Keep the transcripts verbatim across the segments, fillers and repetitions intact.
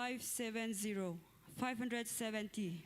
Five seven zero, five hundred seventy.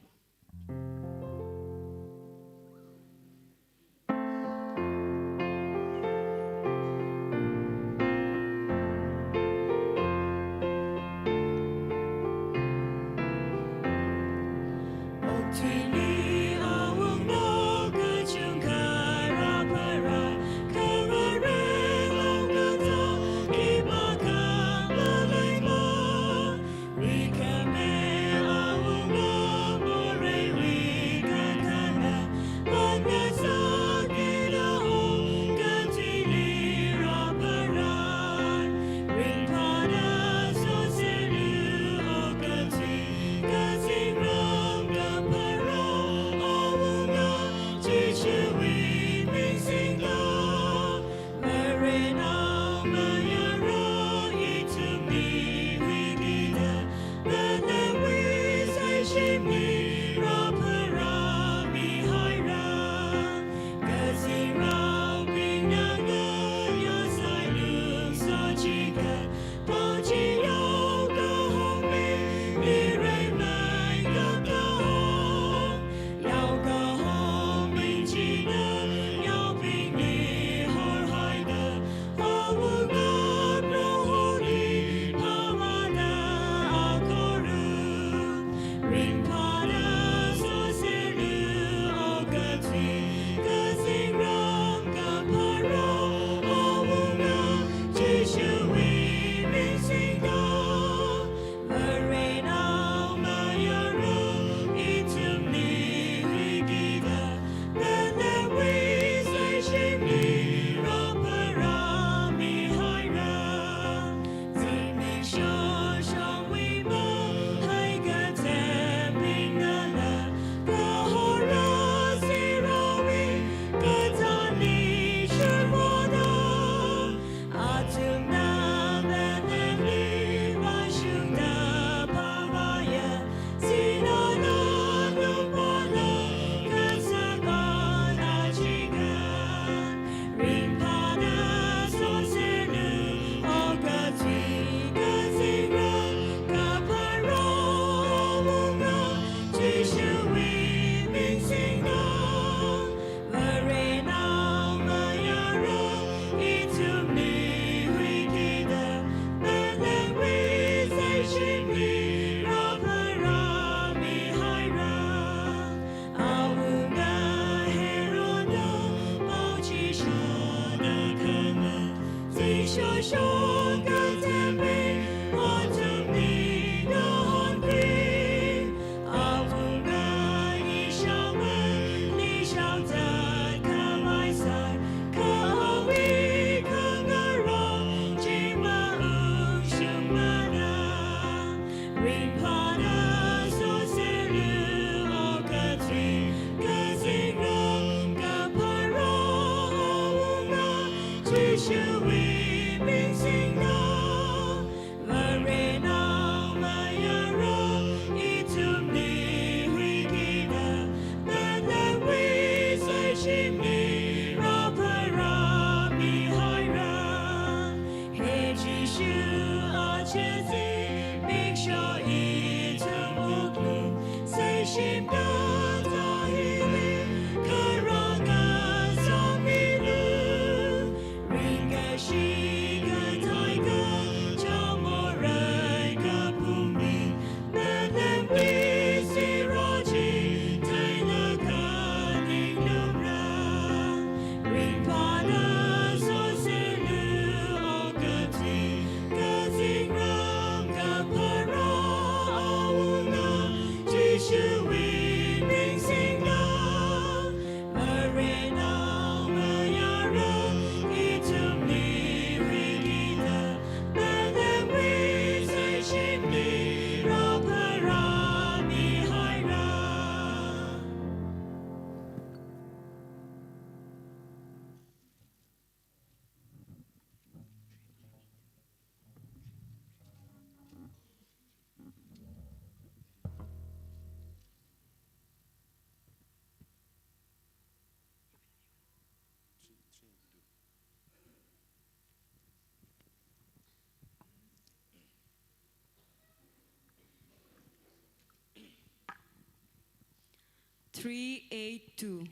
three eight two,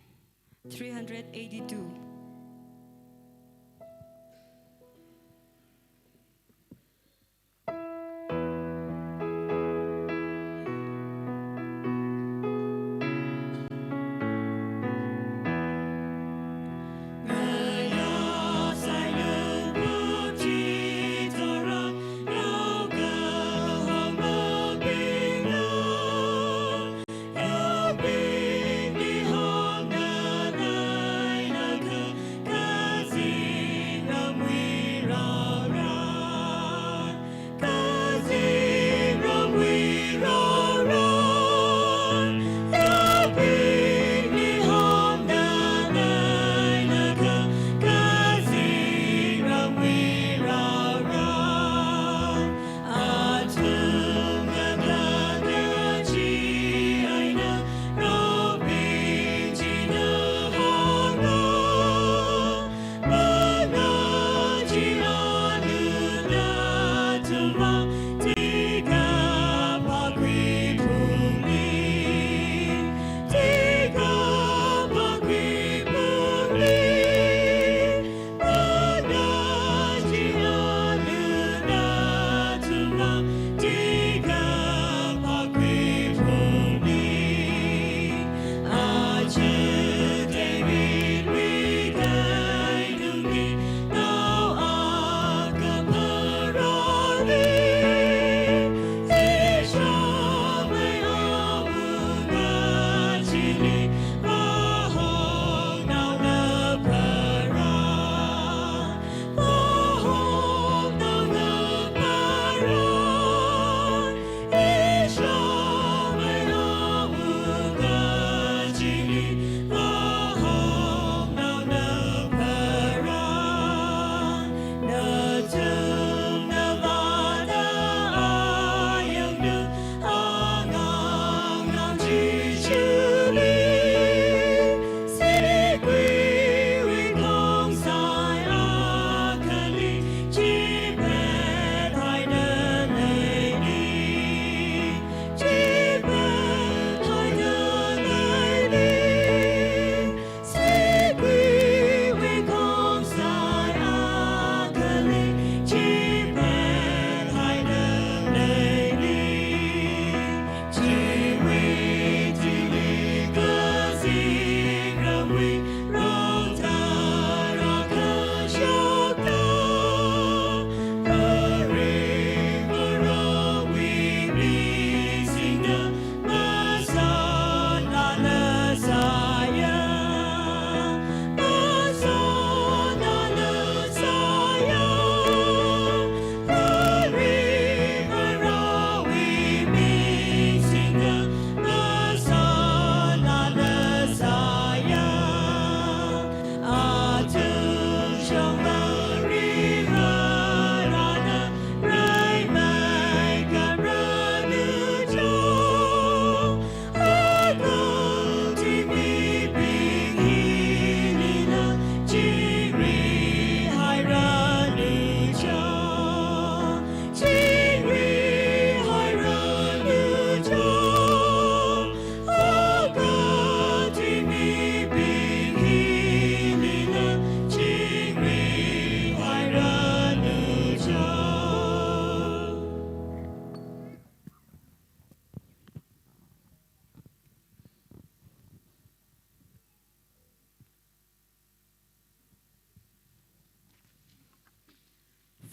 three hundred eighty-two.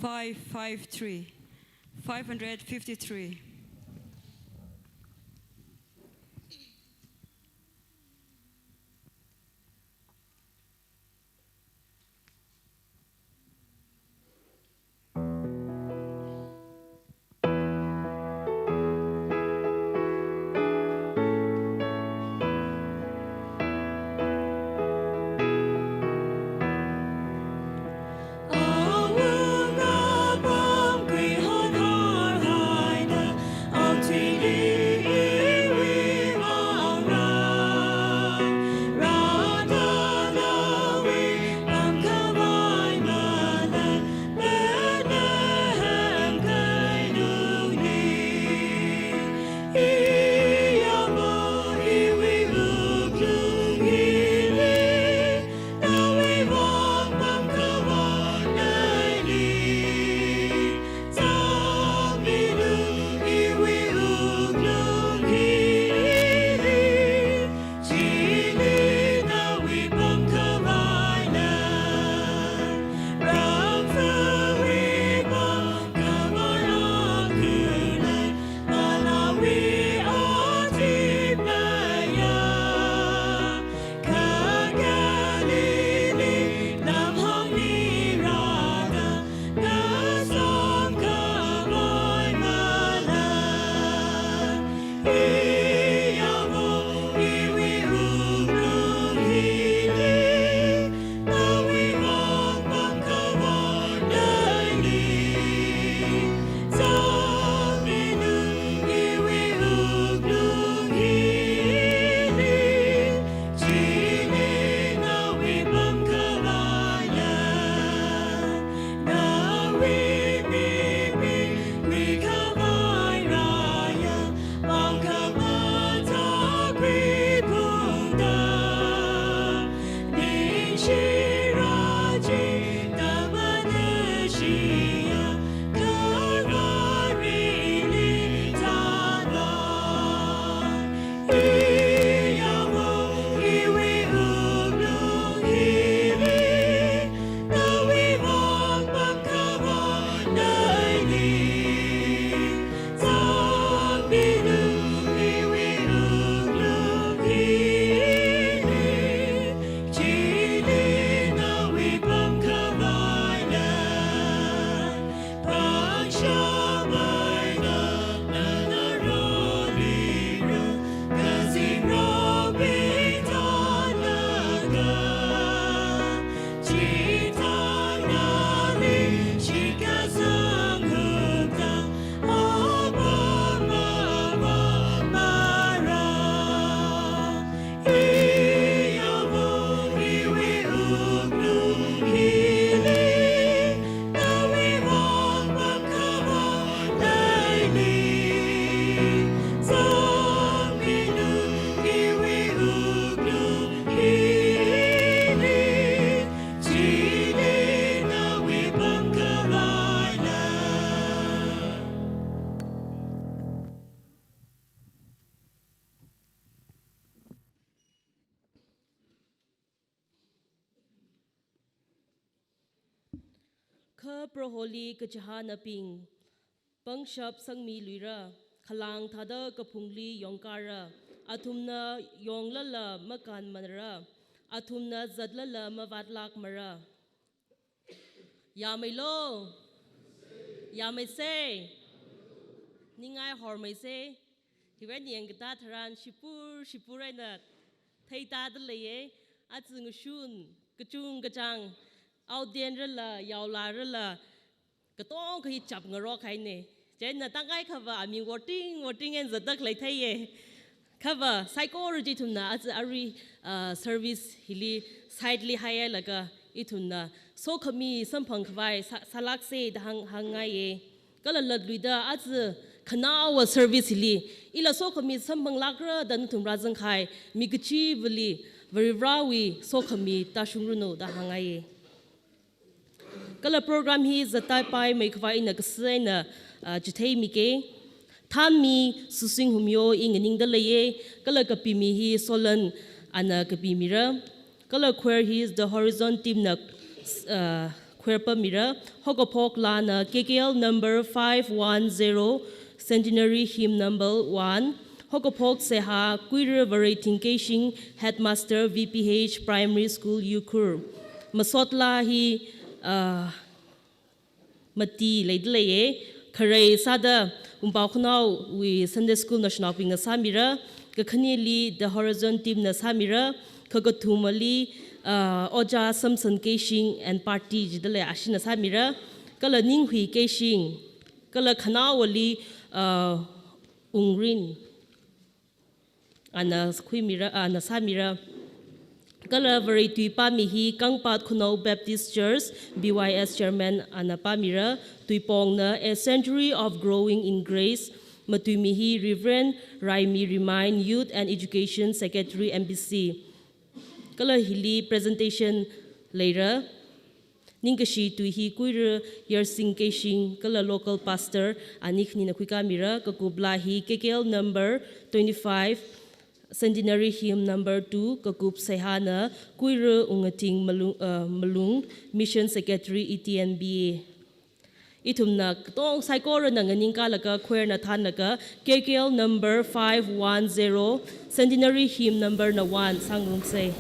Five five three, five hundred fifty-three. Kha Proholi kachihānabing pangshap sangmiluira, khalang thāda kaphungli yongkara, athumna yonglala makānmanra, athumna zatlala mavātlākmara. Yāmeilo, yāmeisei, ningai hormeisei. Hiwui eina yangkatā tharan shipur shipur eina theitā da leiye. Aja ngashun kachungkachāng, aoten rala, yaola rala, katonga hi chapngarok haine. Chieina tangai khava aming voting voting eina zatda khalei theiye. Khava saikora chi ithumna aja arui, ah, service hili site li hailaga ithumna sokhami samphang khavai sā, sālākse da hāng, hāngngaiye. Kala latluida aja khanaowa service hili ila sokhami samphanglākra da nathum rāzangkahai mi kachivali Varivarāwui sokhami tāshungranu da hāngngaiye. Kala program hi zattāpaimei khavai ina kasā eina, ah, chitheimike. Thanmi Susing Humyo i nganingda leiye, kala kapimi hi Solan ana kapimira. Kala choir hi The Horizon team na, ah, choir pamira. Haokaphok laana K K L number five one zero, Centenary Hymn number one. Haokaphok seihā Kuira Varething Keishing, Headmaster V P H Primary School, Ukhrul. Masot laa hi, ah, mati leida leiye. Kharei sāda Wungpao Khanaowui Sunday School naoshinaobingna sāmira. Kakhaneli The Horizon team na sāmira. Kakathumali, ah, Ojā Samson Keishing and party jida lei ashina sāmira. Kala Ninghui Keishing. Kala khanaowali, ah, Ungrin ana khuimira, ana sāmira. Kala Varei tui pāmi hi Kangpat Khanao Baptist Church, B Y S chairman ana pāmira. Tuipongna A Century of Growing in Grace. Matuimi hi Reverend Raimi Remain, Youth and Education Secretary, M B C. Kala hili presentation leira. Ningkashi tui hi Kuira Yarsing Keishing kala local pastor ani khanina khuikāmira. Kakup laa hi K K L number twenty-five, Centenary Hymn number two, kakup seihāna Kuira Wungathing Malung, uh, Malung, Mission Secretary, E T N B A. Ithumna katonga saikorana nganingkālaga choir na thanlaga K K L number five one zero, Centenary Hymn number na one sāngarumsei.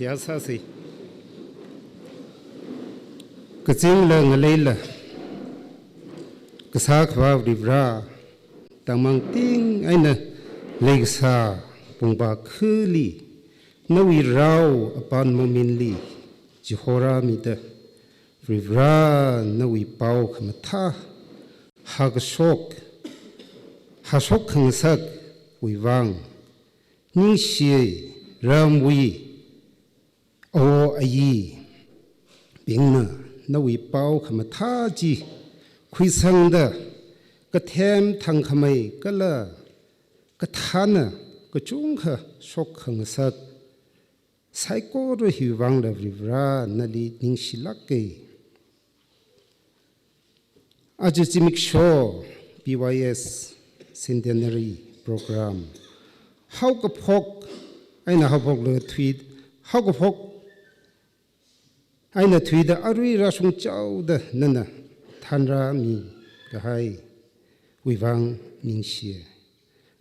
Seihā sāsa. Kazingla ngaleila kasā Akhava Varivara, tangmangting eina leikasā pungpā khali nawui rao apam mominli chihorāmida, Varivara nawui pao khamathā hākashok, hāshok khangasakwui vang, ningshi ramwui awo ayibingna nawui pao khamathā chi khuisangda, kathem thangkhamei kala kathāna kachungkha shok khangasak saikora hiwui vangla Varivara nali ningshilāka. Aja zimiksho B Y S Centenary Program haokaphok eina haophokla thui, haokaphok eina thuida arui rāshungchaoda nana thanrāmi kahaiwui vang ningshi.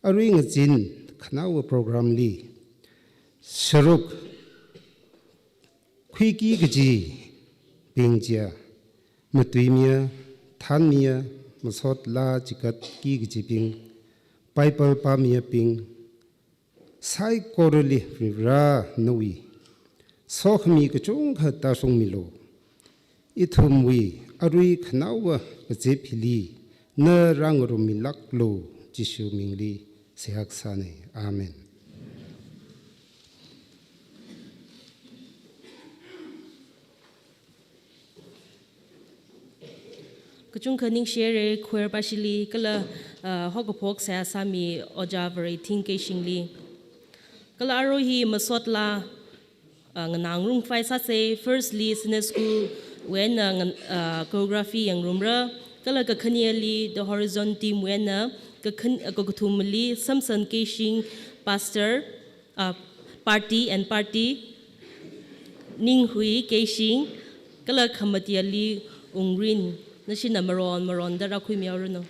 Arui ngazin khanaowa program li sharuk khuiki kajibing chiya, matuimiya, thanmiya, masot laa chigatki kajibing, Bible pāmiyabing, saikorali Varivara nawui sokhami kachungkha tāshungmilu. Ithumwui arui khanaowa kazip hili na rāngarummilāklu, Jishu mingli seihā kasāna. Amen. Kachungkha ningshire choir pāshili kala, ah, haokaphok seihā sāmi Ojā Vareithing Keishingli. Kala arui hi masot laa, ah, nganāngarumkhavai sāsa. Firstly, Sunday School wui eina ngan-, ah, choreography yangngarumra. Kala kakhaneli The Horizon Team wui eina, kakhan-, ah, kakathumali Samson Keishing, Pastor, ah, Party and Party, Ninghui Keishing, kala khamateli Ungrin, nashina maron maronda rākhuimihaoranu.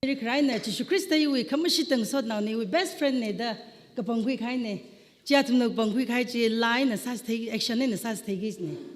Rik raina Jishu Khrista iwui khamashitang sotnaona, iwui best friend na da kapangkhui kahaina. Chi athumna kapangkhui kahai chi laa eina sāsthei, action eina sāsthei kajina.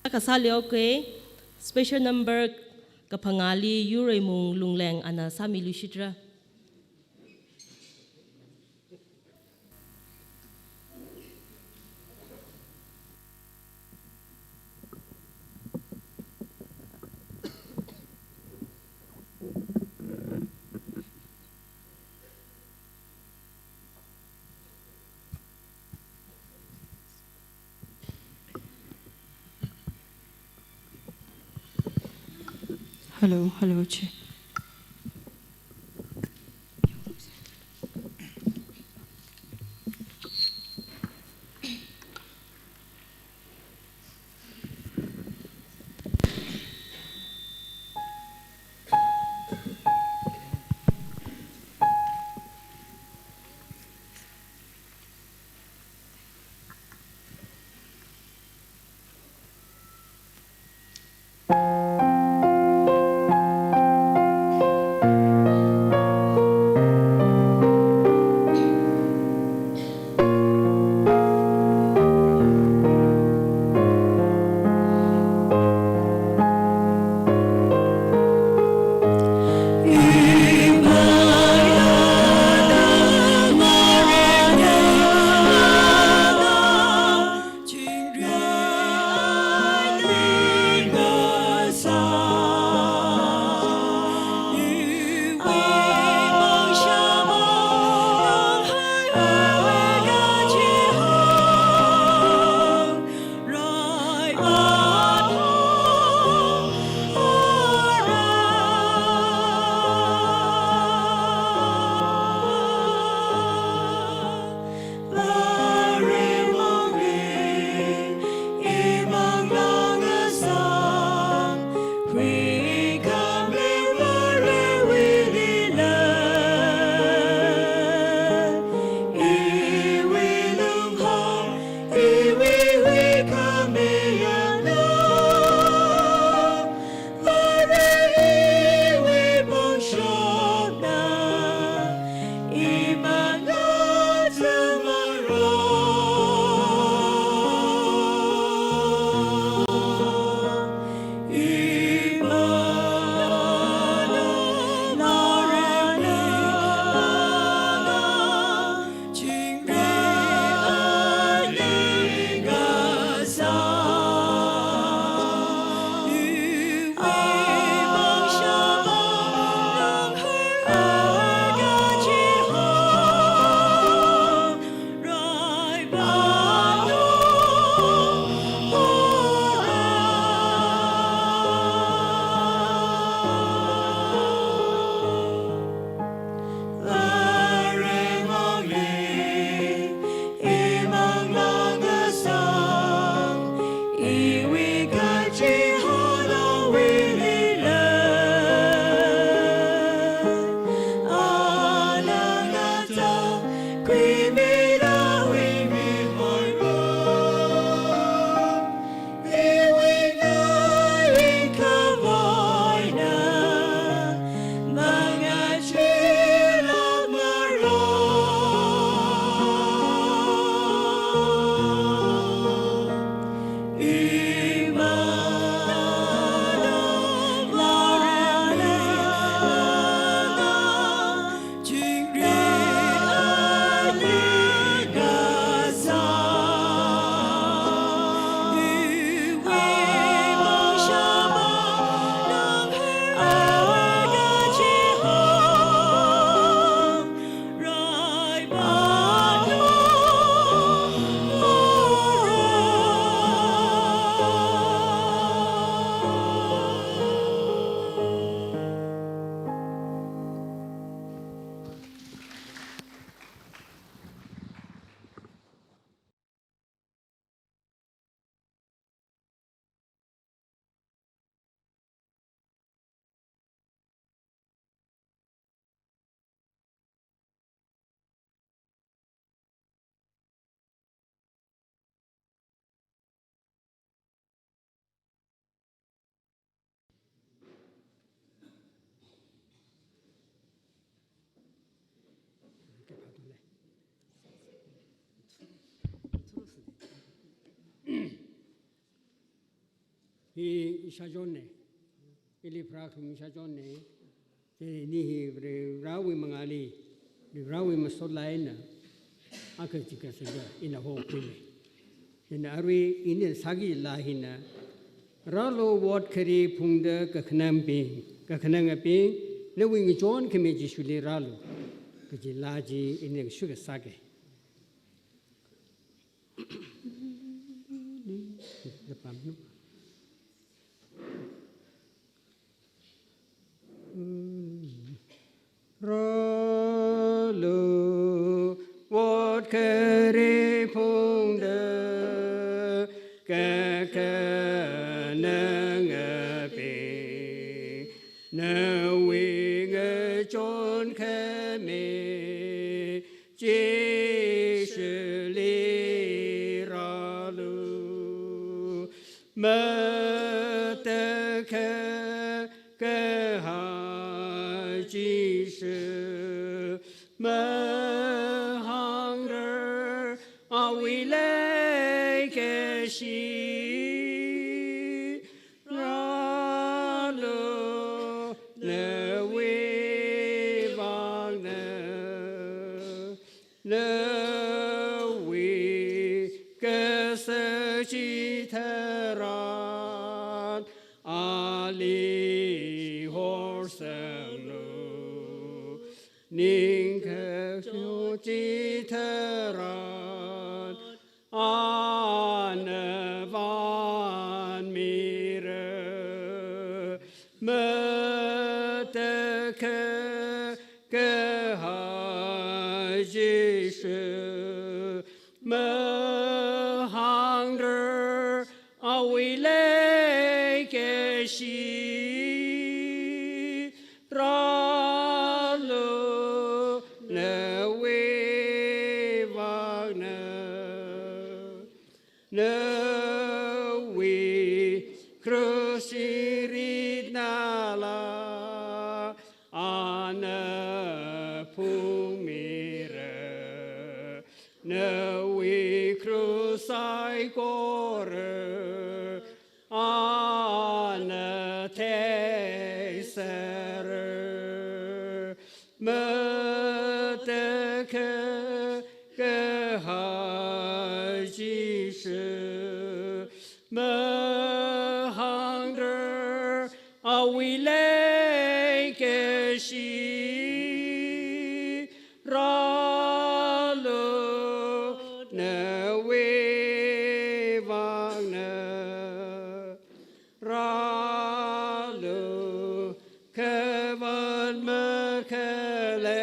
Kasā leokei, special number kaphangāli Yureimung Lungleng ana sāmiluishitra. Hello, hello, check. Hi ishāchonna, ili pharākharum ishāchonna, chieina hi Varivarāwui mangāli, Varivarāwui masot eina, akha chigat sāda ina hokhuina. Chieina arui ina sāki laa hina, rālu ot khare phungda kakhanangbing, kakhanangabing, nawui ngachonkhami Jishuli rālu, kaji laa chi ina shuka sāki. Rālu ot khare phungda kakhanangabing, nawui ngachonkhami Jishuli rālu. Matakhak kahai Jishu, mahāngrar awui leikashi, rālu nawui vangna. Nawui kasak chitharan ali horsanglu, ningkhak chitharan ana vānmira. Matakhak kahai Jishu, mahāngrar awui leikashi, rālu nawui vangna. Nawui krush chi ritnala ana phungmira, nawui krush saikora ana theisāra. Matakhak kahai Jishu, mahāngrar awui leikashi, rālu nawui vangna. Rālu khavat makhalei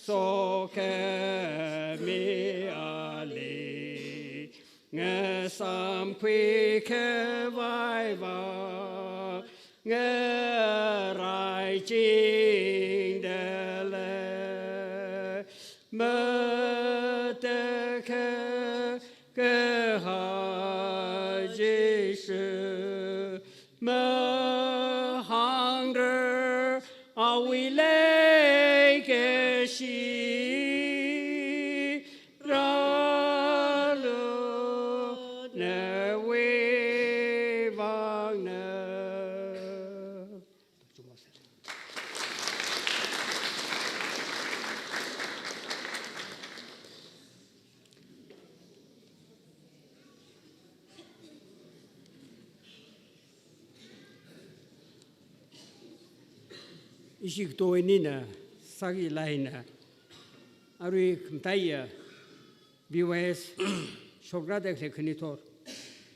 sokhami ali, ngasamkhui khavai vang ngaraichingda lei. Matakhak kahai Jishu, mahāngrar awui leikashi, rālu nawui vangna. Ishi katoi nina sāki laa hina, arui khamataiya B Y S shokra da khalei khanithor.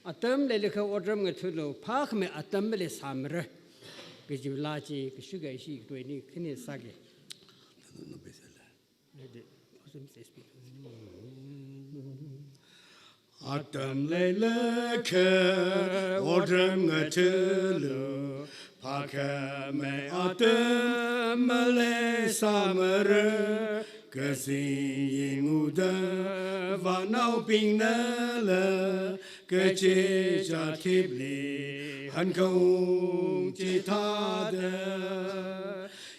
Atam leilakha otram ngathālu, phākhamei atam maleisāmara kaji laa chi kashuka ishi katoi ni khani sāki. Atam leilakha otram ngathālu, phākhamei atam maleisāmara, kazing yinguda vānaobingnala, kachichā thipli hankaung chithāda,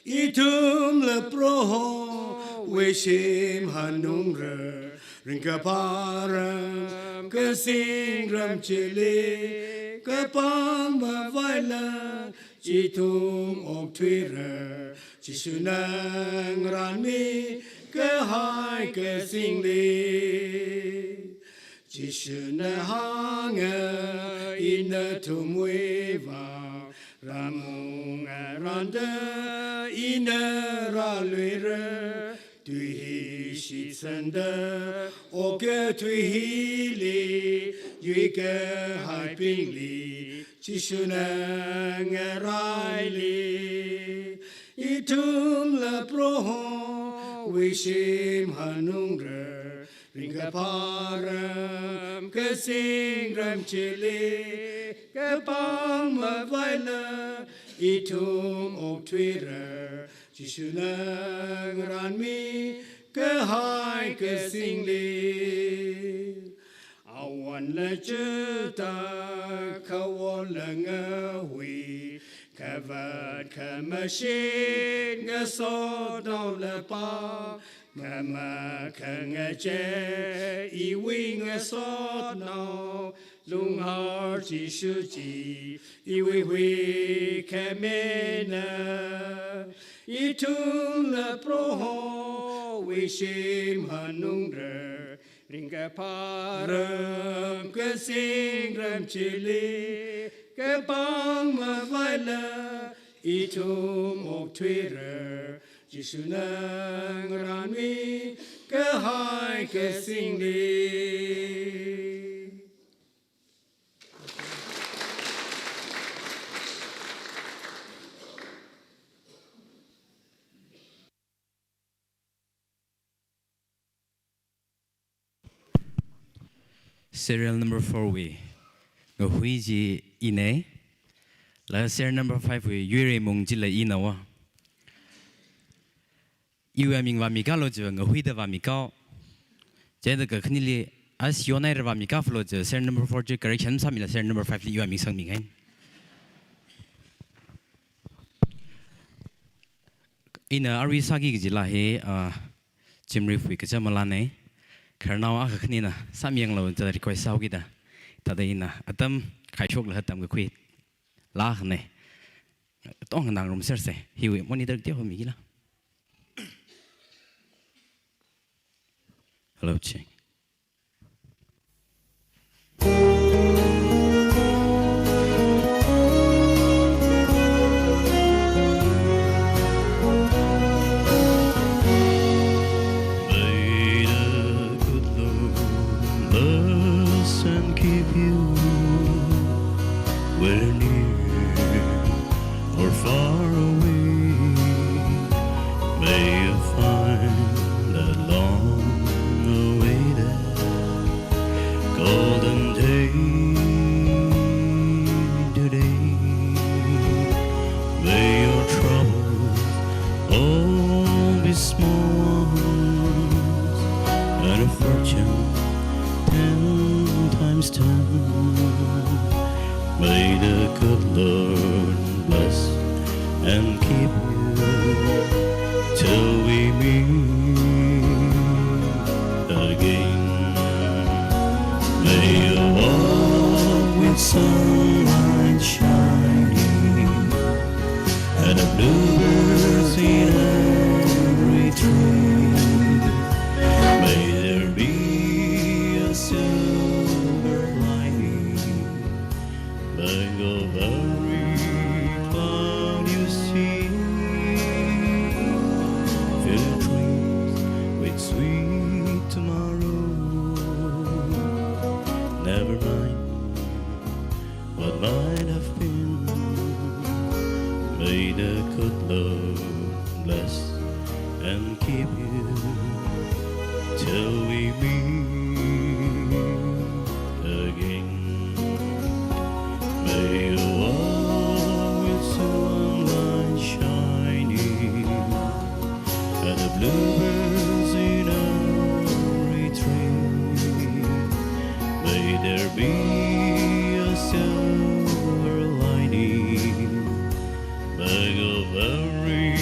ithumla Prohowui shim hanungra, ringkaphā ram kazingram chili kapang mavaila, chithum okthuira, Jishuna ngaranmi kahai kasingli. Jishuna hānga, ina nathumwui vang rāmungaranda, ina rāluira, tui hi shitsangda, okathui hili yuikahaibingli, Jishuna ngaraili. Ithumla Prohowui shim hanungra, ringkaphā ram kazingram chili, kapang mavaila, ithum okthuira, Jishuna ngaranmi kahai kasingli. Awanla chithā kawola ngahui, kavāt khamashit ngasotnaola pā, khamakhangachei iwui ngasotnao, Lunghār Jishu chi iwui huikhamina. Ithumla Prohowui shim hanungra, ringkaphā ram kazingram chili, kapang mavaila, ithum okthuira, Jishuna ngaranmi kahai kasingli. Serial number four wui ngahui chi inei. La serial number five wui Yuireimung chila inawa. Iwui aming vāmikalo chiva ngahuida vāmikao. Chieina kakhaneli as yonaira vāmikafalo chiva serial number four chi correction sāmila serial number five li iwui aming sangmingai. Ina arui sāki kajila hi, ah, Jim Reeves wui kachā malanei. Khararnao akha khanina sāmiyanglu da request sāhaokida. Thāda ina atam khaishokla atam kakhui lākhanei. Tong nganāngarumserse. Hiwui monitor teokha mikila. Hello, check. May the good Lord bless and keep you where near or far away, may you find that long-awaited golden day today. May your troubles all be small ones, and a fortune ten times ten. May the good Lord bless and keep you till we meet again. May you walk with sunlight shining and the bluebirds in every tree. May there be a silver lining below every cloud you see. Fill your dreams with sweet tomorrow. Never mind what might have been. May the good Lord bless and keep you till we meet again. May you walk with sunlight shining and the bluebirds in every tree. May there be a silver lining below every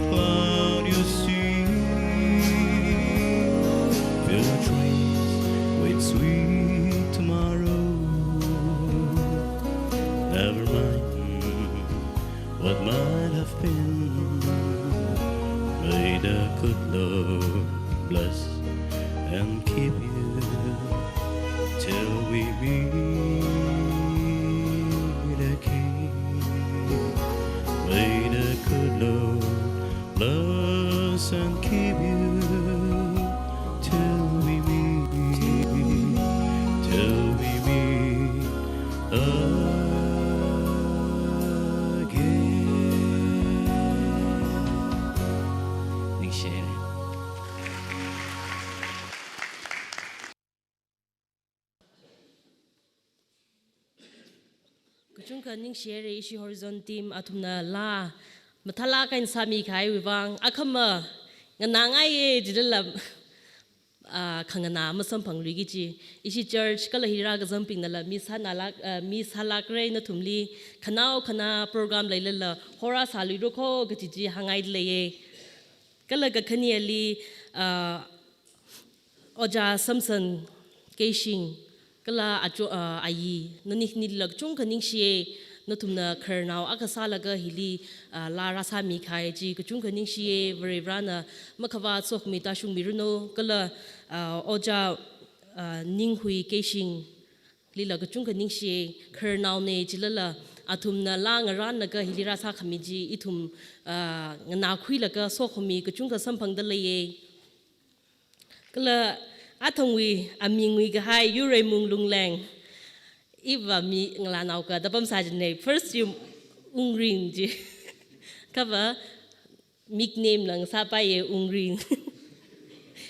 cloud you see. Fill your dreams with sweet tomorrow. and keep you till we meet, till we meet again. Ningshi. Kachungkha ningshire ishi Horizon team athumna laa mathālāk eina sāmikahaiwui vang, akhama nganāngaiye jilala, ah, khanganā masamphangluiki kaji. Ishi church kala hili rākazangbingnala mi sānalāk, ah, mi sālākre nathumli, khanao khanā program leilala horā sāluiro kho kaji chi hāngngaida leiye. Kala kakhaneli, ah, Ojā Samson Keishing, kala acho-, ah, ayi, nani khanilila kachungkha ningshiye, nathumna khararnao akha sālaga hili, ah, laa rāsāmikahai chi kachungkha ningshiye, Varivarana makhavā sokhami tāshungmiranu, kala, ah, Ojā, ah, Ninghui Keishinglila kachungkha ningshiye, khararnaone jilala, athumna laa ngarānlaga hili rāsākhami chi, ithum, ah, nganākhuilaga sokhami kachungkha samphangda leiye. Kala athangwui aming nguikahai Yureimung Lungleng. Iva mi ngalānao kathā pamsā jinei, first name Ungring ji. Kha va nickname lang sāpaiye Ungring.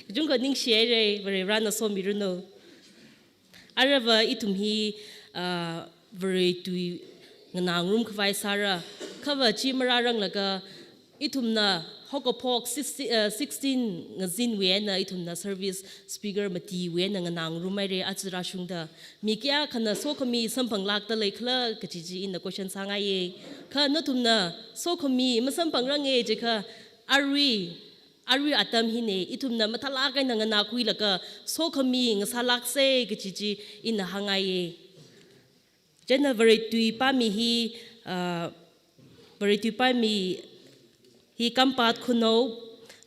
Kachungkha ningshihaire, Varivarana somiranu. Aruiva ithum hi, ah, Varewui tui nganāngarum khavai sāra, kha va chi marāranglaga ithumna haokaphok sixteen, ah, sixteen ngazinwui eina ithumna service speaker matiwui eina nganāngarum haire aja rāshungda. Mi kayākhana sokhami samphanglākda leikhala kaji chi ina question sāngaiye. Kha nathumna sokhami masamphangrange jiakha arui, arui atam hine, ithumna mathālāk eina nganākhuilaga sokhami ngasālākse kaji chi ina hāngngaiye. Chieina Varewui tui pāmi hi, ah, Varewui tui pāmi hi Kampat Khunou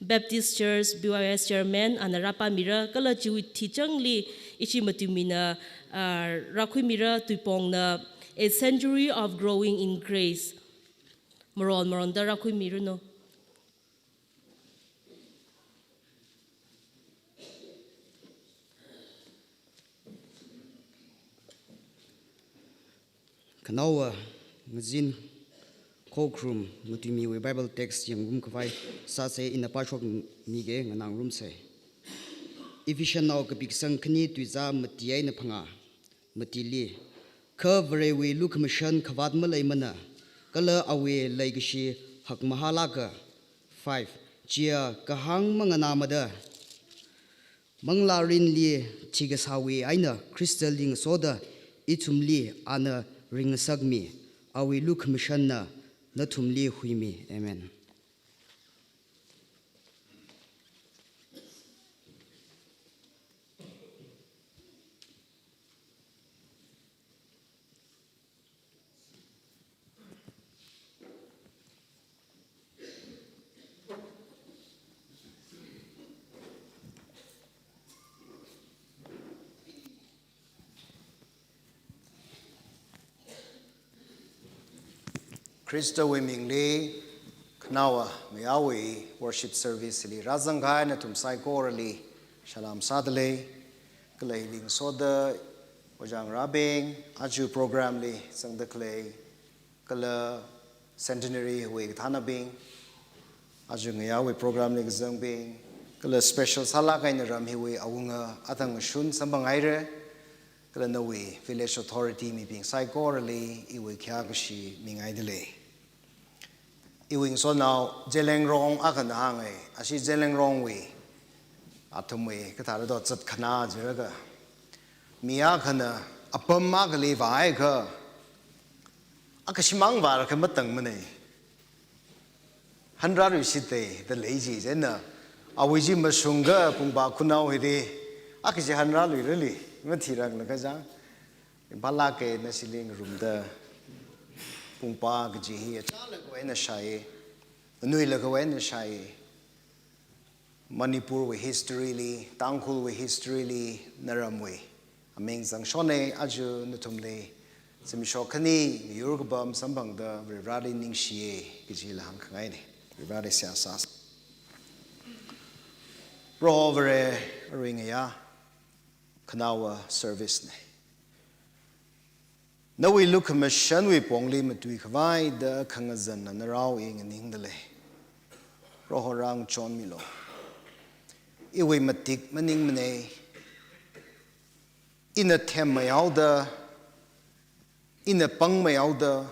Baptist Church B Y S Chairman ana rāpāmira, kala chiwui thichangli ishi matuimina, ah, rākhuimira, tuipongna A Century of Growing in Grace. Maron maronda rākhuimiranu. Khanaowa ngazin khokharum matuimiwui Bible text yangngarum khavai sāse, ina pāshokmige, nganāngarumse. Ephesiannao kapi kasang khani tuizā mati eina phangā. Matili, kha Varewui lukhamashan khavāt maleimana, kala awui leikashi hakmahālāka. Five, chiya kahāng manganāmada, manglārinli thikasāwui eina Khristali ngasoda ithumli ana ringngasakmi, awui lukhamashanna nathumli huimi. Amen. Khristawui mingli, khanaowa ngayāwui worship service li rāzangkahai nathum saikorali salam sādalei. Kala hili ngasoda ojā ngarābing, aja program li zangda khalei, kala Centenary wui kathānabing, aja ngayāwui program li kazangbing, kala special sālāk eina ram hiwui awunga athang ngashun samphanghaira, kala nawui village authority mibing saikorali iwui khayā kashi mingaidalei. Iwui ngasotnao Zeliangrong akhana hānge, ashi Zeliangrongwui athumwui kathāda do zatkhanā jilaga, mi akhana apam akhali vāhaiakha, akashimang vālaga matangmanei. Hanrāluishitei da lei ji, chieina awui chi mashungakha Pungpa khanao hili, akha chi hanrāluirali, mathiranglaga chang. Imphal lāka, nashili ngarumda Pungpa kaji hi achālakhawui eina shāi, anuilakhawui eina shāi. Manipurwui history li, Tangkhulwui history li, naramwui aming zangshonei. Aja nathumli zimiksho khani ngayur kapam samphangda Varivarali ningshiye kajila hāngkhangainei. Varivarali seihā sāsa. Proho Vare, aruingayā khanaowa service ne. Nawui lukhamashanwui pongli matuikhavai da khangazanna narao i nganingdalei. Proho rāngachonmilu. Iwui matik maningmane. Ina themmayaoda, ina pangmayaoda,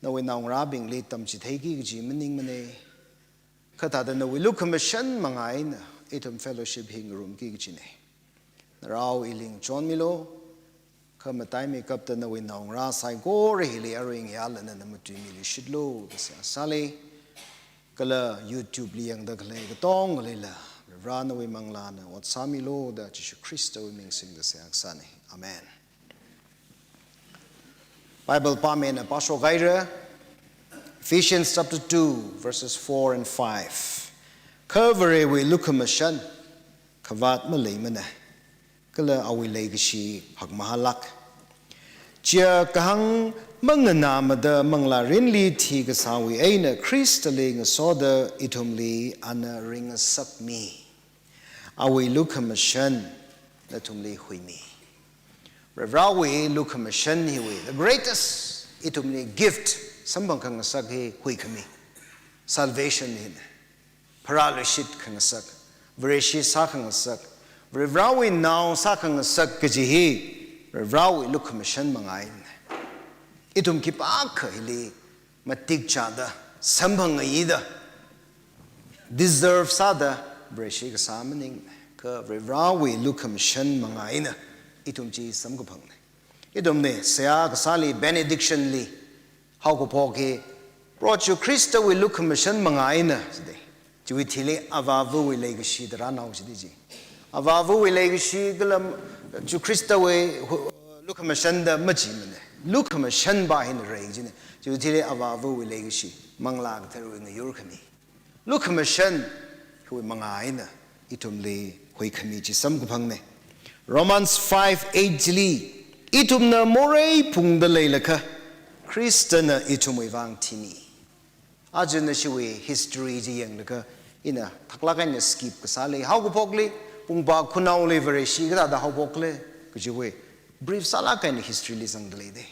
nawui naongarābingli tamchitheiki kaji maningmane. Kha thāda nawui lukhamashan manga eina ithum fellowship hi ngarumki kajine. Narao ili ngachonmilu, kha mataimeikapta nawui naongarā saikora hili aruingayā lāna matuimilishitlu da seihā sāli. Kala YouTube li yangda khalei katongalila, Vare nawui manglāna ot sāmilu da Jishu Khristawui ming singda seihā sāne. Amen. Bible pāmina pāshokhaira, Ephesians chapter two, verses four and five. Kha Varewui lukhamashan khavāt maleimana, kala awui leikashi hakmahālāk. Chiya kahāng manganāmada manglārinli thikasāwui eina Khristali ngasoda ithumli ana ringngasakmi. Awui lukhamashan nathumli huimi. Varivarāwui lukhamashan hiwui, the greatest, ithumli gift samphang khangasak hi huikhami. Salvation hina. Pharāluishit khangasak. Vareshi sākhangasak. Varivarāwui nao sākhangasak kaji hi Varivarāwui lukhamashan manga eina. Ithum khipākha hili matik chāda, samphang ngayida, deserve sāda, Vareshi kasā maning, kha Varivarāwui lukhamashan manga eina ithum chi samkaphangna. Ithumna seihā kasāli, benediction li, haokaphok hi, Proho Jishu Khristawui lukhamashan manga eina, jide. Chiwui thili avāvawui leikashi da rānao jide ji. Avāvawui leikashi kala Jishu Khristawui hu-, lukhamashanda machimana. Lukhamashanpa hina rei jine. Chiwui thili avāvawui leikashi, Manglā Katharawui ngayurkhami. Lukhamashan hiwui manga eina ithumli huikhami chi samkaphangna. Romans five eight chili, ithumna morei phungda leilakha, Khristana ithumwui vang thimi. Aja nashiwui history chi yanglaga, ina thaklāk eina skip kasāli, haokaphokli, Pungpa Khunaoli Vareshi kathāda haophokle, kajiwui brief sālāk eina history li zangda leide.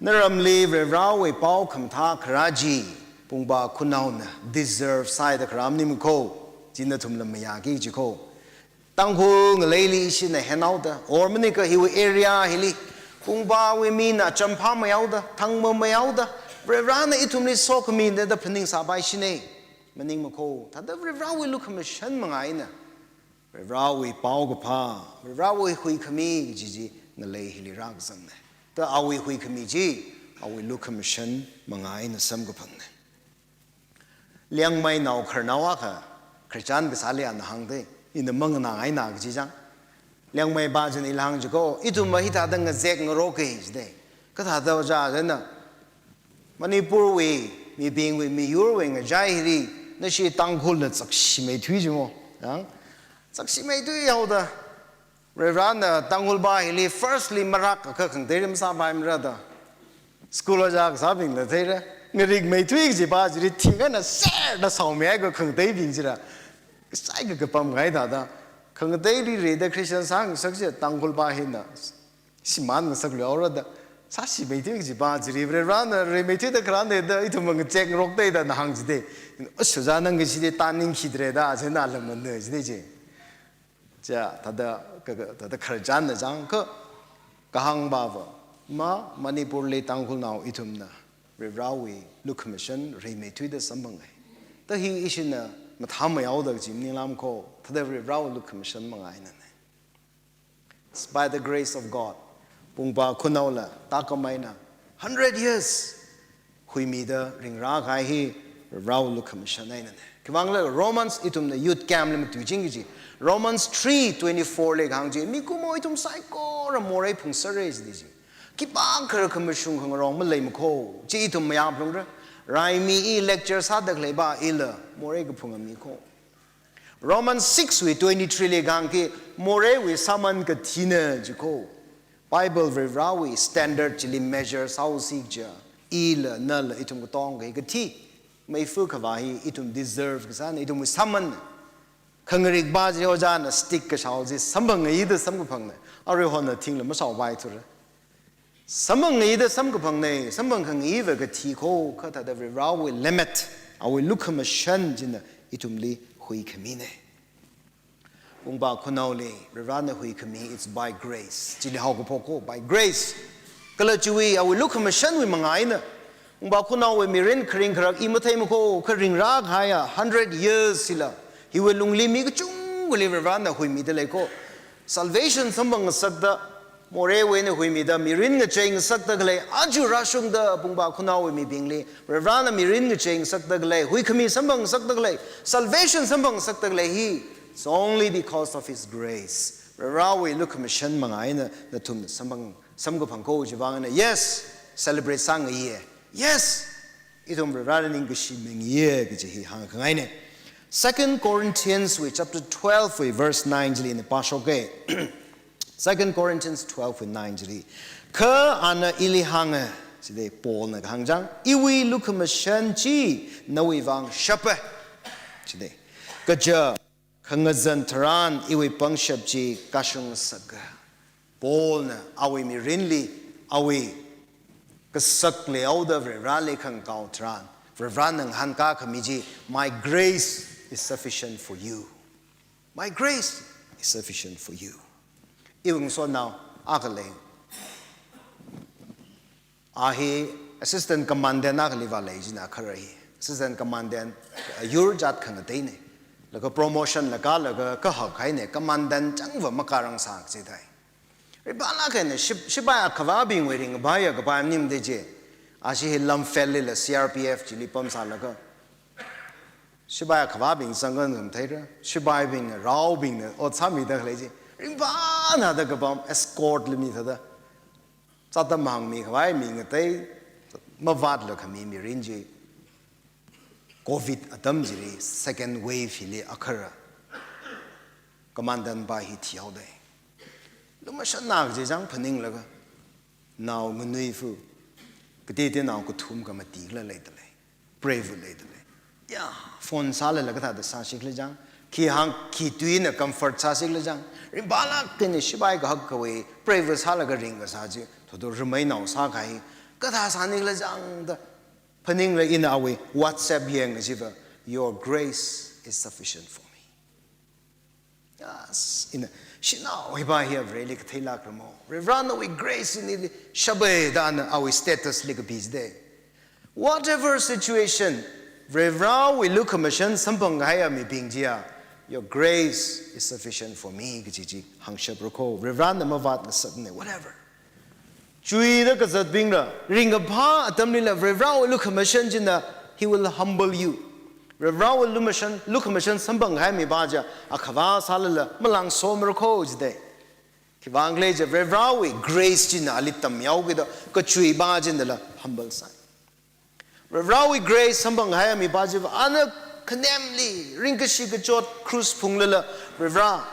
Naramli Varivarāwui pao khamathā kharā chi, Pungpa Khunaona deserve sāhaida kharā maningmana kho, chi nathumla mayāki ji kho. Tangkhul ngaleili ishina henhaoda, or manikha hiwui area hili, Pungpawui mina champhā mayaoda, thangma mayaoda, Varivarāna ithumli sokhamina da phaningsāpai shine. Maningmana kho, thāda Varivarāwui lukhamashan manga eina, Varivarāwui paokaphā, Varivarāwui huikhami kaji chi ngalei hili rākazangna. Da awui huikhami chi, awui lukhamashan manga eina samkaphangna. Liangmeinao khararnao akha, khararchan kasāli ana hāngde, ina manganāngaina kaji chang. Liangmeipa china ili hāng ji kho, ithumva hithāda ngazek ngaroka jide. Kathāda ojā jina, Manipurwui mibingwui miyurwui ngachai hili, nashi Tangkhulna chakshimeithui ji mo. Yang, chakshimeithui haoda, Varivarāna Tangkhulpa hili firstly marākakha khangatei rim sāpaimara da. School ojā kasābingna theira. Ngarikmeithui kajipa chili thingana serda saomihaikha khangateibing chila. Saikha kapamngai thāda. Khangateili rida Christian sāngasak chi Tangkhulpa hina shimānngasakluihaora da. Sāshimeithui kajipa chili Varivarāna reimeithuida kharāna da ithum ngazek ngarokda da na hāng jide. Ash ojā nang kachide tāningkhitre da, china lamana jide ji. Cha, thāda, ka, ka, thāda khararchanna chang kha, kahāngpava, ma, Manipurli Tangkhulnao ithumna, Varivarāwui lukhamashan reimeithuida samphangai. Da hi ishina mathāmeihaoda kaji maningla kho, thāda Varivarāwui lukhamashan manga einana. It's by the grace of God. Pungpa Khunaola, tākam eina, hundred years huimida ringrākahai hi Varivarāwui lukhamashan einana. Khiwuivang khala Romans ithumna youth camp li matuiching kaji. Romans three twenty-four li kahāng chi, mikumo ithum saikora morei phungsera jide ji. Khipākha khamashung khangarong maleimana kho, chi ithum mayāphalungra. Raimi i lecture sāda khaleipa ila morei kaphunga mi kho. Romans six wui twenty-three li kahāng chi, moreiwui sāman kathina ji kho. Bible Varivarāwui standard chili measure sāhaosi kaja, ila nala ithum katonga hi kathi, meifa khavā hi ithum deserve kasāna, ithumwui sāmanna. Khangarikpa chi ojāna stick kashao chi samphangngaiya da samkaphangna. Aruihon thingla mashao paithura. Samphangngaiya da samkaphangna, samphang khangaiva kathi kho, kha thāda Varivarawui lemmet, awui lukhamashan china ithumli huikhamina. Pungpa khunaoli Varivarana huikhami, it's by grace. Chili haokaphok kho, by grace. Kala chiwui awui lukhamashanwui manga eina. Pungpa khunaowui mirin kharing kharak i matheimakho, kharing rākahaiya hundred years hila, hiwui lungli mi kachungkhali Varivarana huimida lei kho. Salvation samphang ngasakta, moreiwui eina huimida mirin ngachei ngasakta khalei, aja rāshungda pungpa khunaowui mibingli Varivarana mirin ngachei ngasakta khalei, huikhami samphang ngasakta khalei, salvation samphang ngasakta khalei hi, it's only because of His grace. Varivarawui lukhamashan manga eina nathumna samphang, samkaphang kho chiwui vang eina, yes, celebrate sāngaiya. Yes, ithum Varivarali ningkashi mingayi kaji hi hāngkhangaina. Second Corinthians wui chapter twelve wui verse nine chili ina pāshoka. Second Corinthians twelve wui nine chili. Kha ana ili hānga, chida Paulna kahāng chang, iwui lukhamashan chi nawui vang shapa. Chida. Kaja khangazan tharan iwui pangshap chi kashung ngasaka. Paulna awui mirinli, awui kasak leihaoda Varivarali khangakao tharan, Varivarana ngahānkā khami chi, "My grace is sufficient for you. My grace is sufficient for you." Iwui ngasotnao akha lei. A hi assistant commandant akhali vālei china kharai. Assistant commandant, a, yur jat khangateina. Laga promotion la kālaga kahak haina, commandant changva makārang sā kachithei. Rinphalāk eina ship-, shipai akhavābingwui ringkaphāya kapai maning de chi. A chi hi Lamphel lila C R P F chili pamsālaga, shipai akhavābing zangkan zangtheira. Shipaibingna, raobingna ot sāmida khalei chi. Ringphānāda kapam escort la mi thāda. Chātam hāngmi khavai mi ngatei, mavātla khami mirin chi, covid atam chili second wave hili akhara, commandant pa hi thihaoda. Lumashanna kaji chang phaninglaga, nao nganuiva, kateoteonao kathum khamati kala leida lei. Preiva leida lei. Ya, phone sālala kathāda sāsi khala chang, khi hāng, khi tuina comfort sāsi khala chang, rinphalāk eina shipai kahak khavai, preiva sālaga ringkasā chi, thodo rameinao sākahai, kathā sāni khala chang da, phaninglaga ina awui WhatsApp yangkachiva, "Your grace is sufficient for me." Yes, ina, shanao hipa hi Vareli katheilākramo. Varena nawui grace nili shapa da ana awui status li kapi chida. Whatever situation, Varewui lukhamashan samphang kahaiya mibing chiya, "Your grace is sufficient for me," kaji chi hāngshapra kho. Varena mavāt ngasakna, whatever. Chuida kazatbingla, ringkaphā atamlila Varewui lukhamashan china, he will humble you. Varewui lumashan, lukhamashan samphang kahai mipa chi, akhavā sālala, malāngsomra kho chida. Khiwuivang khala jiakha Varewui grace china ali tamyao kida, kachuipa chinala humble sāi. Varewui grace samphang kahai mipa chiva ana khanemli, ringkashi kachot krus phunglala, "Vare,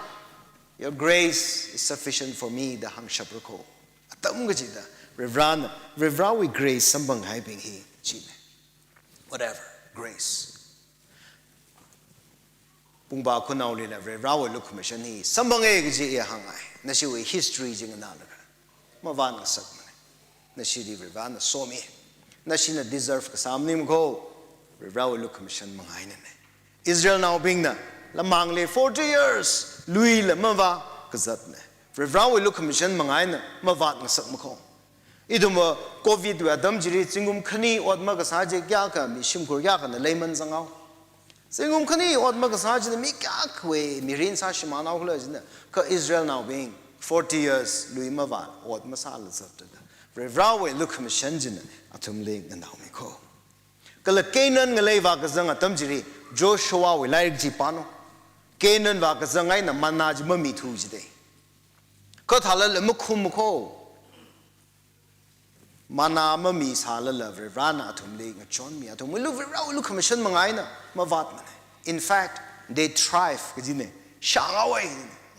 your grace is sufficient for me," da hāngshapra kho. Atam kachida, Varena, Varewui grace samphang kahaibing hi china. Whatever, grace. Pungpa khunaolila Varewui lukhamashan hi samphanga kaji i hāngngai. Nashiwui history chi nganālaga, mavāt ngasakmana. Nashili Varena somi. Nashina deserve kasā maning kho. Varewui lukhamashan manga einana. Israelnaobingna lamangli forty years luila mavā kazatna. Varewui lukhamashan manga eina mavāt ngasakma kho. Ithumva covid wui atam chili zingkum khani ot makasā chi kayākha mi shimkhur kayākhana leiman zanghao. Zingkum khani ot makasā china mi kayākhawui mirin sāshimānhao khala china, kha Israelnaobing forty years lui mavā ot masāla zatda, Varewui lukhamashan china athumli nganaomi kho. Kala Canaan ngalei vākazang atam chili Joshuawui lairik chi pāno. Canaan vākazang eina manna chi mamithu chida. Kha thālala makhum kho. Manna mamisālala Varena athumli ngachonmi, athumwui lu-, Varewui lukhamashan manga eina mavātmana. In fact, they thrive kajina, shānghaowa,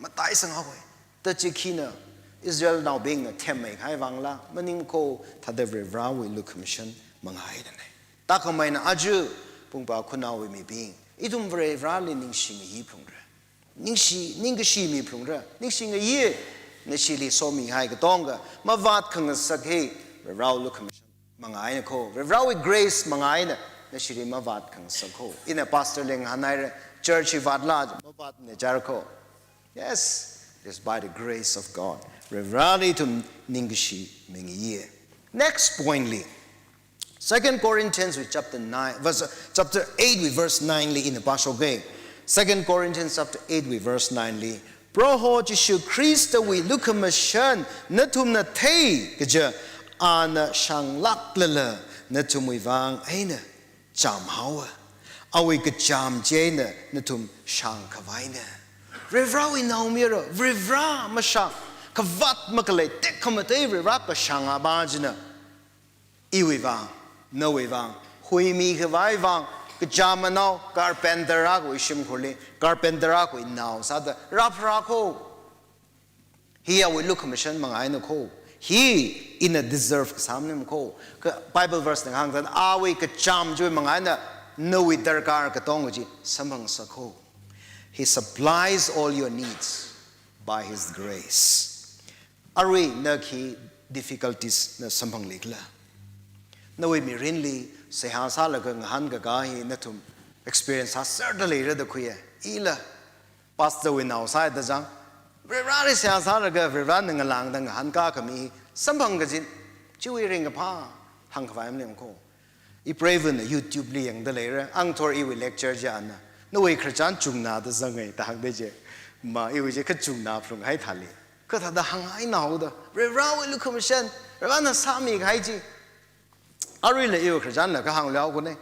mataisanghaowa. Tachi khina Israelnaobingna themmei kahai vangla maning kho, thāda Varewui lukhamashan manga einana. Thākhameina aja Pungpa khunaowui mibing, ithum Vareli ningshingayi phungra. ningshi, ningkashi miphalungra, ningshi ngayi, nashili somihai katonga, mavāt khangasak hi, Varewui lukhamashan manga eina kho, Varewui grace manga eina, nashili mavāt khangasak kho. Ina pastor leng hānhaira, church hi vātla, mavātna jar kho. Yes, it is by the grace of God. Vareli ithum ningkashi mingayi. Next point li, Second Corinthians wui chapter nine, verse, chapter eight wui verse nine li ina pāshoka. Second Corinthians chapter eight wui verse nine li, Proho Jishu Khristawui lukhamashan nathumna thei kaja, ana shānglāklala nathumwui vang eina chām haowa. Awui kachām chieina nathum shāngkhavaina. Varewui naomayara, Vare mashāng, kavāt makhalei, tekhamatei Vare kashāng apā china. Iwui vang, nawui vang, huimikhavai vang, kachām anao, carpenter akhawui shimkhurli, carpenter akhawui nao sāda rāpharā kho. Hi awui lukhamashan manga eina kho. Hi ina deserve kasā maningma kho. Kha Bible verse na hāngda, awui kachām chiwui manga eina nawui darkar katonga chi samphangngasak kho. He supplies all your needs by His grace. Arui na khi difficulties na samphanglikhala? Nawui mirinli seihā sālaga ngahānkakā hi nathum experience sāserda leira da khuiya. Ila pastor wui nao sāda zang, Vareli seihā sālaga Varena ngalāngda ngahānkā khami samphang kajin, chiwui ringkaphā hāngkhavai maningma kho. Ipreivana YouTube li yangda leira, angthor iwui lecture chi ana, nawui khararchan chungna da zangai da hāngda je. Ma iwui chi kachungna phalunghai thāli. Kathāda hāngngai naoda, Varewui lukhamashan, Varena sāmikahai chi. Aruila iwui khararchanla kahāng leokune.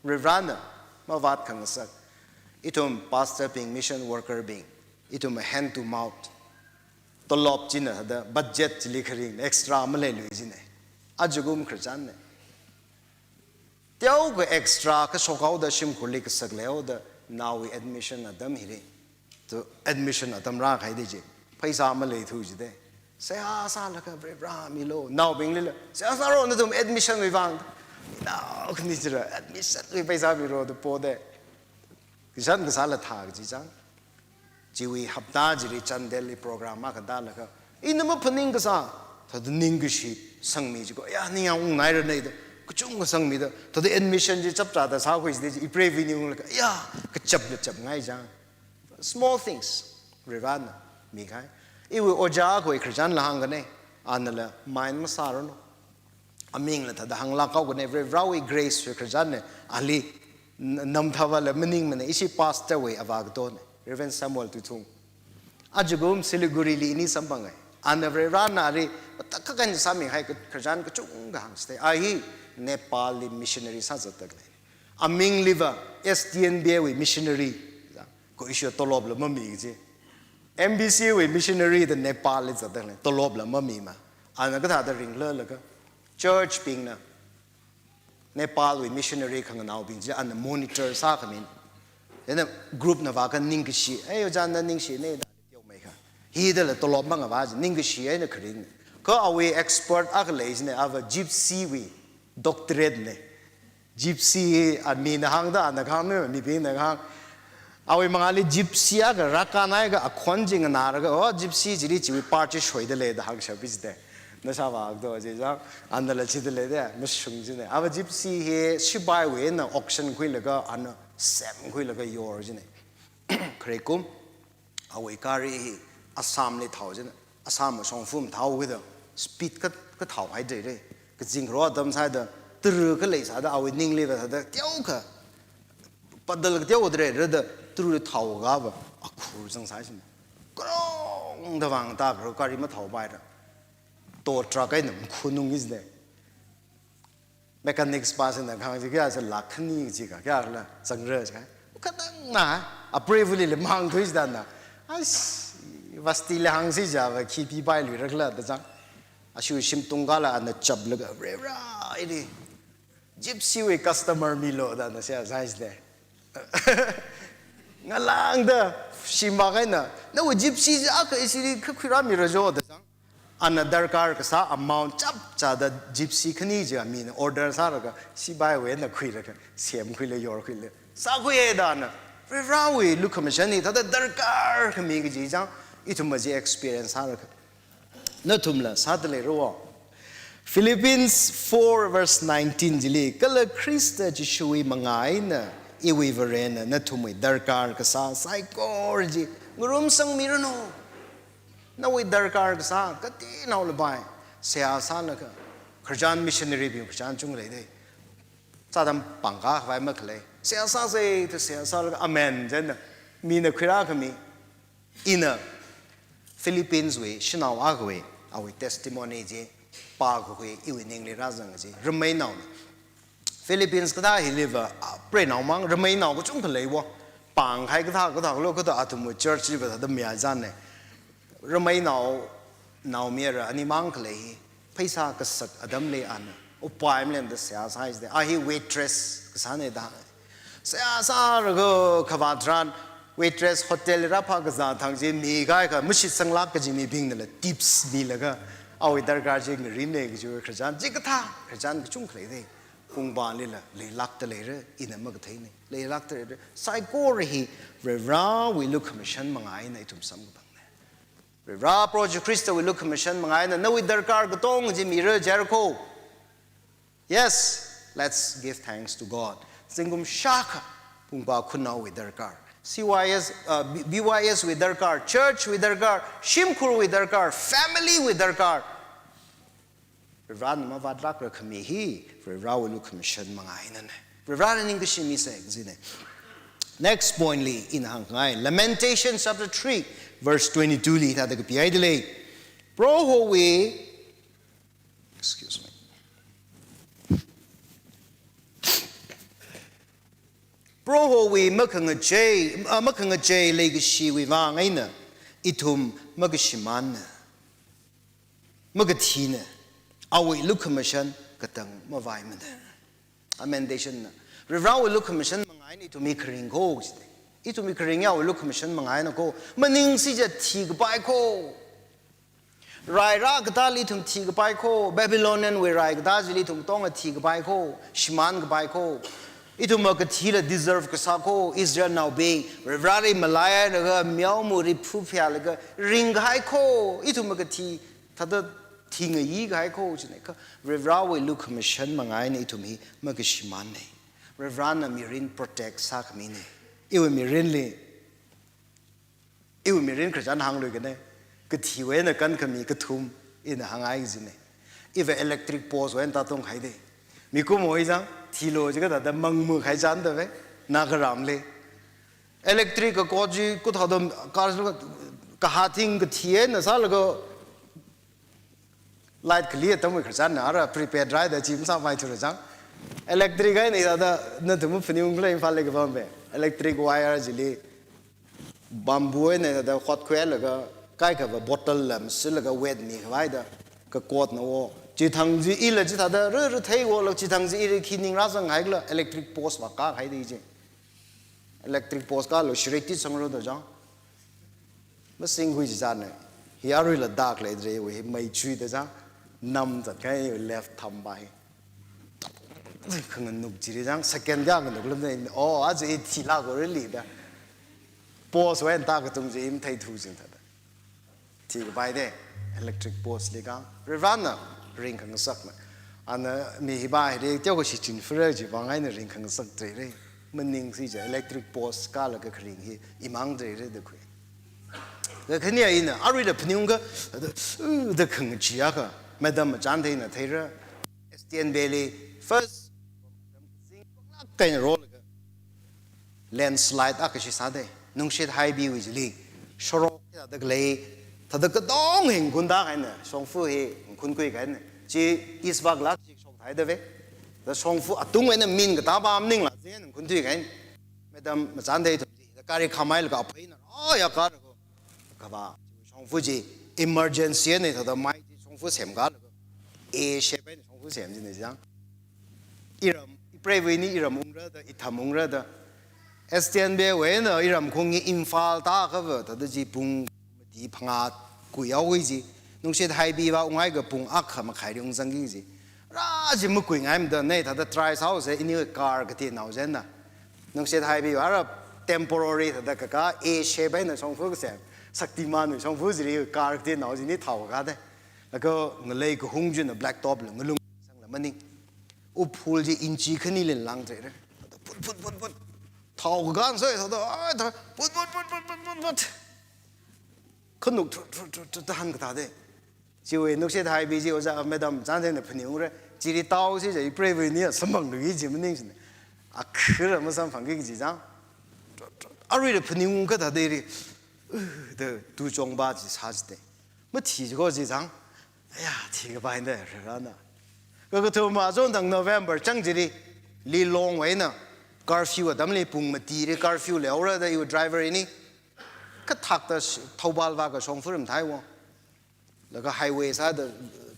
Varena mavāt khangasak. Ithum pastor bing, mission worker bing, ithum hand to mouth. Tolop china da budget chili kharing, extra maleilui china. Ajakum khararchanna. Teokha extra kashok haoda shimkhurli kasak leihaoda naowui admission atam hili. Tu admission atam rākahai da chi. Pheisā maleithu jida. Seihā sālaga Vare milu. Naobinglila seihā sālu nathum admission wui vang. Nao khani chira admission wui pheisā milu da poda. Kashan kasāla thā kaji chang. Chiwui hapta chili Chandel li program akha tālaga, ina maphaning kasā, thāda ningkashi sangmi chi kho, ya, ningyāng ungnaira nei da, kachungkha sangmida, thāda admission chi chapchāda sākhui chida chi, ipreiva ni unglaga, ya, kachapla chapngai chang. Small things, Varena mikahai. Iwui ojā akhawui khararchanla hāngkane, anala mind masāranu. Amingla thāda hānglāk haokane, Varewui grace wui khararchanna, ali n-, namthavala maningmana, ishi pastor wui avā katone, Reverend Samuel Tuithung. Ajakum Siliguri li ini samphangai. Ana Varena ali matakhak eina sāmihai kha-, khararchan kachungkha hāngchithei. A hi Nepal li missionary sāzatda lei. Amingliva S T N B A wui missionary. Kha ishi tolopla mami kaji. M B C wui missionary da Nepal li zatda lei. Tolopla mamima. Ana kathāda ringlalaga, church bingna, Nepal wui missionary khanganaobing chi ana monitor sākhamin. Chieina group na vākha ningkashi, "Ei, ojā na ningshine da," teomeikha. Hidala tolop mangavā chi, ningkashi eina kharing. Kha awui expert akha lei china, ava Gypsy wui doctorate ne. Gypsy, a, mina hāngda, ana kahāng mi, mibingna kahāng. Awui mangāli Gypsy akha rākānhaiakha akhon chi nganālaga, "Oh, Gypsy chili chiwui part chi shoida lei," da hāngshap chida. Nashāvā akdo chi chang, anala chida lei da, mashung china. Ava Gypsy hi sipaiwui eina auction khuilaga, ana semkhuilaga yor china. Khare kum, awui gari hi Assam li thao china. Assam shongfa mathao kida, speed ka, kathao haida lei. Kazing kharā atam sāda, tara khalei sāda, awui ningliva sāda, teokha, pedal teokha da lei, rāda, tara thao kava, akhur zangsai china. Krong da vang ta kharā gari mathāopaira. Tow truck eina makhunung china. Mechanics pa sāna kahāng chi kayā sā, lakh khani chi kha, kayākhala zangra chi kha. Khatangna, apreivalila mahāngthui chida na. As, vasti li hāngsi chiva, khi pipailuirakhala da chang. Ashu shim tungkala ana chaplaga, "Vare, ili Gypsy wui customer milu," da ana seihā sāi chida. Ngalāngda, shim vākahaina, "Nawui Gypsy chi akha ishili kha khuirāmira jo," da chang. Ana darkar kasā amount chapchāda Gypsy khani chi amina order sālaga, sipaiwui eina khuilaga, semkhuila, yorkhuila, sākhuiya da ana. Varivarawui lukhamashan hi thāda darkar khami kaji chang, ithum maji experience sāra kha. Nathumla sāda leira wo. Philippians four verse nineteen chili, kala Khrista Jishuwui manga eina iwui Varena nathumwui darkar kasā saikora chi ngarumsangmiranu. Nawui darkar kasā kateonao lapai seihā sālaga, khararchan missionary bing khararchan chungda lei. Sādam pangkā khavai makhalei. Seihā sāsa da seihā sālaga amen china mina khuirā khami. Ina Philippians wui shanao akhawui, awui testimony chi pākakhui iwui ningli rāzang chi. Rameinaona. Philippians kathā hiliva, a, preinao mang, rameinao kachungkha lei wo. Pāng kahai kathā, kathā kalo kathā athumwui church liva thāda mayāchāna. Rameinao, naomayara ani mang khalei hi, pheisā kasak atamli ana upai maleimada seihā sāi jida. A hi waitress kasāna da. Seihā sālaga khavā tharan waitress hotel li rāphā kazā thang chi mikahai kha mashitsanglāk kaji mibingnala tips milaga awui darkar chi ngarinna kaji khararchan chikathā, khararchan kachungkha lei da. Pungpālila leilākda leira, ina makatheina. Leilākda leira. Saikora hi Varivarawui lukhamashan manga eina ithum samkaphangna. Varivara Proho Jishu Khristawui lukhamashan manga eina nawui darkar katonga chi mira jiakha. Yes, let's give thanks to God. Zingkum shākha pungpā khunaowui darkar. C Y S, uh, B-, B Y S wui darkar, church wui darkar, shimkhurwui darkar, family wui darkar. Varivarana mavātlākra khami hi, Varivarawui lukhamashan manga einana. Varivarana ningkashi misa kajina. Next point li ina hāngngai, Lamentation chapter three, verse twenty-two li thāda kapihaida lei. Prohowui, excuse me. Prohowui makhangachei, ah, makhangachei leikashiwui vang eina ithum makashimānna, makathina, awui lukhamashan katang mavaimana. Lamentation na. Varivarawui lukhamashan manga eina ithum hi kharing kho jida. Ithum hi kharing ya awui lukhamashan manga eina kho. Maningsi ja thikapai kho. Rai rākatāli ithum thikapai kho, Babylonian wui rai katā chili ithum katonga thikapai kho, shimānkapai kho. Ithum makathila deserve kasā kho, Israelnaobing, Varivarali malaihailaga, meomali phuphealaga, ringkahai kho, ithum makathi, thāda thingayi kahai kho, china kha, Varivarawui lukhamashan manga eina ithum hi makashimānna. Varivarana mirin protect sākhamina. Iwui mirinli, iwui mirin khararchan hānglui kane, kathiwui eina kankhami kathum ina hāngngai jina. Iva electric post wui eina tātunghaida. Mikumo hi chang, thilo jiakha thāda mangmu kahai chānda ve, Nagaramli. Electric kakot chi, kathāda, ka, kahā thing kathi eina sālaga, light khali atamwui khararchanna ara prepaid rāhaida chi masāpai thura chang. Electric eina thāda nathum phaningung khala Imphal li kapam ve. Electric wire chili bamboo eina thāda hotkhuilaga kaikhava bottle lam silaga wet mikhavai da kakotna wo. Chithang chi ila chithāda ruru theiwo la chithang chi ili khi ning rāzanghaikhala electric post vākāhaida chi. Electric post kālu shirei titsangra da chang. Masingkhui chi chāna. Hi aruila dark leidalei, hi mei chuida chang. Nam zatkahai left thumb pa hi. Khanganuk chili chang, second kayā nganuk lamna, oh, aja i thilākora li da. Post wui eina tākatung chi i matheithu jing thāda. Thikapai da, electric post li kha, Varivarana ringkhangasakna. Ana mi hiva hili teokha shichin fura chiwui vang eina ringkhangasak thaira. Maningsi ja electric post kālaga kharing hi imang thaira da khui. Kakhane ina, aruila phaningung kha, da, da khangachee akha, madam machāntheina theira, S T N Valley, first, kaina rolaga, landslide akha shi sāda, nungshit haibiwui chili, shorok thāda khalei, thāda katong hi ngakhun tākahaina, shongfa hi ngakhun khuikahaina, chi east vāklāk chi shokthai da ve, da shongfa atung eina min katāpam maningla, zen ngakhun thuikahaina, madam machānthei thum chi, da gari khamhailaga apheina, oh, ya kar ko, kava, shongfa chi, emergency eina thāda mai chi shongfa semkālaga, A shape eina shongfa sem china chang. Iram, ipreiva̱ni iram ungra da, itham ungra da. S T N Valley wui eina iram khaung hi Imphal tākha va, thāda chi pung mati phangā kuihaowa chi. Nungshit haibi vā unghaiakha pung akha makhai ri ungzangki chi. Rā chi makuingaimada, nei thāda try sāhaosa, iniwui car kateonao china. Nungshit haibi vā rā temporary thāda kakā, A shape eina shongfa kasem, Shaktiman wui shongfa chili car kateonao chili thao kakā de. Laga ngalei kahung china black top la ngalung sangla maning. Uphul chi inchi khanili langtheire. Thāda phut, phut, phut, phut. Thao kakā sai, thāda, ai, thā, phut, phut, phut. Khanuk thrut, thrut, thrut, thrut, thāda han kathā de. Chiwui nukshit haibi chi ojā madam chānjana phaningungra. Chili taosi ja ipreiva̱ni samphangluiki ji maningshina. Akhara masamphangki kaji chang. Aruila phaningung kathā de ri. Uh, da tu chongba chi sā chi de. Mathi chiko chi chang. Aya, thikapai da rana. Kakathum ma chon thang November chang chili. Lilongwui eina curfew atamli pung mati li curfew leira da iwui driver ini. Kathakta sh-, Thoubal vākashong furum thaiwo. Laga highway sāda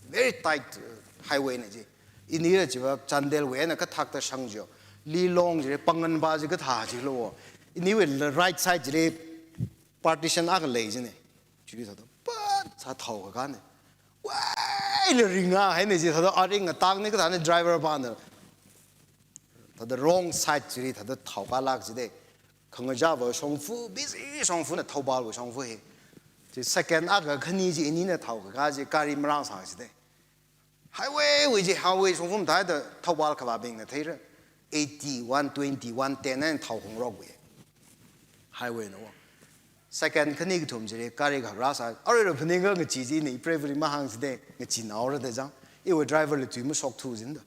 very tight, uh, highway na ji. Inila chiva Chandelwui eina kathakta shang jo. Lilong ji, pangan ba ji kathā ji lo. Iniwui la right side chili partition akha lei jine. Chili sāda, pat sā thao kakā ne. Wai, la ringa haine ji sāda, aring atang ne kathā ne driver pana. Thāda wrong side chili thāda thao kalak ji de. Khangachāva shongfa, busy shongfana Thoubalwui shongfa hi. Chi second akha khani chi inina thao kakā chi gari marāsā ji de. Highway wui chi, highway shongfa mathāda Thoubal khavābingna theira. Eighty, one twenty, one ten eina thao hongrokwui. Highway na wo. Second khani kathum chili gari kharāsā. Aruila phaninga ngachi china ipreiva̱li mahāng ji de, ngachinaora da chang. Iwui driver la tui mashokthu jinda.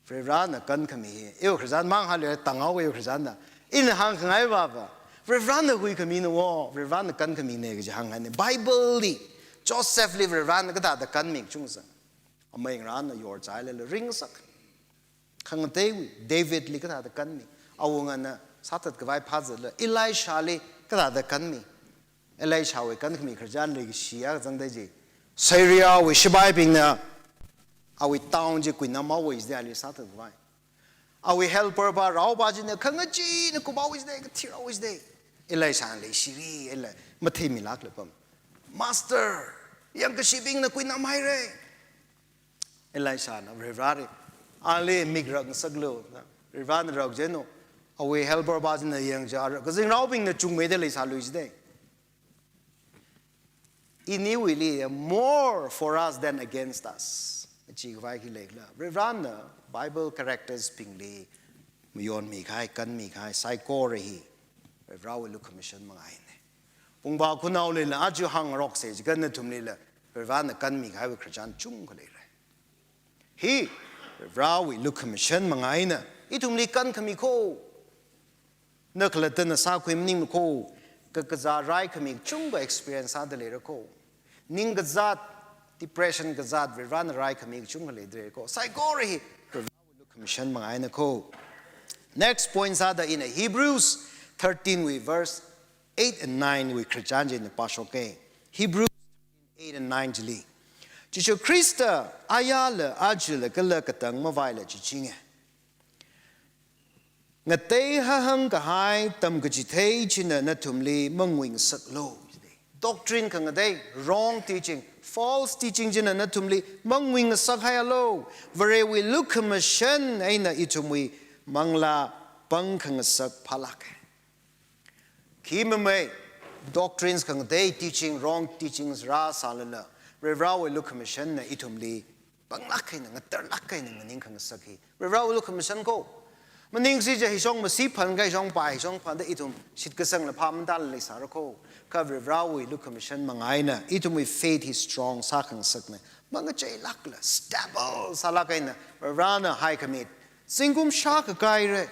Varivarana kankhami hi, iwui Christian mang hale tangao iwui Christian da. Ina hāngkhangai vava. Varivarana huikhami na wo, Varivarana kankhami ne kaji hāngngai ne. Bible li, Joseph li Varivarana kathāda kanmi kachungsa. Amei ngarāna yorchai lala ringsak. Khangateiwui, David li kathāda kanmi. Awungana sāthat khavai phazatla. Elisha li kathāda kanmi. Elishawui kankhami khararchan leikashi akha zangda ji. Syriawui shipaibingna awui town chi kuinamhaowa jida ali sāthat khavai. Awui helper pa raopa china khangachina kuphaowa jida, kathiraowa jida. Elishana leishiri, Eli-, matheimilakla pam. Master, yangkashibingna kuinamhaira. Elishana Varivarali, ali mik rangsaklu, na. Varivarana rang jeno. Awui helper pa china yangja, kazingraobingna chungmeida leisālui jida. Iniwuili, more for us than against us. Chi khavai khi leikhala. Varivarana Bible characters bingli mayonmi kahai, kanmi kahai, saikora hi Varivarawui lukhamashan mangaina. Pungba khunaolila aja hāngroksa jiakha nathumlila Varivarana kanmi kahaiwui khararchan chungkha leira. Hi Varivarawui lukhamashan mangaina, ithumli kankhami kho. Na khalattana sākhui maning kho, kakazā raikhami kachungkha experience sāda leira kho. Ning kazat, depression kazat, Varivarana raikhami kachungkha leidalei kho. Saikora hi Varivarawui lukhamashan mangaina kho. Next point sāda ina Hebrews thirteen wui verse eight and nine wui khararchan chi ina pāshoka. Hebrews eight and nine chili. Jishu Khrista ayāla, ajala kala katang mavaila chichinga. Ngatei hahāng kahai tamkachithei china nathumli manguingasaklu. Doctrine khangatei, wrong teaching, false teaching china nathumli manguingasak haialu. Varewui lukhamashan eina ithumwui manglā pangkhangasak phālāka. Khi mamei, doctrines khangatei, teaching, wrong teachings rāsālala, Varivarawui lukhamashanna ithumli panglāk eina, ngatarlāk eina nganingkhangasak hi Varivarawui lukhamashan kho. Maningsi ja hishong masi phan kahai hishong pai, hishong phanda ithum shitkasangla phā matāla leisāra kho. Kha Varivarawui lukhamashan mangaina, ithumwui faith hi strong sākhangasakna. Mangacheilākla, stable sālāk eina, Varivarana haikhami zingkum shākha kahaira.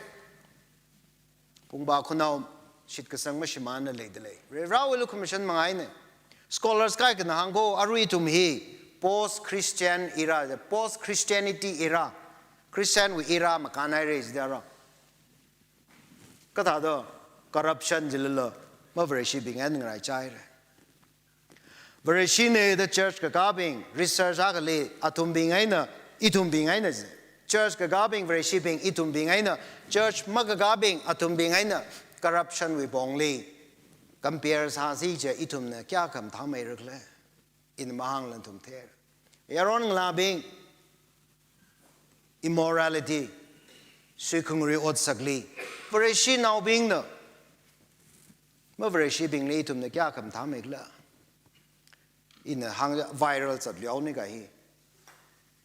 Pungba khanao shitkasang mashimānla leidalei. Varivarawui lukhamashan mangaina. Scholars kaikhana hāng kho, arui ithum hi post-Christian era, post-Christianity era. Christian wui era makānhaira jidara. Kathāda corruption jilala, mavareshibing eina ngaraichaira. Vareshina da church kakābing, research akhali athumbing eina, ithumbing eina ji. Church kakābing, vareshibing, ithumbing eina, church makakābing, athumbing eina, corruption wui pongli compare sāsi ja ithumna kayākha mathāmeirakhala. Ina mahāngla nathum theira. Yaron ngalābing, immorality, suikhangri otsakli, Vareshinaobingna, mavareshibingli ithumna kayākha mathāmeikhala. Ina hāng viral zatluihaowa nika hi.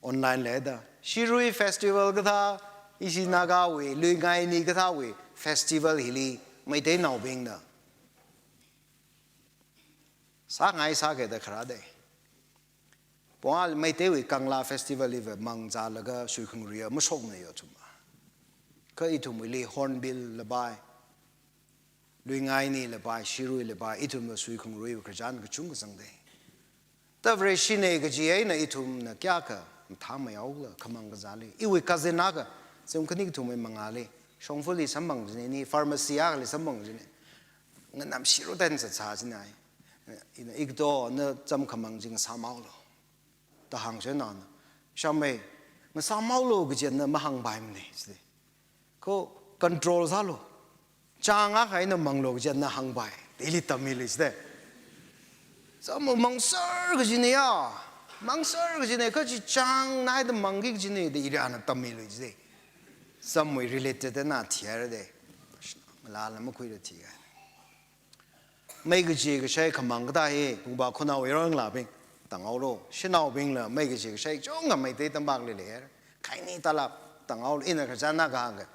Online leida. Shirui Festival kathā, ishi Nagawui, Luingaini kathāwui festival hili, Meiteinaobingna sāngai sākida kharā dei. Pongā Meiteiwui Kangla Festival liva mangzālaga suikhangaruiya mashokna yo chuma. Kha ithumwuili Hornbill lapai, Luingaini lapai, Shirui lapai, ithumla suikhangaruiwui khararchan kachungkha zangdei. Tavare shine kaji eina ithumna kayākha mathāmeihaokhala khamang kazāli. Iwui cousin akha, zingkum khani kathumwui mangāli, shongfali samphang jine, ni pharmacy akhali samphang jine. Nganamshiru ten sāsā jine. Ina, "Ikato, na chāmkhamang chi ngasāmhaolu," da hāngsai nana. "Shamei, ngasāmhaolu," kaji eina mahāngpaimane, jide. Kho control sālu. Chāng akha eina manglu kaji eina hāngpai. Daily tammilu jide. Sāmu mangser kajine ya. Mangser kajine, kha chi chāng naida mangki kajine, da ira na tammilu jide. Sāmu related na thihaira de. Lala makhuira thiga. Mei kaji kashai khamang kathā hi, Pungpa khanao yaronlabing, tānghaolu, shanaobingla mei kaji kashai chungkha Meitei tampakli lei. Khaini talap, tānghaolu, ina khararchan na kahāngka.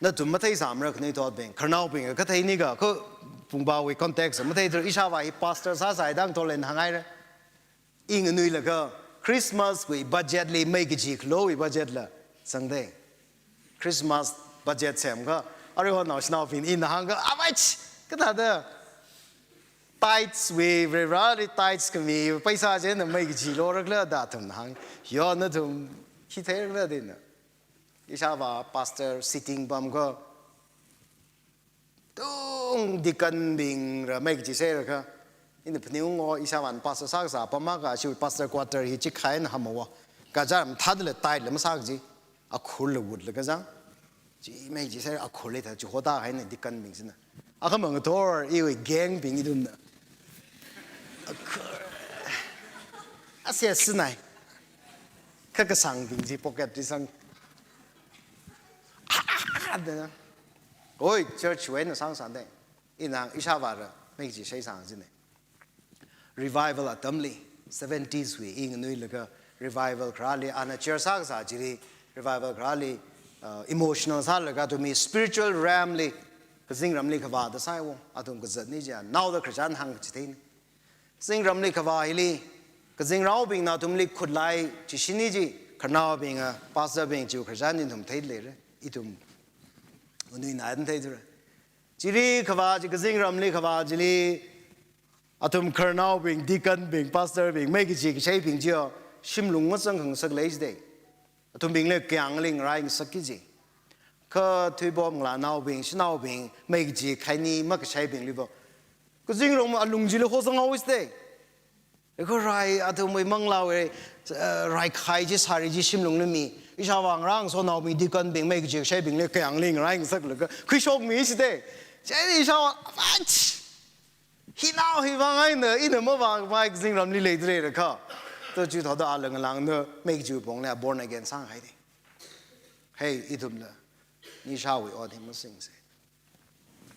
Nathum matheisāmara khanuithotbing, khararnaobing, kathei nika, kho Pungpawui context matheithura, ishāvā hi pastor sāsai dang tholen hānghaira. Inganuilaga Christmas wui budget li mei kaji khalowui budget la zangdei. Christmas budget semkha, aruihon naoshinaobing ina hāngkha, "Avai, kathāda tithes wui, Vareli tithes khami paisa chieina mei kaji lorakhala?" da athumna hāng. Yo, nathum khi theirakhala dina. Ishāvā pastor sitting pamkha, tung deacon bing ra mei kaji seirakha. Ina phaningungo, ishāvāna pastor sākasā pam akha, shi pastor quarter hi chikha eina hamhaowa. Kachāng mathāda la tithe la masā kaji. Akhurla vutlaga zang. Chi mei kaji sei akhurli thā chi hoda haina deacon bing china. Akhamang thor iwui gang bing ithumna. Akhur. Ase sinai. Kha kasangbing chi pocket li sang. Dana. Oi, church wui eina sāngsāndei. Ina ishāvāra mei kaji seisang jine. Revival atamli, seventies wui inganuilaga revival kharāli, ana chair sākasā chili, revival kharāli, uh, emotional sālaga athumwui spiritual realm li, kazingramli khavāda sāhaiwo, athum kazatni chiya, naoda khararchan hāngkachitheini. Kazingramli khavā hili, kazingraobingna athumli khutlai chi shini chi, khararnaobinga, pastor bing chiwui khararchan ithum theileira, ithum nganuina atam theithura. Chili khavā chi, kazingramli khavā chili, athum khararnaobing, deacon bing, pastor bing, mei kaji kasheibing chiya, shimlung mazang khangasak lei jidei. Athumbingli kayāngli ngarai ngasakki ji. Kha thuipop ngalānaobing, shanaobing, mei kaji khaini makasheibingliva, kazingramwui alung chili hosang haowa jidei. Kha rai athumwui manglāwui, eh, raikhai chi sāri chi shimlungli mi. Ishāvā ngarāngasotnaobing, deacon bing, mei kaji kasheibingli kayāngli ngarai ngasaklaga khuishokmi jidei. Chieina ishāvā, ach! Hinao hi vang eina, ina mavākhavai kazingramli leidalei rakha. To chi thoda ala ngalāngna mei kaji pongli born again sānghaidei. Hei, ithumla nishāwui ot hi masingse.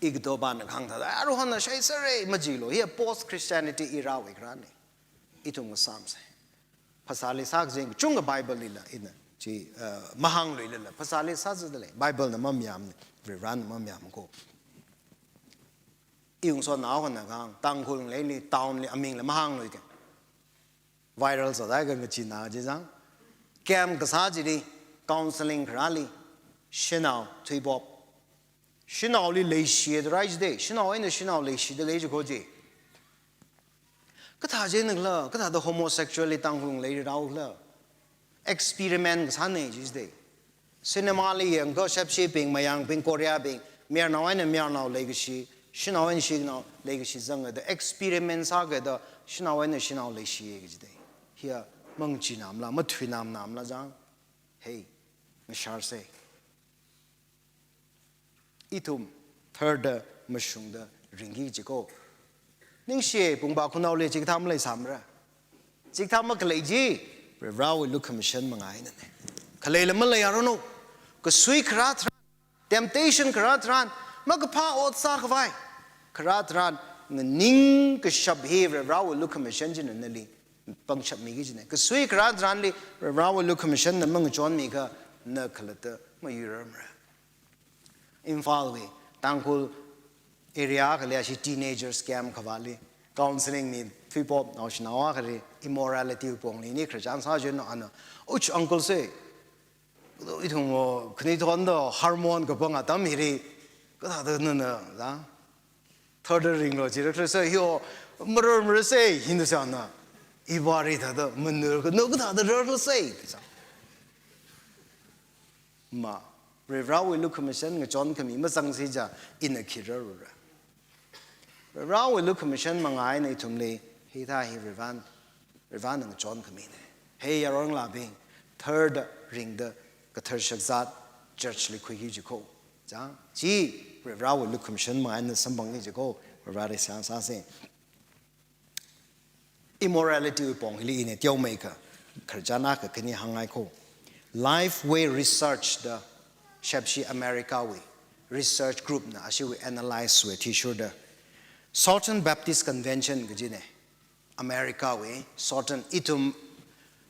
Ikato pana kahāng thāda, aruihonna shaiserra majilu, hiya post Christianity era wui kharāni. Ithum ngasāmse. Phasāli sākazing, chungkha Bible lila, ina, chi, uh, mahāngluilala, phasāli sāzadalei, Bible na mamayāmni, Varena mamayāmko. Iyungsotnao honna kahāng, Tangkhul ngaleili, town li, amingla mahāngluike. Viral sāda kha ngachina jizang. Camp kasā chili, counseling kharāli, shanao, thuipop. Shanaoli leishiya da rai jidei, shanao eina shanao leishida lei jiko ji. Kathā jinakhala, kathāda homosexual li Tangkhul ngalei riraokhala. Experiment kasāne jidei. Cinema li yangkha shepshibing, mayangbing, Korea bing, mayarnao eina mayarnao leikashi, shanao eina shanao leikashi zangda experiment sākida, shanao eina shanao leishiya kajidei. Hiya mangachinamla, mathuinamnamla zang. Hei, ngasharse. Ithum tharda mashungda ringki jiko. Ningshiye, Pungpa khunaoli chikathā maleisāmara. Chikathā makhalei chi, Varewui lukhamashan manga einane. Khaleila maleiaranu. Kasui kharā tharan, Temptation kharā tharan, makaphā ot sākhavai kharā tharan, nganing kashap hi Varivarāwui lukhamashan china nali pangshap miki kajina. Kasui kharā tharanli Varivarāwui lukhamashanna mangachonmikha na khalatta mayuirarmara. Imphalwui Tangkhul area akhali ashi teenagers camp khavāli counseling mithuipop naoshinao akhali immorality pongli ni khararchan sāchon ana, "Ouch, uncle sei, ithum wo khani thonda hormone kapang atam hili kathāda nana, da? Thāda ringlo jira khala sei, hio, mararmara sei," hina sāna. Iwui vāri thāda manarka, "Na kathāda rarkhala sei," da sā. Ma, Varivarāwui lukhamashan ngachonkhami mazangsi chiakha ina khi rarra. Varivarāwui lukhamashan manga eina ithumli hithā hi Varivarāna, Varivarāna ngachonkhamina. He yarongalābing, tharda ringda kathar shakzat church li khuiki jiko. Chang, chi Varivarāwui lukhamashan manga eina samphangki jiko, Varivarāli seihā sāsa. Immorality wui pong hili ina teomeikha khararchan akha khani hāngngaiko. Lifeway Research da shepshi America wui research group na ashiwui analyse wui athishurda, Southern Baptist Convention kajina, America wui, Southern, ithum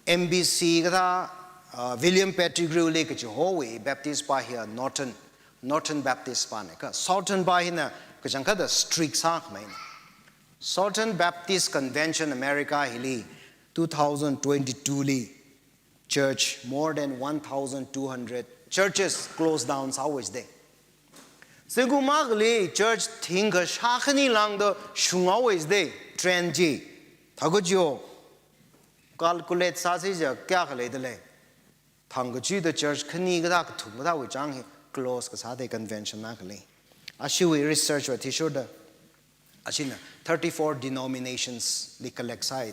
M B C kathā, uh, William Pettigrew li kachihowui Baptist pa hiya Northern, Northern Baptist pana kha, Southern pa hina kachangkhatta strict sākhamaina. Southern Baptist Convention America hili two thousand twenty-two li church more than one thousand two hundred churches close down sāhaowa jida. Zingkum akhali church thingkha shākhani lāngda shunghaowa jida, trend chi. Thākha chiyo, calculate sāsi chiakha kayākha leidalei. Thangkachida church khani kathā kathum kathāwui chang hi close kasā da convention akhali. Ashiwui research wui athishurda, ashina thirty-four denominations li collect sāi.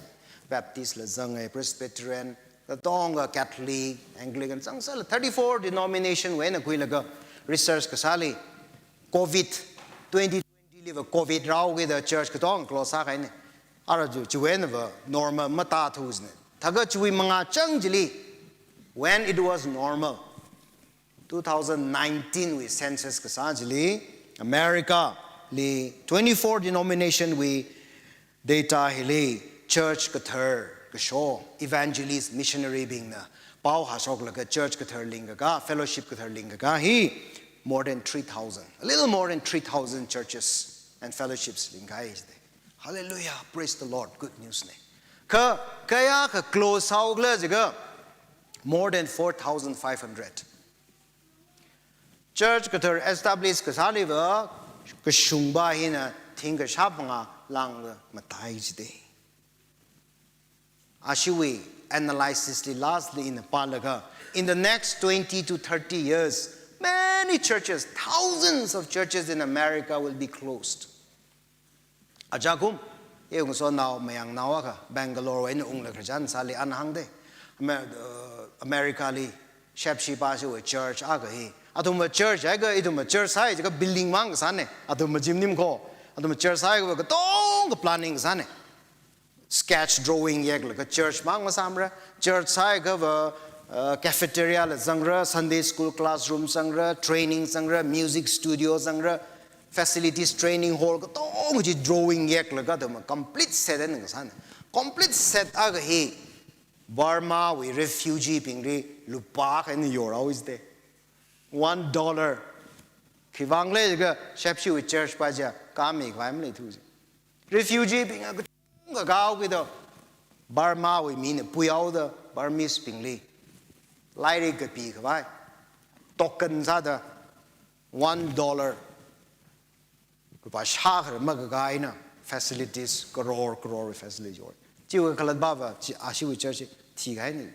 Baptist la zanga, Presbyterian, katonga Catholic, Anglican, zangsāla thirty-four denomination wui eina khuilaga research kasāli, covid twenty twenty liva covid rāhaokida church katonga close sākahaina. Ara chu chiwui einava normal matāthu jina. Thākha chiwui mangā chang chili, when it was normal, two thousand nineteen wui census kasā chili, America li twenty-four denomination wui data hili church kathar kasho, evangelist, missionary bingna pao hāshoklaga church kathar lingkakā, fellowship kathar lingkakā hi more than three thousand, a little more than three thousand churches and fellowships lingkahai jida. Hallelujah, praise the Lord, good news na. Kha kayākha close sāhaokhala jiakha more than four thousand five hundred. Church kathar establish kasāliva kashungpa hina thingkha shāphangā lāngla matai jida. Ashiwui analysis li lastly ina pālaga, in the next twenty to thirty years, many churches, thousands of churches in America will be closed. Ajakum, iwui ngasotnao, mayangnao akha, Bangalore wui eina unglaga khararchan sāli ana hāngda. Amer-, uh, America li shepshi pa shiwui church akha hi, athumva church haiakha, ithumva church sāi jiakha building mang kasāna, athumva gym nim ko, athumva church sāi akha katonga planning kasāna. Sketch drawing yeklaga church mang masāmara, church sāi akhava, uh, cafeteria la zangra, Sunday school classroom zangra, training zangra, music studio zangra, facilities, training hall, katonga chi drawing yeklaga athumva complete set eina kasāna. Complete set akha hi Burma wui refugee bingli lupā akha eina yorhaowa jida. One dollar. Khivang khala jiakha shepshi wui church pa chiakha kāmikhavai maleithu jida. Refugee bing akha katonga kahaokida, Burma wui mina puihaoda, Burmese bingli lairik kapikhavai, token sāda, one dollar, lupā shākha makakā eina facilities, crore, crore facilities yor. Chiwui kakhalat pava, chi, ashiwui church thikahaina.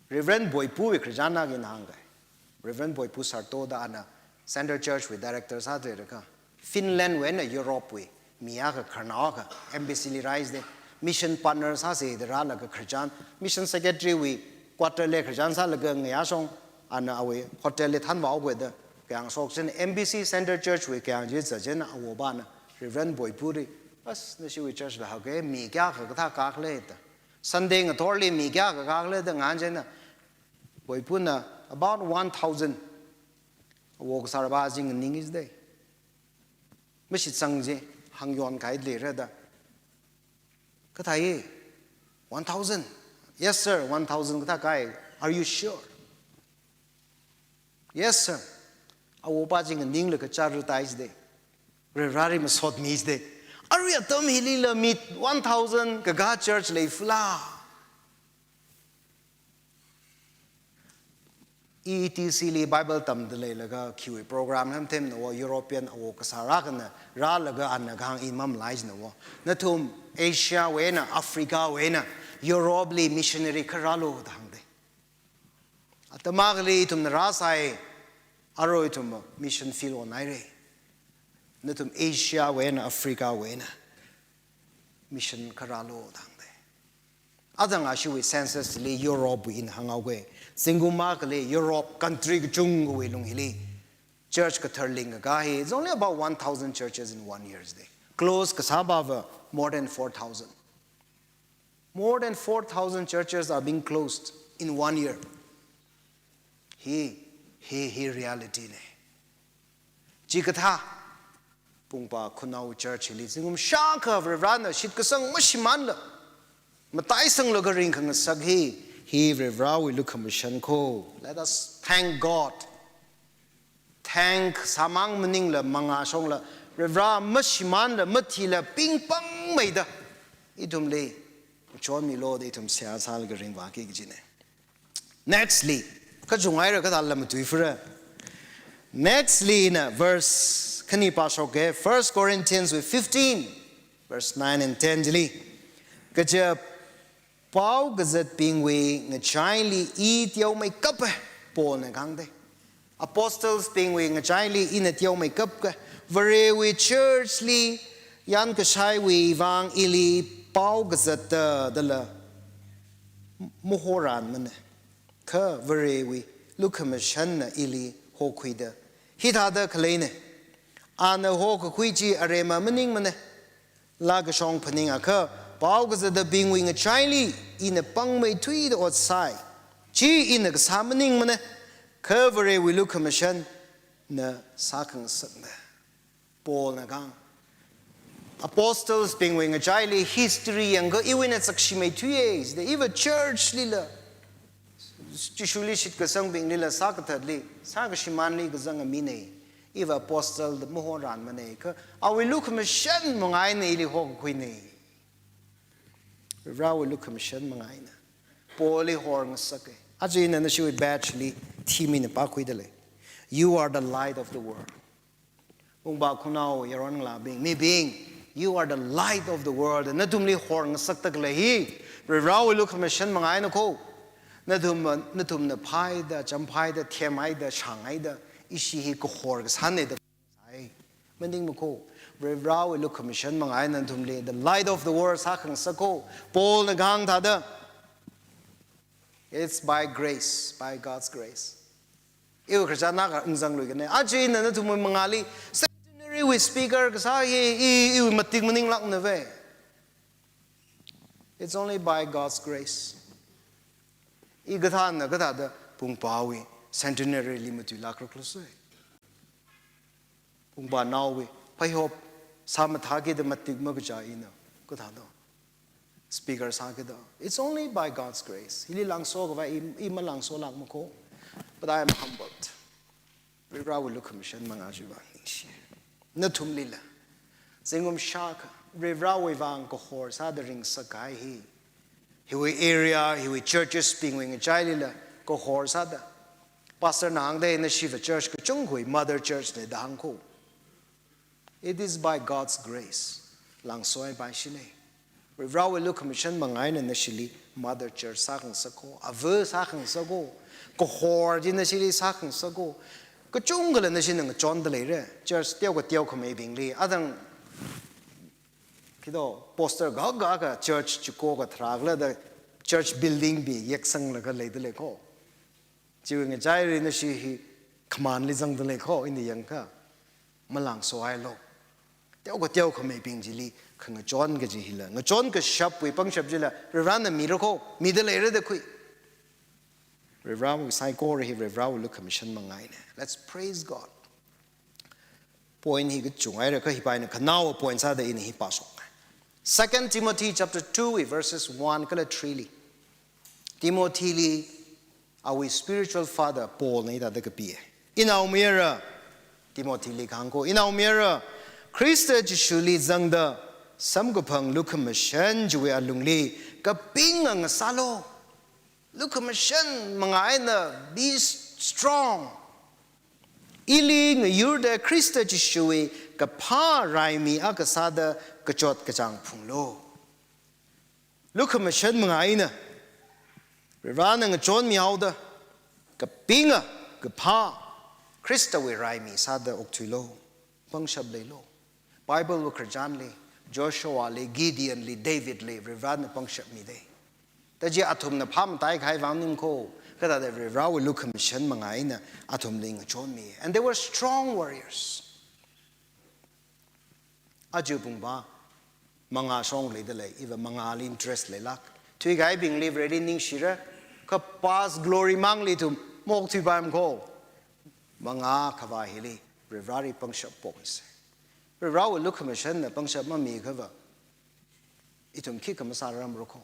Reverend Boipuwui khararchan akha ina hāngkahai. Reverend Boipu Sarto da, ana Center Church wui director sāda leirakha, Finland wui eina Europe wui mi akha khararnao akha embassy li rāi jida, mission partner sāsa da rālaga khararchan, mission secretary wui quarter li khararchan sālaga ngayāshong, ana awui hotel li thanvāhaoda kayāng shok chieina embassy Center Church wui kayāng chi zat chieina awopana Reverend Boipuli, "As, nashiwui church la hake, mi kayākha kathā kākhala?" da. Sunday ngathorli mi kayākha kākhala da ngahān chieina, Boipuna about one thousand. Awo kasāra pa chi nganingda. Mashitsang chi, hāngyon kahai leira da. Kathāya? One thousand. Yes, sir, one thousand kathā kahai. Are you sure? Yes, sir. Awo pa chi nganinglaga chara tai jida. Varivarali masotmi jida. Arui atam hilila mi one thousand kaka church leifala. E T C li Bible tamda leilaga khiwui program hamthemna wo European awo kasāra akhana rālaga ana kahāng i mamalai jina wo. Nathum Asia wui eina, Africa wui eina, Europe li missionary kha rālu da hāngda. Atam akhali ithumna rāsai, arui ithum mission field onhaira. Nathum Asia wui eina, Africa wui eina mission kha rālu da hāngda. Athang ashiwui census li Europe wui ina hānghaowa. Zingkum akhali Europe country kachungkhawui lung hili church kathar lingkakā hi, it's only about one thousand churches in one year jida. Close kasā pava more than four thousand. More than four thousand churches are being closed in one year. Hi, hi, hi reality na. Chikathā, Pungpa Khunao Church hili zingkum shākha Varivarana shitkasang mashimānla mataisanglaga ringkhangasak hi, hi Varivarawui lukhamashan ko. Let us thank God. Thank sāmang maningla mangā shongla, Varivara mashimānla mathila pingpangmeida ithumli chonmilu da ithum seihā sālaga ringvāki kajina. Next li, kachungkhaira kathāla matuifara. Next li ina verse khani pāshoka, First Corinthians wui fifteen, verse nine and ten chili. Kaja paokazatbingwui ngachaili i teomeikapa, Paulna kahāngda. Apostles bingwui ngachaili ina teomeikapka, Varewui church li yankashaiwui vang ili paokazata dala mahoranmana. Kha Varewui lukhamashanna ili hokhuida hithāda khaleina. Ana hokakhui chi aremma maningmana. Laa kashong phaningakha, paokazatabingwui ngachaili ina pangmeithuida ot sāi. Chi ina kasā maningmana, kha Varewui lukhamashanna sākhangasakna. Paulna kahāng. Apostles bingwui ngachaili history yangakha iwui eina sakshimeithuiya, jida iva church lila, Jishuli shitkasangbinglila sākathatli, sākashimānli kazanga mina. Iva apostle da mahoranmana, kha awui lukhamashan manga eina ili hokakhuina. Varewui lukhamashan manga eina. Paulli horngasaka. Aja ina nashiwui batch li theme ina pākhuida lei. You are the light of the world. Pungpa Khunao yaron ngalābing, mibing, you are the light of the world. Nathumli horngasakta khalei hi Varewui lukhamashan manga eina ko. Nathum, nathumna phaida, champhaida, themhaida, shānghaida, ishi hi kahor kasāna da sai. Maningmako. Varewui lukhamashan manga eina nathumli the light of the world sākhangasak ko. Paulna kahāng thāda, it's by grace, by God's grace. Iwui khararchan akha ungzanglui kajina. Aja ina nathumwui mangāli centenary wui speaker kasā hi i, iwui matik maninglākna ve. It's only by God's grace. I kathāna kathāda Pungpawui centenary li matuilākra khala sai. Pungpanaowui pheihop sāmathākida matik makaja ina kathāda speaker sākida. It's only by God's grace. Hili langso khavai i, i malangsolākmako. But I am humbled. Varewui lukhamashan manga chiwui vang ningshi. Nathumlila. Zingkum shākha Varewui vang kahor sāda ringsak kahai hi. Hiwui area, hiwui churches bingwui ngachailila kahor sāda. Pastor na hāngda nashiva church kachungkhawui mother church na da hāngko. It is by God's grace. Langsopai shina. Varewui lukhamashan manga eina nashili mother church sākhangasak ko, ava sākhangasak ko, kahor chi nashili sākhangasak ko. Kachungkhala nashina ngachonda leira. Church teokha teokhameibingli. Athang khi do poster gagaka church chikoka tharakla da church building bi yeksanglaga leida lei ko. Chiwui ngachaili nashi hi khamānli zangda lei ko, ina yangakha. Malangsohailu. Teokha teokhameibing chili khangachon kaji hila. Ngachon kashapwui pangshap chila Varena mira ko, mida leira da khui. Varivarawui saikora hi Varivarawui lukhamashan mangā eina. Let's praise God. Point hi kachungkha haira kha hipa eina khanaowa point sāda ina hi pāshok. Second Timothy chapter two verses one kala three li. Timothy li awui spiritual father Paul na hithāda kapi. Inaomayara, Timothy li kahāng ko, inaomayara, Khrista Jishuli zangda samkaphang lukhamashan chiwui alungli kapinga ngasālu. Lukhamashan mangā eina be strong. Ili ngayurda Khrista Jishuwui kaphā raimi akha sāda kachot kachāng phunglu. Lukhamashan mangā eina Varivarana ngachonmihaoda kapinga kaphā Khristawui raimi sāda okthuilu. Pangshap leilu. Bible wui khararchanli, Joshua li, Gideon li, David li, Varivarana pangshap mida. Tachi athumna phāmatai kahai vang maningko, kha thāda Varivarawui lukhamashan mangā eina athumli ngachonmi. And they were strong warriors. Aja pungba mangā shong leida lei, iva mangāli interest leilāk. Thuikahaibingli Vareli ningshira, kha past glory mangli ithum maokthuipaimako. Mangā khavā hili Varivarali pangshap poksa. Varivarawui lukhamashanna pangshap mamiakhava, ithum khikha masāramrako.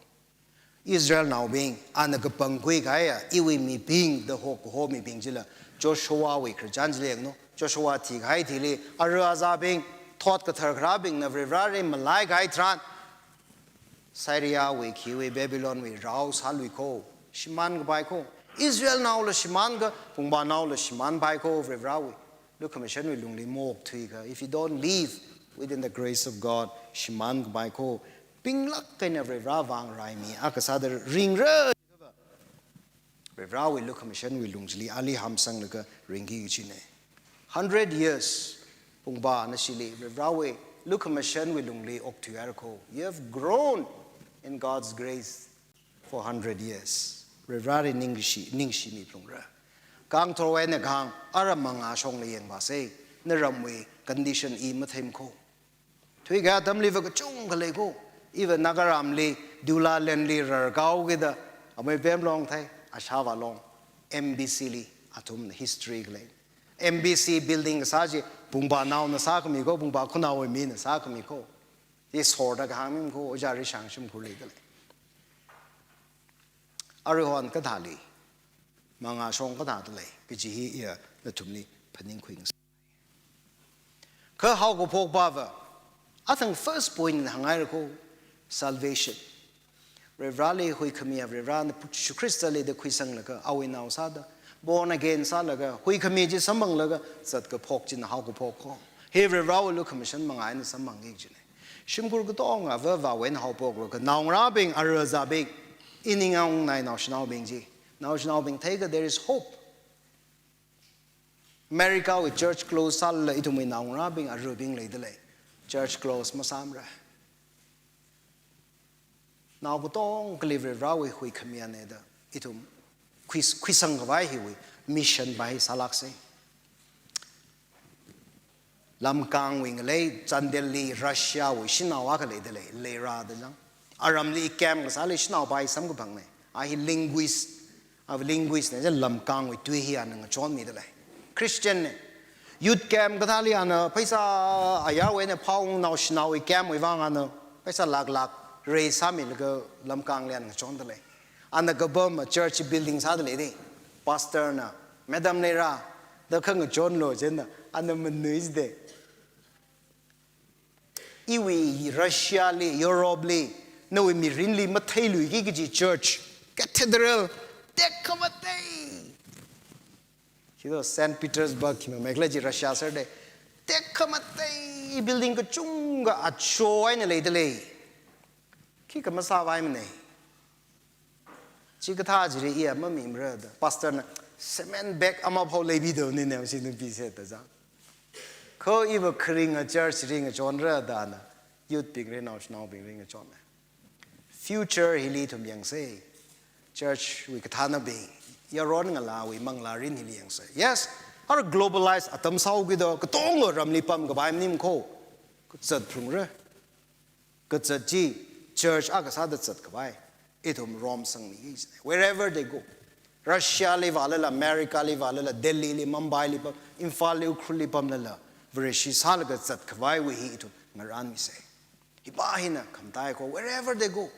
Israelnaobing, ana kapangkhui kahaiya, iwui mibing da ho kaho mibing chila, Joshuawui khararchan chili yanglu. Joshua thikahai thili, ara azābing, thot kathar kharābingna Varivarali malaikahai tharan, Syriawui, khiwui, Babylonwui rao sāluiko, shimānkapaiko. Israelnaola shimānka, pungpanaola shimānpaiko, Varivarawui lukhamashanwui lungli maokthuikha. If you don't live within the grace of God, shimānkapaiko. Pinglāk eina Varivara vang raimi akha sāda ringra. Varivarawui lukhamashanwui lung chili ali hamsanglaga ringki kachina. Hundred years pungpana shili Varivarawui lukhamashanwui lungli okthuihairako. You have grown in God's grace for hundred years. Varivarali ningshi, ningshimi phalungra. Kangthor eina kahāng, ara mangā shongli yangvāsa. Naramwui condition i matheimako. Thuikahai atamliva kachungkha leiko. Iva Nagaramli, Dula Landli rarkahao kida, Ameipem Long thei, Ashava Long, M B C li, athumna history khalei. M B C building kasā chi, pungpanaona sākhamiko, pungpa khunaowui mina sākhamiko. Hi sorda kahāng maningko, ojā Rishang shimkhurli da lei. Aruihon kathāli, mangā shong kathāda lei, kaji hi iya nathumli phaningkhui ngasā. Kha haokaphokpava, athang first point eina hānghairako, salvation. Varivarali huikhamiya, Varivarana Jishu Khristali da khuisanglaga, awui nao sāda, born again sālaga, huikhami chi samphanglaga, zat kaphok china haokaphokko. Hi Varivarawui lukhamashan mangā eina samphangki kajina. Shimkhur katonga avāva eina haophoklaga, naongarābing, ara azābing, ining aung nai naoshinaobing chi. Naoshinaobing theikha there is hope. Americawui church close sālala ithumwui naongarābing, arabing leida lei. Church close masāmara. Nao katongali Varivarawui huikhamiyana da ithum khuis-, khuisangkhavai hiwui mission pa hi sālāksa. Lamkangwui ngalei, Chandelli Russiawui shanao akha leida lei, Lera da zang. Aramli camp kasāli shanao pa hi samkaphangna. A hi linguist, a linguist na, chieina Lamkangwui tui hi ana ngachonmida lei. Christian na. Youth camp kathāli ana pheisā ayarwui eina phaung, naoshinaowui camp wui vang ana pheisā lāk lāk raise sāmilaga Lamkangli ana ngachonda lei. Ana kapam church building sāda lei da. Pastor na, "Madam Lera, da kha ngachonlu," chieina ana manuida. Iwui Russiali, Europeli, nawui mirinli matheiluiki kaji church, cathedral, tekhamatei. Khi do Saint Petersburg khi mamekla chi Russia serde. Tekhamatei building kachungkha acho eina leida lei. Khikha masāpaimana. Chikathā chili iya mamimara da. Pastor na cement bag amaphao leipida nina, si nupise da zang. Kha iva kharinga church ringa chonra da na. Youth bingli, naoshinaobingli ngachonna. Future hili ithum yangsa. Church wui kathānabing, yaron ngalāwui manglārin hili yangsa. Yes, ara globalize atam sāhaoki do, katonga ramli pamkapai maningko. Kazat phalungra. Kazat chi church akha sāda zatkhavai ithum romsangmi kajina. Wherever they go. Russia li vālala, America li vālala, Delhi li, Mumbai li pam, Imphal li, Ukhrul li pamlala, Vareshi sālaga zatkhavaiwui hi ithum ngarānmisei. Hipa hina khamataiya ko, wherever they go,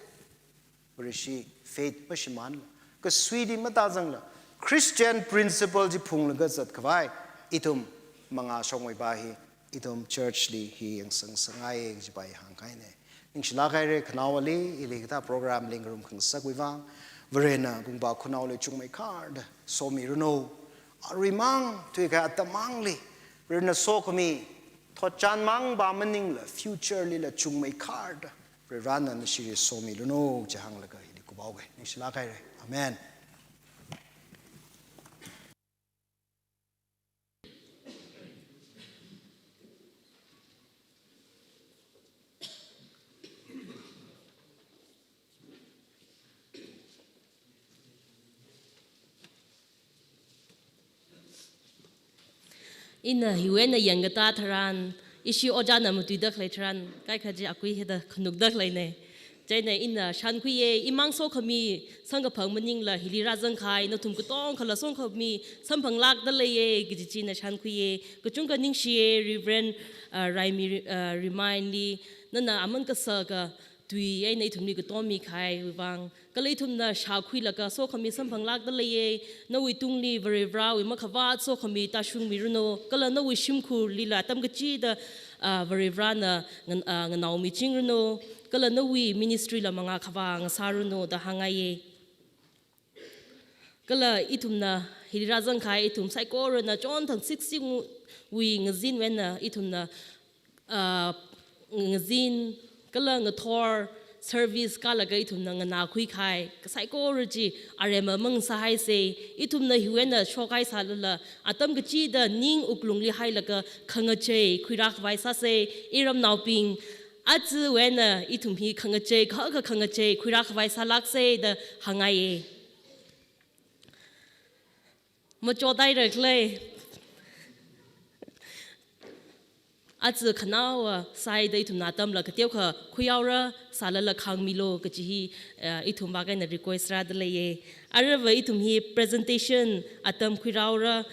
Vareshi faith mashimānla, kasuili matāzangla, Christian principle chi phunglaga zatkhavai ithum mangāshongwui pa hi, ithum church li hi yangsang sangngai kajipa hi hāngkahaina. Ningshilāk haira khanaowali, ili kathā program li ngarumkhangasakwui vang, Varena Bungpa Khunaoli chungmeikharda somiranu. Aruimang, thuikahai atam mangli, Varena sokhami, thotchan mang pa maningla, future lila chungmeikharda Varena nashili somiranu, chi hānglaga ili kuphaoga. Ningshilāk haira. Amen. Ina hiwui eina yangkatā tharan, ishi ojāna matuida khalei tharan, kaikha chi akui hida khanukda khaleina. Chieina ina shānkhuiya, imang sokhami samkaphang maningla hili rāzangkahai nathum katongkhala sokhami samphanglākda leiya kaji chi ina shānkhuiya. Kachungkha ningshiya, Reverend, uh, Raimi, uh, Rimainli, nana aman kasaka tui eina ithumli katom mikahaiwui vang. Kala ithumna shākhuilaga sokhami samphanglākda leiya, nawui tungli Varivarāwui makhavāt sokhami tāshungmiranu, kala nawui shimkhurlila atam kachida, ah, Varivarāna ngan-, ah, nganaomichingranu, kala nawui ministry la mangā khavā ngasāranu da hāngngaiya. Kala ithumna hili rāzangkahai ithum saikorana chonthang siksingwui ngazinwui eina ithumna, ah, ngazin kala ngathor service kālaga ithumna nganākhuikahai saikora chi aremma mangasāhaisei. Ithumna hiwui eina shokhai sālala, atam kachida ning wuklungli hailaga khangachei khuirākhavai sāsei. Iramnaobing, aja wui eina ithum hi khangachei, kahaka khangachei khuirākhavai sālāksei da hāngngaiya. Machotaira khalei. Aja khanaowa sāida ithumna atamla kateokha khuihaora, sālala khāngmilu kaji hi, eh, ithum vak eina request rāda leiya. Aruiva ithum hi presentation atam khuirāhaora.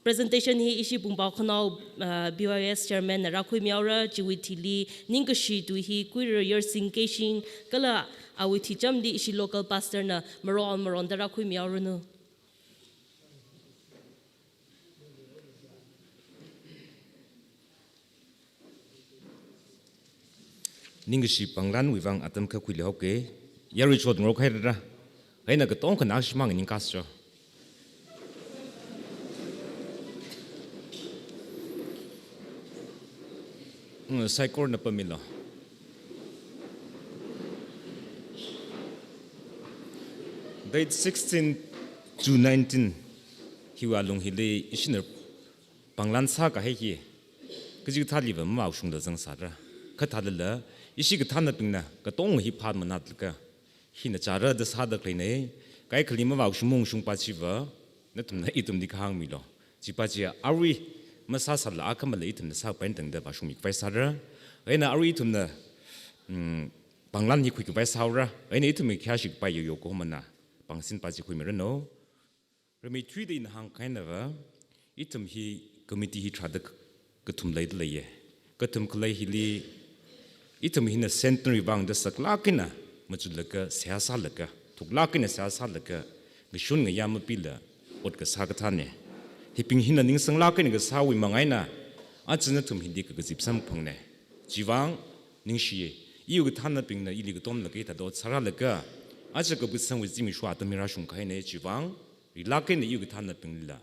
Presentation hi ishi Bungpa Khanao, uh, B Y S chairman na rākhuimihaora, chiwui thili ningkashi tui hi Kuira Yarsing Keishing, kala awui thichamli ishi local pastor na maron maronda rākhuimihaoranu. Ningkashi Panglanwui vang atam kha khuiluihaoke, yaruichot ngarokhairara, eina katongkhana shimāng ningkasra. Mm, saikorana pammilu. Date sixteen to nineteen, hiwui alung hili ishina Panglan sākahai hi, kachikathāliva mavāshungla zangsāra. Kathālala, ishi kathānabingna katonga hi phāmanatlaga, hina chāra da sāda khaleina, kaikhali mavāshung mungshungpa chiva, nathumna ithumli kahāngmilu. Chipa chi arui masāsāla akhamala ithumna sāpaina tangda vāshungmikhavai sāra. Eina arui ithumna, mm, Panglan hi khuikhavai sāhaora. Eina ithumwui khayāshi kapai yoyo kahomana, pangsinpa chi khuimiranu. Rimeithuida ina hāngkahainava, ithum hi committee hi tharāda k-, kathum leida leiya. Kathum khalei hili, ithum hina centenary vangda saklāk eina machulaga seihā sālaga, thuklāk eina seihā sālaga, ngashun ngayā mapila ot kasā kathāna. Hibing hina ningsanglāk eina kasāwui manga eina, aja nathum hili kakazip samphangna. Chivang ningshiya, iwui kathānabingna ili katomlaga hithāda ot sārālaga, aja kapitsangwui zimiksho atam hi rāshungkahaina. Chivang rilāk eina iwui kathānabinglila,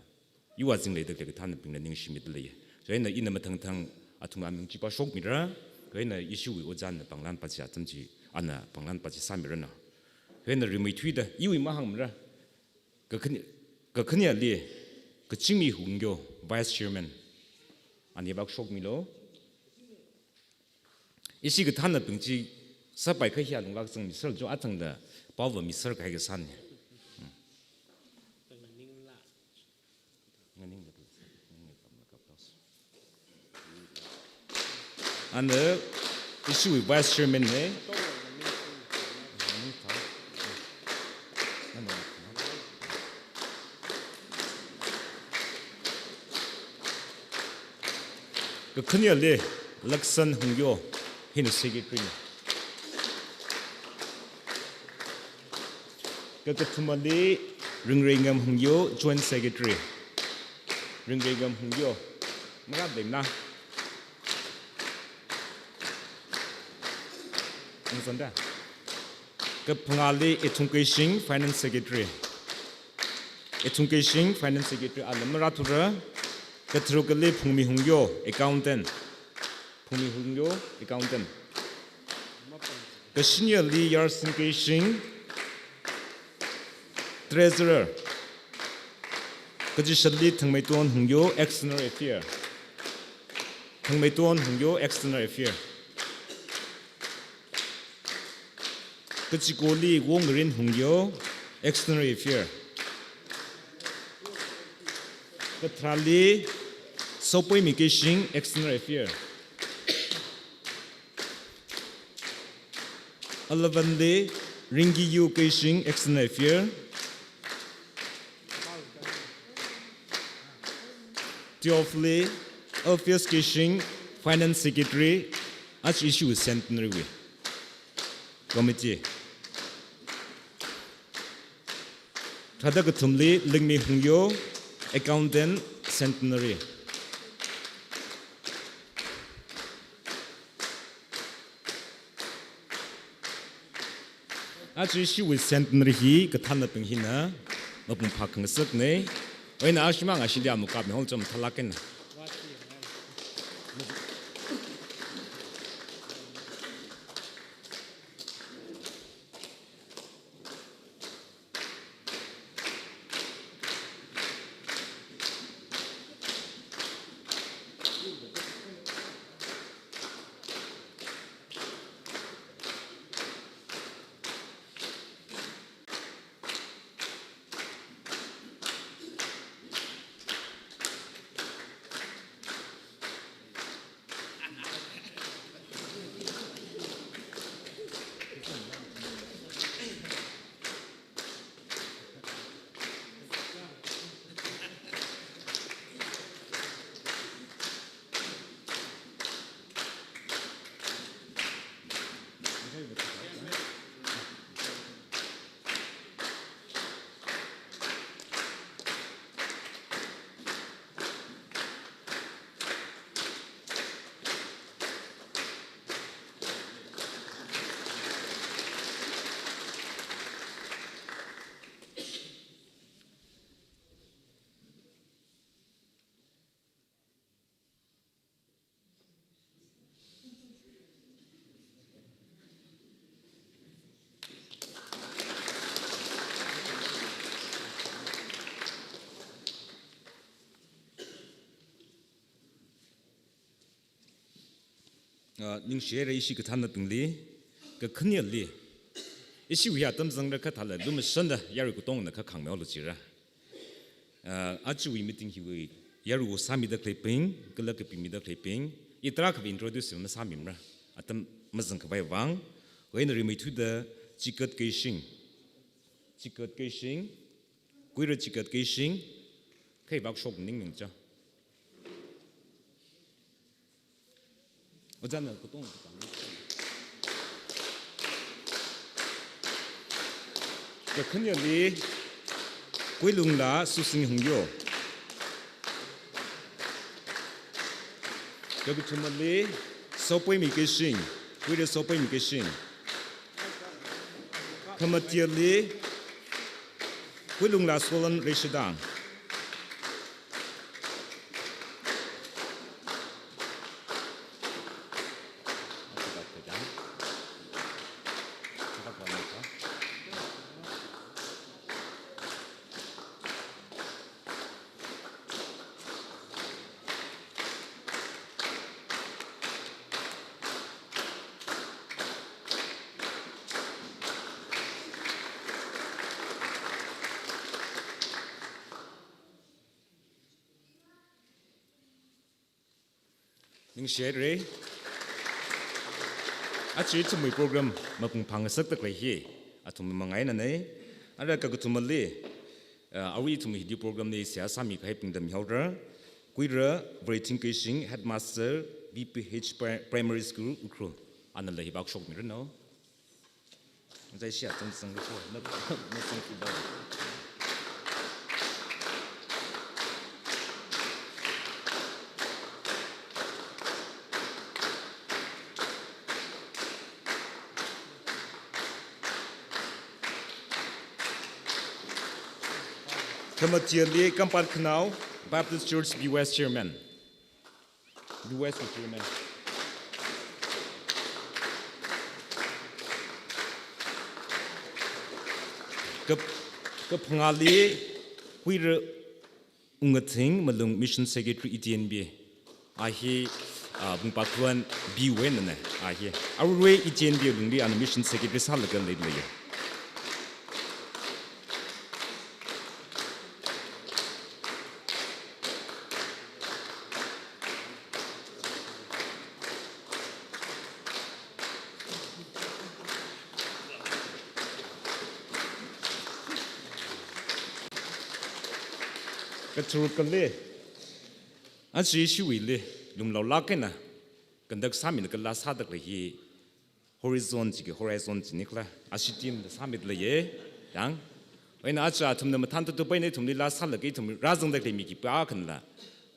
iwui azingli leida khalei kathānabingla ningshimida leiya. Chieina ina mathangthang athum aming chi pāshokmira, chieina ishiwui ojāna Panglanpa chi atam chi, ana Panglanpa chi sāmiranu. Chieina rimeithuida iwui mahāngmara, kakhane-, kakhaneli Kachingmi Hungyo, Vice Chairman, ani vākashokmilu. Ishi kathānabing chi sāpai kha hiya lunglāk zangmiserlu, athangda paova miserkahai kasāna. Hmm. Ana ishiwui Vice Chairman na. Ana, ana, ana. Kakhaneali Laksan Hungyo, hina secretary na. Kakathumali Ringreingam Hungyo, joint secretary. Ringreingam Hungyo, marat dengna. Ngasanda. Kaphangāli Ethung Keishing, finance secretary. Ethung Keishing, finance secretary, ala marathura. Katharukali Phungmi Hungyo, accountant. Phungmi Hungyo, accountant. Kashiniyali Yarsing Keishing, treasurer. Kachishali Thangmeiton Hungyo, external affair. Thangmeiton Hungyo, external affair. Kachikoli Wongrin Hungyo, external affair. Katharali Sopoimi Keishing, external affair. Elevenli Ringkiyu Keishing, external affair. Twelveli Alpheus Keishing, finance secretary, aja ishiwui centenary wui committee. Tharāda kathumli Lingmi Hungyo, accountant, centenary. Aja ishiwui centenary hi kathānnabing hina mapung phākhangasakna. Oina ashimang ashili amukap mi hong chom thalakena. Ah, ningshihaira ishi kathānnabingli, kakhaneali ishiwui atam zangra kha thāla lumashanda yarui katongna kha khangmeolu jira. Ah, ajawui meeting hiwui yaru sāmida khaleibing, kala kapimida khaleibing, i tarākhava introduce masāmimara, atam mazangkhavai vang. Oina rimeithuida Chikat Keishing, Chikat Keishing, Kuira Chikat Keishing, kha ivak shok ningming cha. Ojāna katong katong. Kakhaneali Kuilungla Susing Hungyo. Kakathumali Sopoimi Keishing, Kuira Sopoimi Keishing. Khamateali Kuilungla Solon Reishadang. Ningshihaira. Aja ithumwui program mapung phāngasakda khalei hi athum mangainana. Ara kakathumali, ah, arui ithum hili program li seihā sāmikahai pingdam haora. Kuira Varething Keishing, Headmaster, B P H Pri-, Primary School, Ukhrul. Anala hi vāshokmiranu. Zai shia zangzang ko, na, na, na zang ki ba. Khamathili Kampat Khanao, Baptist Church, B Y S Chairman. B Y S Chairman. Kap-, kaphangāli Huira Ungathing Malung, Mission Secretary, E T N B. A hi, ah, Bungpakhuan B Y S na, a hi. Arui E T N B lungli ana Mission Secretary sālaga leilei. Katharukali, aja ishiwuili lumlaolāk eina conduct sāmida kala sāda khalei hi Horizon chiki, Horizon chini khala, ashi team da sāmida leiya, yang. Eina aja athumna mathān tutup eina ithumli laa sālaga ithum rāzangda khalei mi khipākhala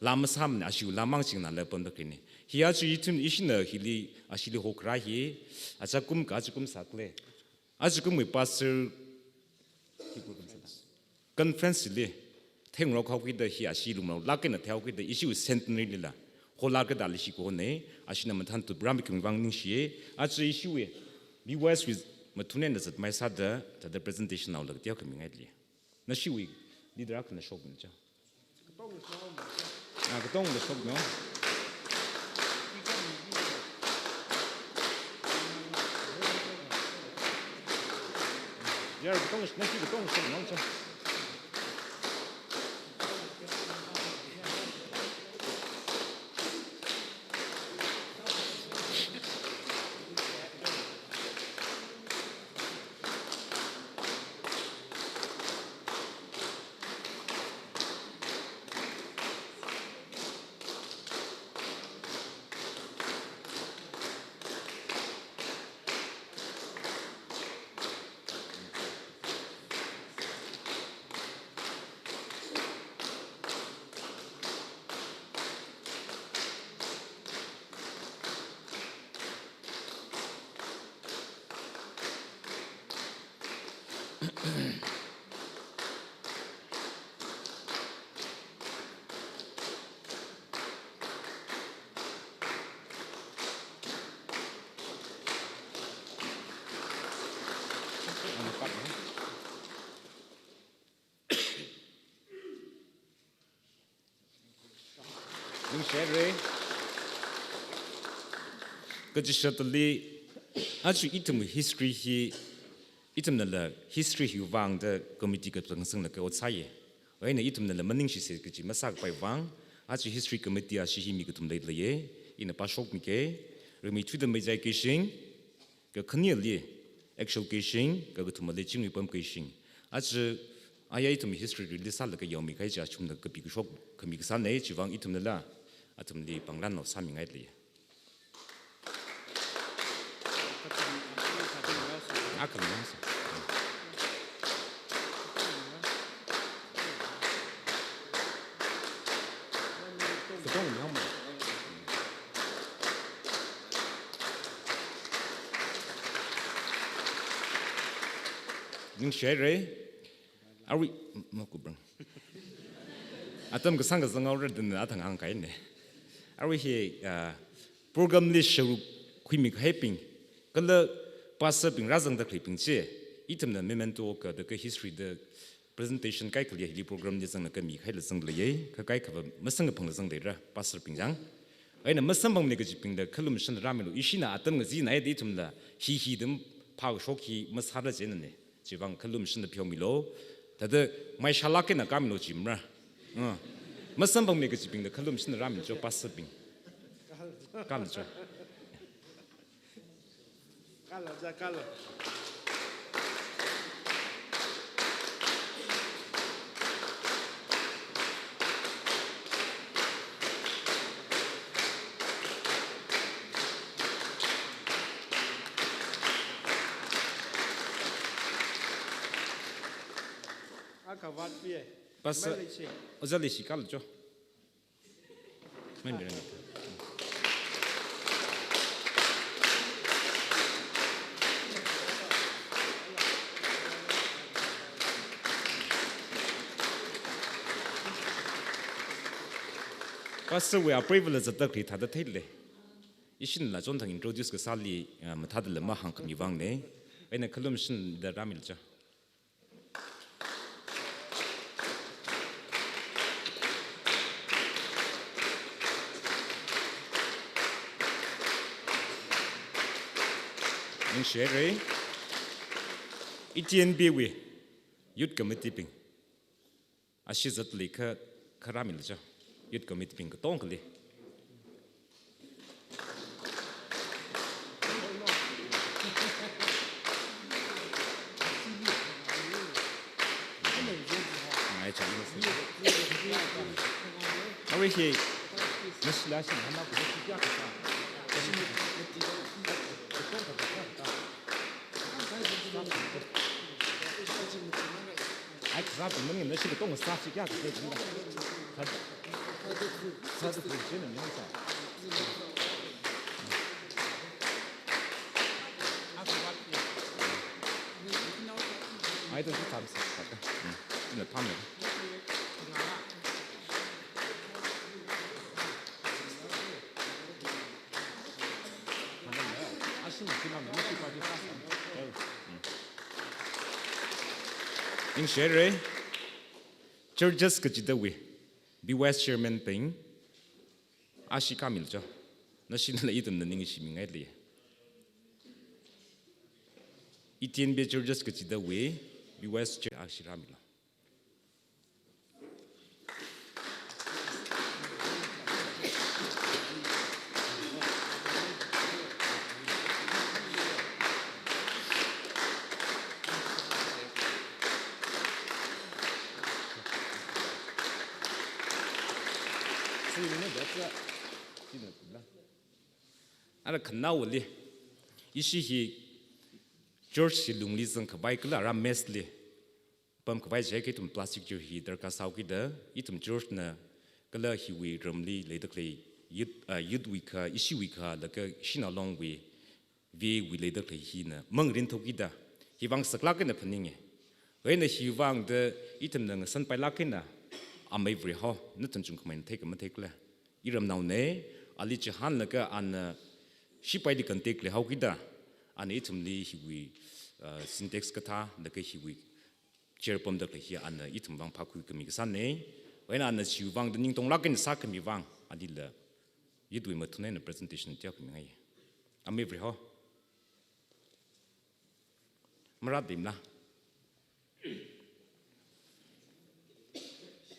laa masāmana, ashiwui laamang chingna la pamda khaleina. Hi aja ithum ishina hili, ashili hokharā hi, aja kum ka aja kum sākhala. Aja kumwui pastor conference li, thengrok haokida hi ashi lumlaolāk eina theihaokida ishiwui centenary lila, holākada leishi kone, ashina mathān tutup rāmi khami vang ningshiya, aja ishiwui, B Y S wui mathun eina zatmei sāda, thāda presentation naolaga teokha mingaili. Nashiwui, leader akhana shokmina cha. Ah, katongla shokna. Yar, katong, nashi katongla shokna cha. Ningshihaira. Kachishatali, aja ithum history hi, ithumnala history hi vangda committee kazang sanglaga ot sāya. Eina ithumnala maningshisa kaji masākapai vang, aja history committee ashi hi mi kathum leileiya, ina pāshokmika, Rimeithuida Meijai Keishing, kakhaneli Actual Keishing, kakathumali Chingwuipam Keishing. Aja, aya ithum history release sālaga yaomi kahai chi athumna kapi kashok khami kasāna, chivang ithumnala athumli pangran nao sāmingaili. Akha nao sā. Ningshihaira. Arui, m-, makubrang. Atam kasang kazang aura dun athang hāngkahaina. Arui hi, ah, program li sharuk khuimi kahaibing, kala pastor bing rāzangda khaleibing chi, ithumna memento kada ka history da presentation kaikhali hili program li zanglaga mikahaila zangda leiya, kha kaikhava masangkaphangla zangda leira, pastor bing chang. Eina masamphangmana kajibingla khalum shan rāmilu, ishina atam ngazina haida ithumla hi hi dam phākashok hi masāra jinane. Chivang khalum shan da pheomilu. Thāda maishalāk eina kāmilu jimra. Ah. Masamphangmana kajibingla khalum shan rāmi cho pastor bing. Kala cho. Kala cha, kala. Akha vātpiya. Pastor, Mai Leishi. Ojā Leishi kālu cho. Mai Leishi. Pastor wui apreivala zatda khalei thāda theilei. Ishinla chonthang introduce kasāli, ah, mathāda lama hāngkhami vāngna. Eina khalum shinda rāmilu cho. Ningshi haira. E T N B wui Youth Committee bing. Ashi zatlei kha, kha rāmilu cho. Youth Committee bing katongali. Ngai chang. Awui hi, nashila shin hana ku shi kya kata. Ai, kharā pi maning, nashi katonga sā chi kya kate jinda. Sā, sā tu pun china maning sā. Ai, tu tham sā. Hmm. Ina tham ya. Ningshi haira. Churches kachidawui B Y S chairman bing, ashi kāmilu cho. Nashinala ithumna ningshimingailei. E T N B churches kachidawui B Y S chair ashi rāmilu. Ara khanaowali, ishi hi church hi lungli zangkhavai kala ara mess li pamkhavai jiakha ithum plastic chair hi darkar sāhaokida, ithum church na kala hiwui ramli leida khalei youth, ah, youth wui kha, ishiwui kha, laga Shanao Long wui, V A wui leida khalei hina mangarin thaokida, hivāng saklāk eina phaninga. Eina hivāngda ithumna ngasanpailāk eina, amei Varehao, nathum chungkhameina theikha matheikhala. Iramnaona, ali chihānlaga ana shipaili contact leihaokida, ana ithumli hiwui, ah, Sintex kathā, laga hiwui chair pamda khalei hi ana ithum vāng phākhui khami kasāna. Eina ana chiwui vāngda ningtonglāk eina sākhami vāng, alila youth wui mathun eina presentation teokhamingai. Amei Varehao. Marāda mala.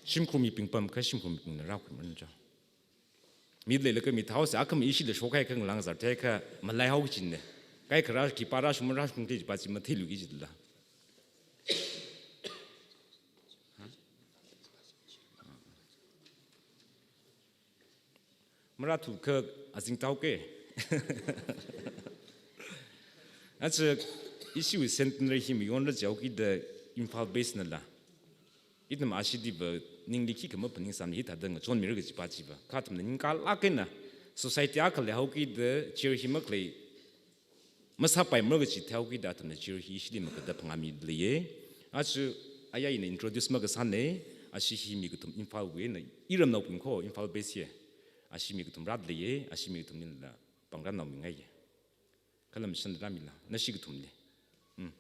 Shimkhur mibing pamkha shimkhur mibingna rākhui marāna cho. Mi leilaga mi thaosa akhama ishila shokhai khangalang zar theiakha malaihao kajina. Kaikha rā khipā rāshung marāshung thei jipa chi matheiluki jila. Marāthu kha azing thaoke. Aja ishiwui centenary hi mayonra jihaokida Imphal base nala. Ithum ashiliva ningli khikha maphaningsam hithāda ngachonmira kajipa chiva. Kha athumna ningkalāk eina society akha leihaokida chair hi makhalei masāpaimara kaji theihaokida athumna chair hi ishili makada phangāmileiya. Aja aya ina introduce makasāna, ashi hi mi kathum Imphal wuina, iramnaobing kho Imphal base ya. Ashi mi kathum rāda leiya, ashi mi kathumlila pāng rānaomingaiya. Khalam shanrāmila, nashi kathumli. Hmm.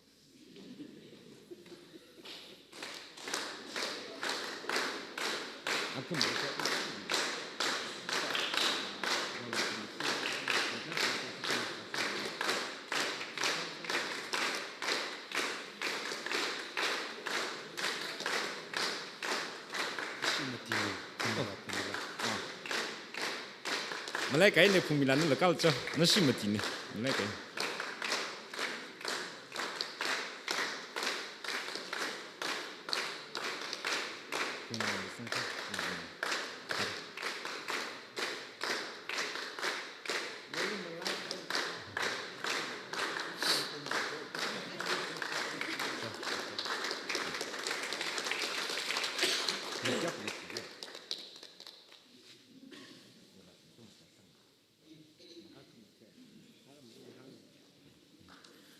Malai kaina Phungmila nala kālu cho, nashi matina. Malai kai.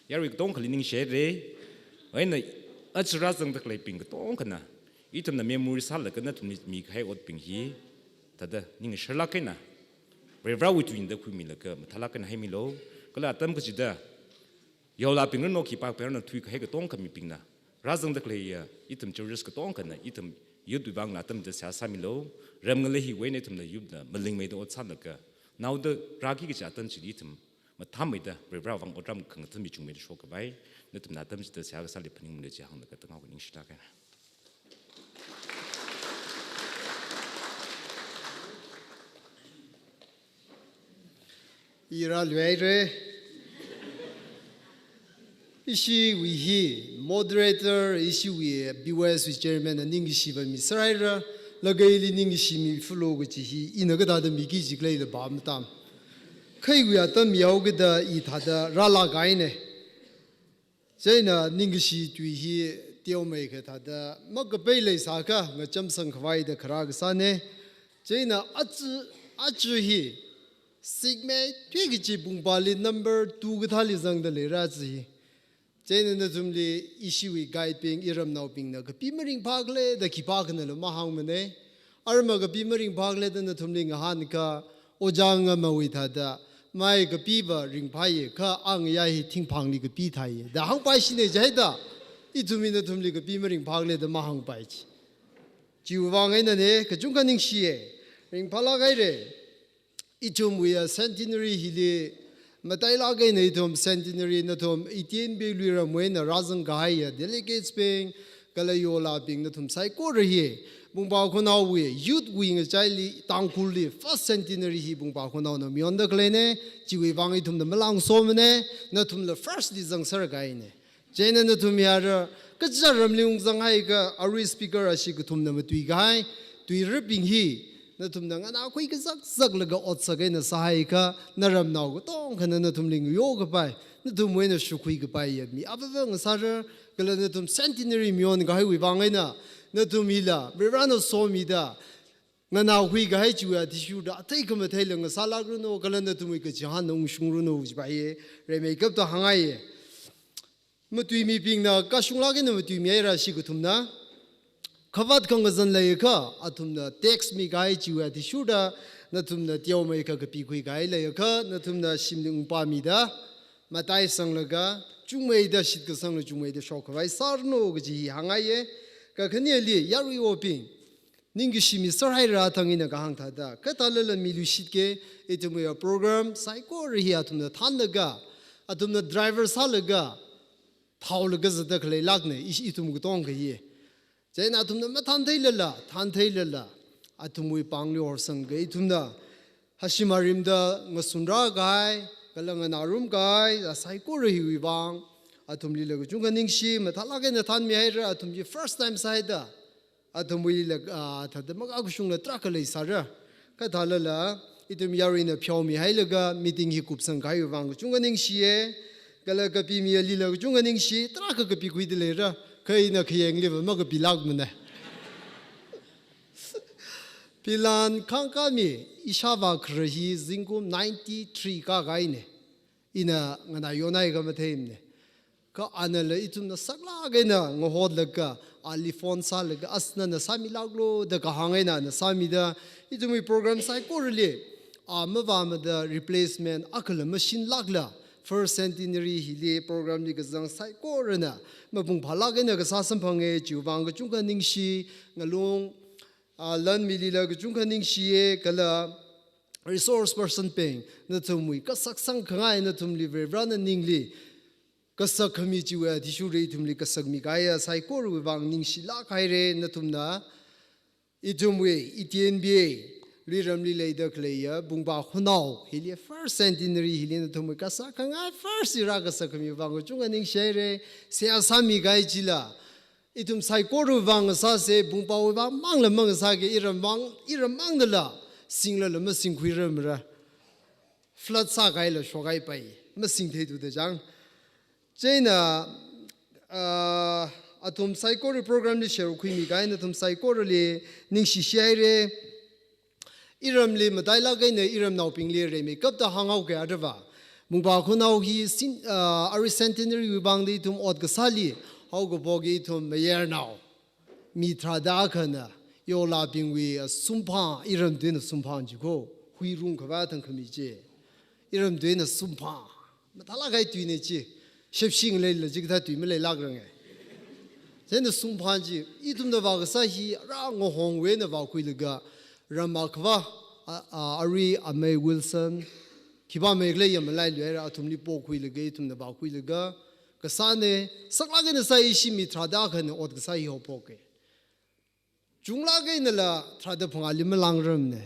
Yarui katongkhali ningshire. Eina aja rāzangda khaleibing katongkhana, ithumna memory sālaga nathumli mikahai otbing hi thāda ningshilāk eina Varivarawui tui eina khuimilaga mathālāk eina haimilu. Kala atam kachida yaolabing rano, khipābing rano, thuikahai katongkha mibingna rāzangda khaleiya ithum churches katongkhana, ithum youth wui vangla atam chida seihā sāmilu. Ram ngalei hiwui eina ithumna youth na malingmeida ot sālaga, naoda rāki kachi atam chili ithum mathāmeida Varivarawui vang otram khangathā michungmeida shokkhavai, nathumna atam chida seihā kasāli phaningmida chi hānglaga tangau ningshilāk eina. Ira luire. Ishiwui hi moderator, ishiwui B Y S wui chairman na ningkashi pammi sāhaira, laga ili ningkashi mifulo kachi hi ina kathāda miki jikleida pam tam. Khaiwui atam yaokida i thāda rālāk eina. Chieina ningkashi tui hi teomeikha thāda makapai leisākha ngacham sangkhavai da kharā kasāne. Chieina aja, aja hi sikmeithui kachi pungpali number two kathāli zangda leira aja hi. Chieina nathumli ishiwui guide bing, iramnaobingna kapi maringphā khala da khipākhanala mahāngmane. Arma kapi maringphā khala da nathumli ngahānkha, ojā ngamawui thāda, mai kapiva ringphāye, kha angayā hi thingphangli kapi thāye da hāngpaishine jihaida, ithumwui nathumli kapi maringphā khala da mahāngpai chi. Chiwui vang einane, kachungkha ningshiye, ringphālāk haire. Ithumwui ya centenary hili matailāk eina ithum centenary nathum Iten Bey lui ramwui eina rāzangkahaiya delegates bing, kala yaolabing nathum saikora hi, Bungpa Khunaowui youth wui ngachaili Tangkhulli first centenary hi Bungpa Khunaona mayonda khaleine, chiwui vang ithumna malangsomane, nathumla first li zangserkahaine. Chieina nathum yara, kaja ramli ungzanghaiakha, arui speaker ashi kathumna matuikahai tuirabing hi, nathumna nganākhui kazakzaklaga otsak eina sāhaiakha, naramnao katongkhana nathumli ngayokapai, nathumwui eina shukhuikapaiya mi avāva ngasāra, kala nathum centenary mayonkahaiwui vang eina, nathum hila Varivarana somida, nganākhuikahai chiwui athishurda athei khamatheila ngasālākranu, kala nathumwui kachihānna ungshungranu, chipaiye, rimeikapta hāngngaiye. Matuimibingna kashunglāk eina matuimihaira ashi kathumna. Khavāt khangazan leiakha, athumna text mikahai chiwui athishurda, nathumna teomeikha kapikhuikahai leiakha, nathumna shimli ungpamida, mataisanglaga, chungmeida shitkasangla chungmeida shokkhavai sāranu kaji hi hāngngaiye. Kakhaneli, yaruiwobing, ningkashi miserhaira thang ina kahāng thāda, kathālala miluishitke, ithumwui program saikora hi athumna thānlaga, athumna driver sālaga, thaolaga zatda khaleilākne, ishi ithum katongkha hi. Chieina athumna mathāntheilala, thāntheilala, athumwui pāngli horsangakha ithumna, hashim arimda ngasunrākahai, kala nganārumkahai, saikora hiwui vang, athumlila kachungkha ningshi, mathālāk eina thānmihaira, athum hi first time sāhaida, athumwuila, ah, thāda makakashungla tarākha leisāra. Kathālala, ithum yaruina pheomihailaga meeting hi kupsangkahaiwui vang kachungkha ningshiye. Kala kapimi alila kachungkha ningshi, tarākha kapikhuida leira. Kha ina khayāngliva makapilākmane. Pilan khangkami ishāvā khare hi zingkum ninety-three kākahaine. Ina nganāyonhaiakha matheimane. Kha anala ithumna saklāk eina ngahotlaga, ali phone sālaga, as nana sāmilāklu da kahāng eina ana sāmida, ithumwui program saikorali, a mavāmada replacement akhala mashinlākla, first centenary hili programli kazang saikorana mapung phālāk eina kasā samphange, chiwui vang kachungkha ningshi, ngalung, a, lan milila kachungkha ningshiye, kala resource person bing, nathumwui kasak sangkhangai nathumli Varivarana ningli kasak khami chiwui athishurda ithumli kasakmikahaiya saikorawui vang ningshilāk haire, nathumna ithumwui Iten Bey lui ramli leida khaleiya Bungpa Khunao hili first centenary hili nathumwui kasak khangai first ira kasak khamiwui vang kachungkha ningshihaire, seihā sāmikahai chila ithum saikorawui vang ngasāse, Bungpawui vang mangla mangasāke, iram vang, iram mangnala, singlala masingkhuiramra. Flood sākahaila shokhaipai, masingtheithuda chang. Chieina, ah, Athum saikora programli share khuimi kahai nathum saikorali ningshishi haira. Iramli matailāk eina iramnaobingli rimeikapta hānghaoki athava, Mungpā Khunao hi sin-, ah, arui centenary wui vangda ithum ot kasāli haokaphok ithum mayarnao mi tharāda akhana yolabingwui asumphang, iram tuina sumphang chi ko, huirung khavai thangkhami chi. Iram tuina sumphang, mathālāk kahai tuina chi. Shepshi ngaleila chikathā tui maleilākranga. Chieina sumphang chi, ithumna vākasā hi rā ngahongwui eina vākhuilaga, ram akhava, a, a, arui amei Wilson, khipā mei khalei ya malailuihaira, athumli pokhuilaga, ithumna vākhuilaga kasāna. Saklāk eina sā ishi mi tharāda akhana ot kasā hi haophoka. Chunglāk einala tharāda phangāli malangrarmana.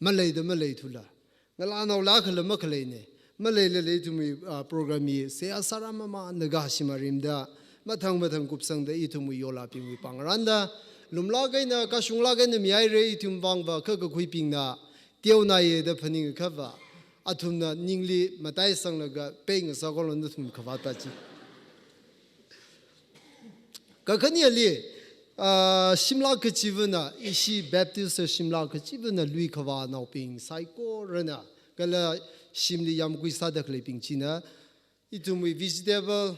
Maleida maleithula. Ngalānaola khala makhaleina. Maleilala ithumwui, ah, program hi seihā sārāmamānlaga shim arimda mathang mathang kupsangda ithumwui yolabingwui pāngranda, lumlāk eina, kashunglāk eina mihaira, ithum vangva kha kakhuibingna teonāya da phaningakhava, athumna ningli mataisanglaga peingasakhaolu nathum khavāta chi. Kakhaneli, ah, shimlāk kachivana, ishi Baptist shimlāk kachivana lui khavānaobing saikorana, kala shimli yamkui sāda khaleibing china, ithumwui vegetable,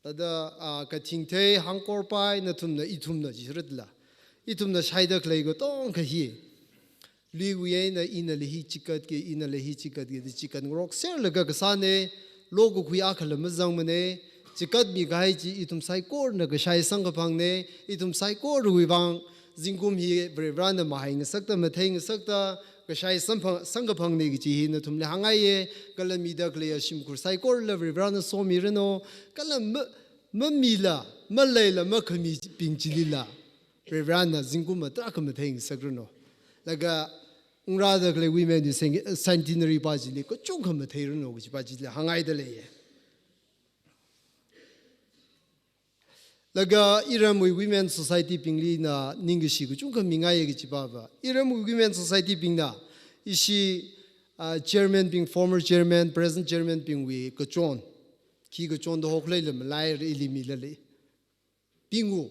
thāda, ah, kathingthei, hangkorpai, nathumna, ithumna jiratla. Ithumna shaida khalei katongkha hi luiwui eina inala hi chikatki, inala hi chikatki, da chikat ngarokserlaga kasāna, lokakhui akhala mazangmana, chikatmi kahai chi ithum saikorana kashai samkaphangna, ithum saikorawui vang, zingkum hi Varivarana mahai ngasakta, mathei ngasakta, kashai samphang, samkaphangna kaji hi nathumli hāngngaiya, kala mida khaleiya shimkhur saikorala Varivarana somiranu, kala ma, mamila, maleila makhamibing chilila Varivarana zingkum tarākha mathei ngasakranu. Laga ungrāda khalei women wui cen-, centenary pa chili kachungkha matheiranu kaji pa chili hāngngaida leiya. Laga iramwui women society bingli ina ningkashi kachungkha mingaiya kaji pava. Iramwui women society bingna ishi, ah, chairman bing, former chairman, present chairman bingwui kachon, khi kachonda hokleila malaira ili milala. Pingu,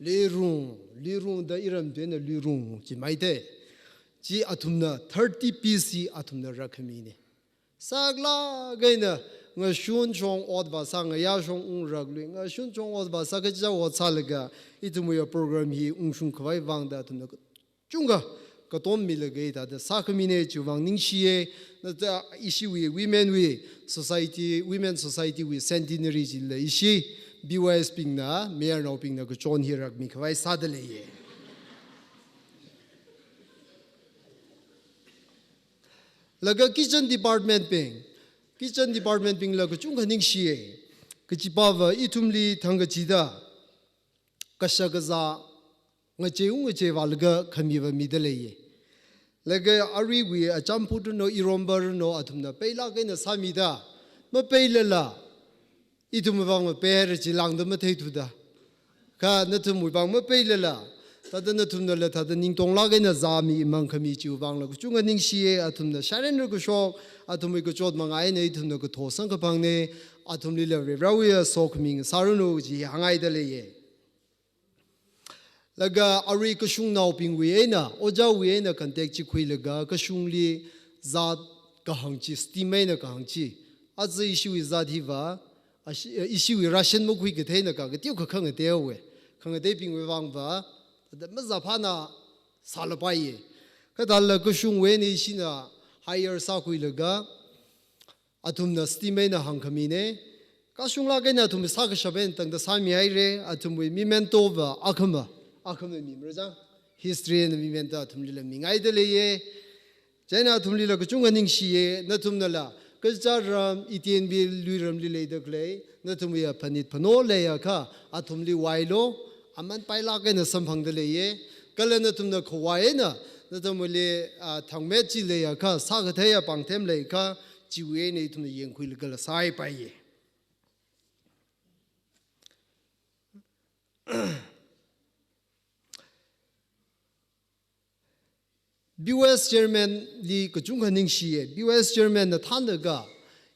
Lirung, Lirung da iram tuina Lirung chi maite. Chi athumna thirty piece hi athumna rākhamina. Saklāk eina ngashun shong ot vāsā, ngayā shong ungraklui, ngashun shong ot vāsā, kachichā ot sālaga ithumwui program hi ungshung khavai vangda athumna chungkha katom milaga thāda sākhamina, chiwui vang ningshiya. Nata ishiwui women wui society, women society wui centenary chila ishi B Y S bingna, mayarnaobingna kachon hi rākmi khavai sāda leiya. Laga kitchen department bing, kitchen department bingla kachungkha ningshiya. Kaji pava ithumli thangkachida kashak kazā ngachei ungngachei vālaga khamiva mida leiya. Laga aruiwui achamput ranu, iromba ranu, athumna peilāk eina sāmida, mapeilala ithumwui vang mapeihaira chi lāngda matheithuda. Kha nathumwui vang mapeilala, thāda nathumnala thāda ningtonglāk eina zāmi mangkhami chiwui vangla kachungkha ningshiya. Athumna sharenra kashok, athumwui kachot manga eina ithumna kathosang kaphangna, athumlila Varivarawui sokhami ngasāranu kaji hāngngaida leiya. Laga arui kashungnaobingwui eina, ojāwui eina contact chi khuilaga kashungli zat kahāng chi, steam eina kahāng chi, aja ishiwui zat hiva, ashi-, ishiwui ration makhui katheina ka, kateokha khangateihaowa. Khangateibingwui vangva, thāda mazāphāna sālapaiya. Kathāla kashungwui eina ishina hire sākhuilaga, athumna steam eina hāngkhamina. Kashunglāk eina athum sākashap eina tangda sāmihaira, athumwui memento va akhama, akhama mimara chang. History eina memento athumlila mingaida leiya. Chieina athumlila kachungkha ningshiya, nathumnala kachichā ram, Eden wui luiramli leida khalei, nathumwui aphanit phano leiakha, athumli vāilu, aman pailāk eina samphangda leiya. Kala nathumna khavai eina, nathumwuili, ah, thangmet chi leiakha, sākathei apāng them leiakha, chiwui eina ithumna yangkhuilaga kala sāhaipaiya. B Y S chairman li kachungkha ningshiya. B Y S chairman na thānlaga,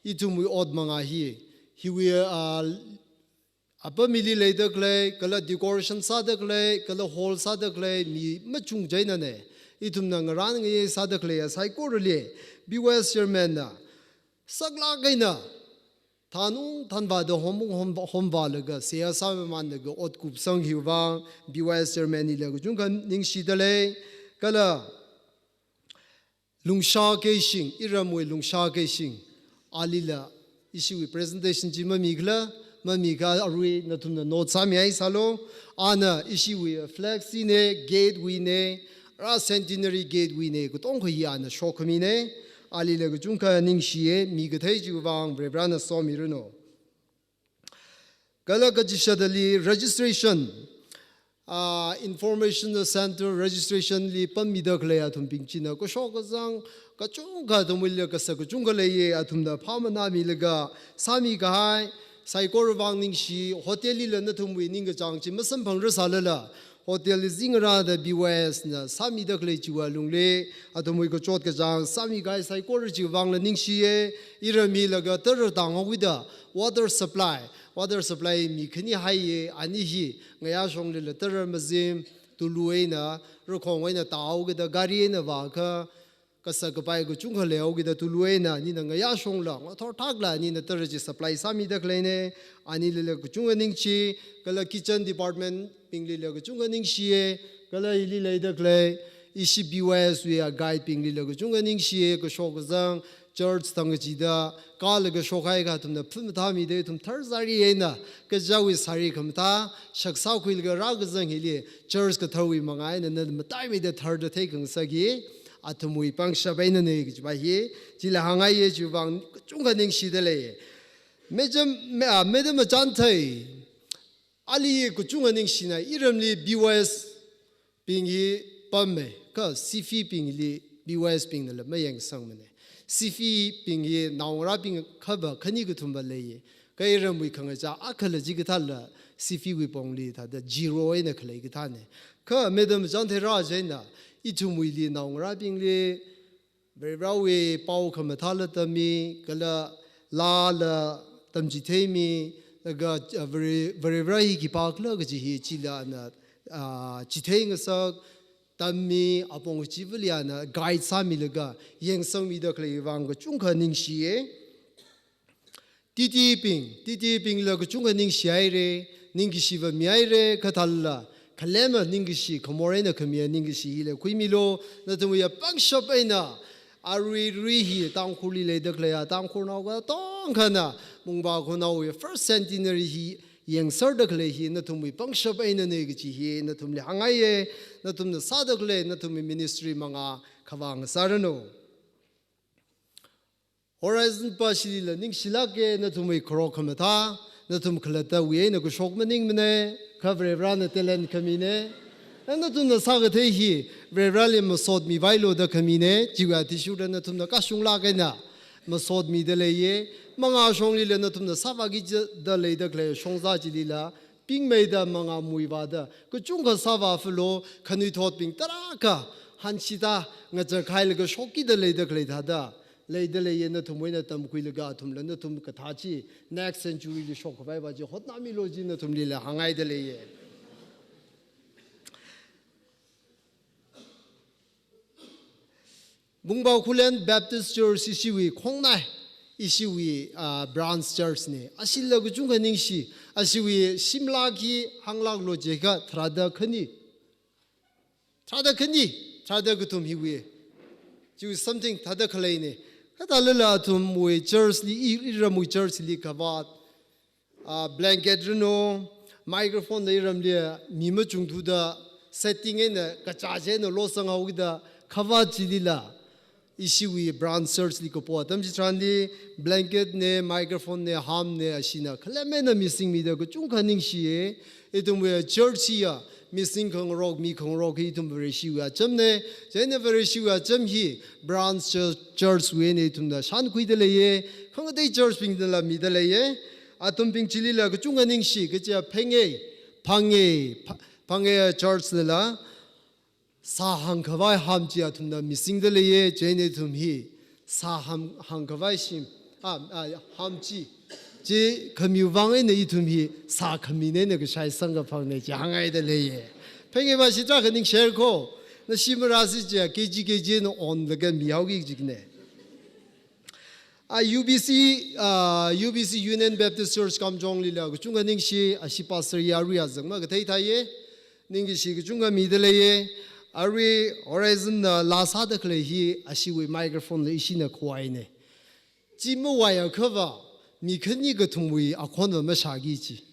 ithumwui ot manga hi, hiwui, ah, apam hili leida khalei, kala decoration sāda khalei, kala hall sāda khalei, mi machung chieina ne. Ithumna ngarān ngayei sāda khalei, saikorali, B Y S chairman na, saklāk eina, thanung thanvāda hom, hom, homvālaga, seihā sāmamānlaga, ot kupsang hiwui vang, B Y S chairman hila kachungkha ningshida lei, kala Lungsha Keishing, iramwui Lungsha Keishing, alila ishiwui presentation chi mamikhala, mamikha arui nathumna note sāmihai sālu, ana ishiwui flag chi ne, gate wui ne, ara Centenary Gate wui ne, katongkha hi ana shokkhami ne, alila kachungkha ningshiye, mi kathei chiwui vang Varivarana somiranu. Kala kachishadali registration, ah, information center registration li pammida khalei athumbing china kashok kazang kachungkha athumwuila kasak kachungkha leiye, athumna phāmanāmilaga sāmi kahai, saikorawui vang ningshi, hotel lila nathumwui ningkachāng chi masamphangra sālala, hotel li zingrāda B Y S na sāmida khalei chiwui alungli, athumwui kachot kachāng sāmi kahai saikora chiwui vangla ningshiye, iram milaga tara tānghaokida, water supply, water supply mi khani haiye, ani hi, ngayā shonglila tara mazim, tulu eina, rakhong eina tāhaokida, gari eina vākha, kasak kapai kachungkha leihaokida tulu eina, anina ngayā shongla, ngathor thakla, anina tara chi supply sāmida khalei ne, anilila kachungkha ningshi, kala kitchen department binglila kachungkha ningshiye, kala hili leida khalei, ishi B Y S wui a guide binglila kachungkha ningshiye, kashok kazang, church thang kachida, kala kashok kahai athumna phun mathāmida ithum tharzari eina, kachāwui sari khamathā, shaksa khuilaga rākazang hili, church katharwui mangā eina, na mataimida tharda theikhangasak hi, athumwui pangshap eina ne kajipa hi, chila hāngngaiye chiwui vang kachungkha ningshida lei. Madam, ma-, ah, Madam Achanthei, ali kachungkha ningshina, iramli B Y S bing hi pamme, kha CIFI bingli B Y S bingnala mayangsangmane. CIFI bing hi naongarābing khavā khani kathumva leiye. Kha iramwui khangachā akhala chikathāla CIFI wui pongli thāda zero eina khalei kathāne. Kha Madam Achanthei rā chieina, ithumwuili naongarābingli, Varivarawui pao khamathāla tammi, kala lāla tamchitheimi, laga, ah, Vari-, Varivara hi khipākhala kaji hi chila ana, ah, chitheingasak, tammi, apong chivali ana guide sāmilaga, yangsangmida khalei vang kachungkha ningshiye. TTE bing, TTE bingla kachungkha ningshihaire, ningkashiva mihaire, kathāla, khalema ningkashi, khamor eina khamiya ningkashi hila khuimilu, nathumwui pangshap eina, aruirui hi Tangkhulli leida khaleiya Tangkhulnao katongkhana, Mungba khunaowui first centenary hi yangserda khalei hi nathumwui pangshap eina ne kaji hi nathumli hāngngaiye, nathumna sāda khalei, nathumwui ministry mangā khavā ngasāranu. Horizon pashilila ningshilāke, nathumwui kharok khamathā, nathum khalattawui eina kashok maningmane, kha Varivarana talent khamine. Na nathumna sākathei hi, Varivarali masotmivailu da khamine, chiwui athishurda nathumna kashunglāk eina masotmida leiye, mangā shonglila nathumna sāvāki jida leida khalei shongza chilila, pingmeida mangā muivāda, kachungkha sāvāphalu, khanuithotbing tarākha, hanshida, ngachakhailaga shokkida leida khalei thāda, leida leiye nathumwui eina tamkhuilaga athumla nathum kathā chi, next century li shokkhavaiva chi, hotnāmilu ji nathumlila hāngngaida leiye. Mungba Khullen Baptist Church ishiwui khongnai, ishiwui, ah, branch church ne. Ashila kachungkha ningshi, ashiwui shimla khi hānglāklu jiakha tharāda khani. Tharāda khani, tharāda kathum hiwui. Chiwui something tharāda khalei ne. Kathālala athumwui church li, i, iramwui church li khavāt, ah, blanket ranu, microphone da iramli mi machungthuda setting eina kacha chieina losanghaokida khavāt chilila, ishiwui branch church li kapo atam chitharanli, blanket ne, microphone ne, ham ne, ashina khalem eina missing mida kachungkha ningshiye, ithumwui church hiya, missing khangarok, mi khangarok hi ithum Vareshiwui acham ne, chieina Vareshiwui acham hi, branch church, church wui eina ithumna shankhuida leiye, khangatei church bingnala mida leiye, athumbing chilila kachungkha ningshi, kaja Phangngei, Phangngei, Pha-, Phangngei church nala, sā hāngkhavai ham chi athumna missing da leiye, chieina ithum hi, sā ham, hāngkhavai shim, ah, ah, ham chi, Chi khamiwui vang eina ithum hi sākhamina eina kashai samkaphangna chi hāngngaida leiya. Phengi ba shi tarākha ningshirko, nashi marāsi chi K G K G na onlaga mihaoki jikna. A U B C, a, U B C Union Baptist Church Kamjonglila kachungkha ningshi, ashi pastor ya ruya zangma kathei thāya. Ningkashi kachungkha mida leiya. Arui Horizon na laa sāda khalei hi ashiwui microphone la ishina khuihaina. Chi mavāya khava, mi khani kathumwui akhon va mashāki chi.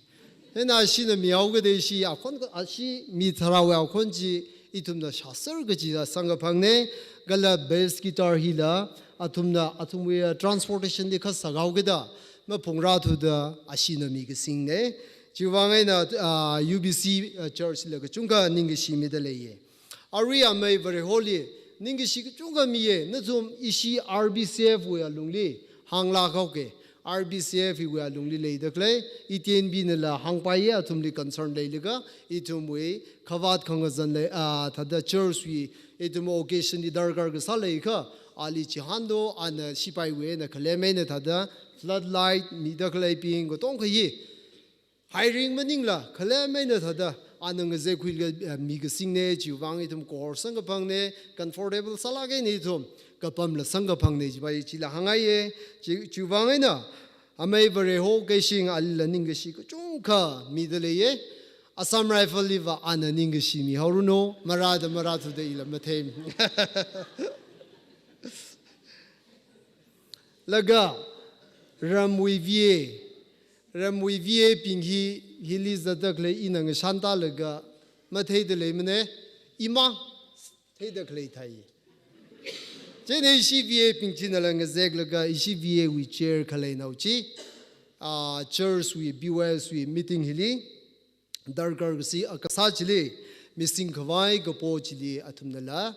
Hina ashina mihaokida ishi akhon, ashi mi tharāwui akhon chi ithumna shāser kaji da samkaphangna, kala bass guitar hila, athumna, athumwui, uh, transportation li kha sāhaokida, maphungrāthuda ashina mikasingna. Chiwui vang eina, uh, U B C, uh, church la kachungkha ningkashi mida leiya. Arui amei Vareholi, ningkashi kachungkha miya, nathum ishi R B C F wui alungli, hānglāk haoke, R B C F wui alungli leida khalei, E T N B nala hāngpaiya, athumli concern leilaga, ithumwui, khavāt khangazan lei, a, thāda church wui, ithum occasion li darkar kasā leikha, ali chihānlu, ana shipaiwui eina khalem eina thāda, floodlight, mida khaleibing, katongkha hi, hiring maningla, khalem eina thāda, ana ngazek khuilaga, eh, mikasingna, chiwui vang ithum kohor samkaphangna, comfortable sālāk eina ithum, kapamla samkaphangna, chiwui vang chila hāngngaiya, chi, chiwui vang eina, amei Vareho Keishing alila ningkashi kachungkha mida leiya, Assam Rifle liva ana ningkashi mihaoranu, marāda marāthuda ila matheimi. Laga, ramwui V A, ramwui V A bing hi, hili zatda khalei ina ngashan tālaga, matheida leimana, imang, theida khalei thai. Chieina ishi V A bing chinala ngazeklaga, ishi V A wui chair khaleinao chi, a, church wui, B Y S wui meeting hili, darkar kasi, a, kasā chili, missing khavai kapo chili athumnala,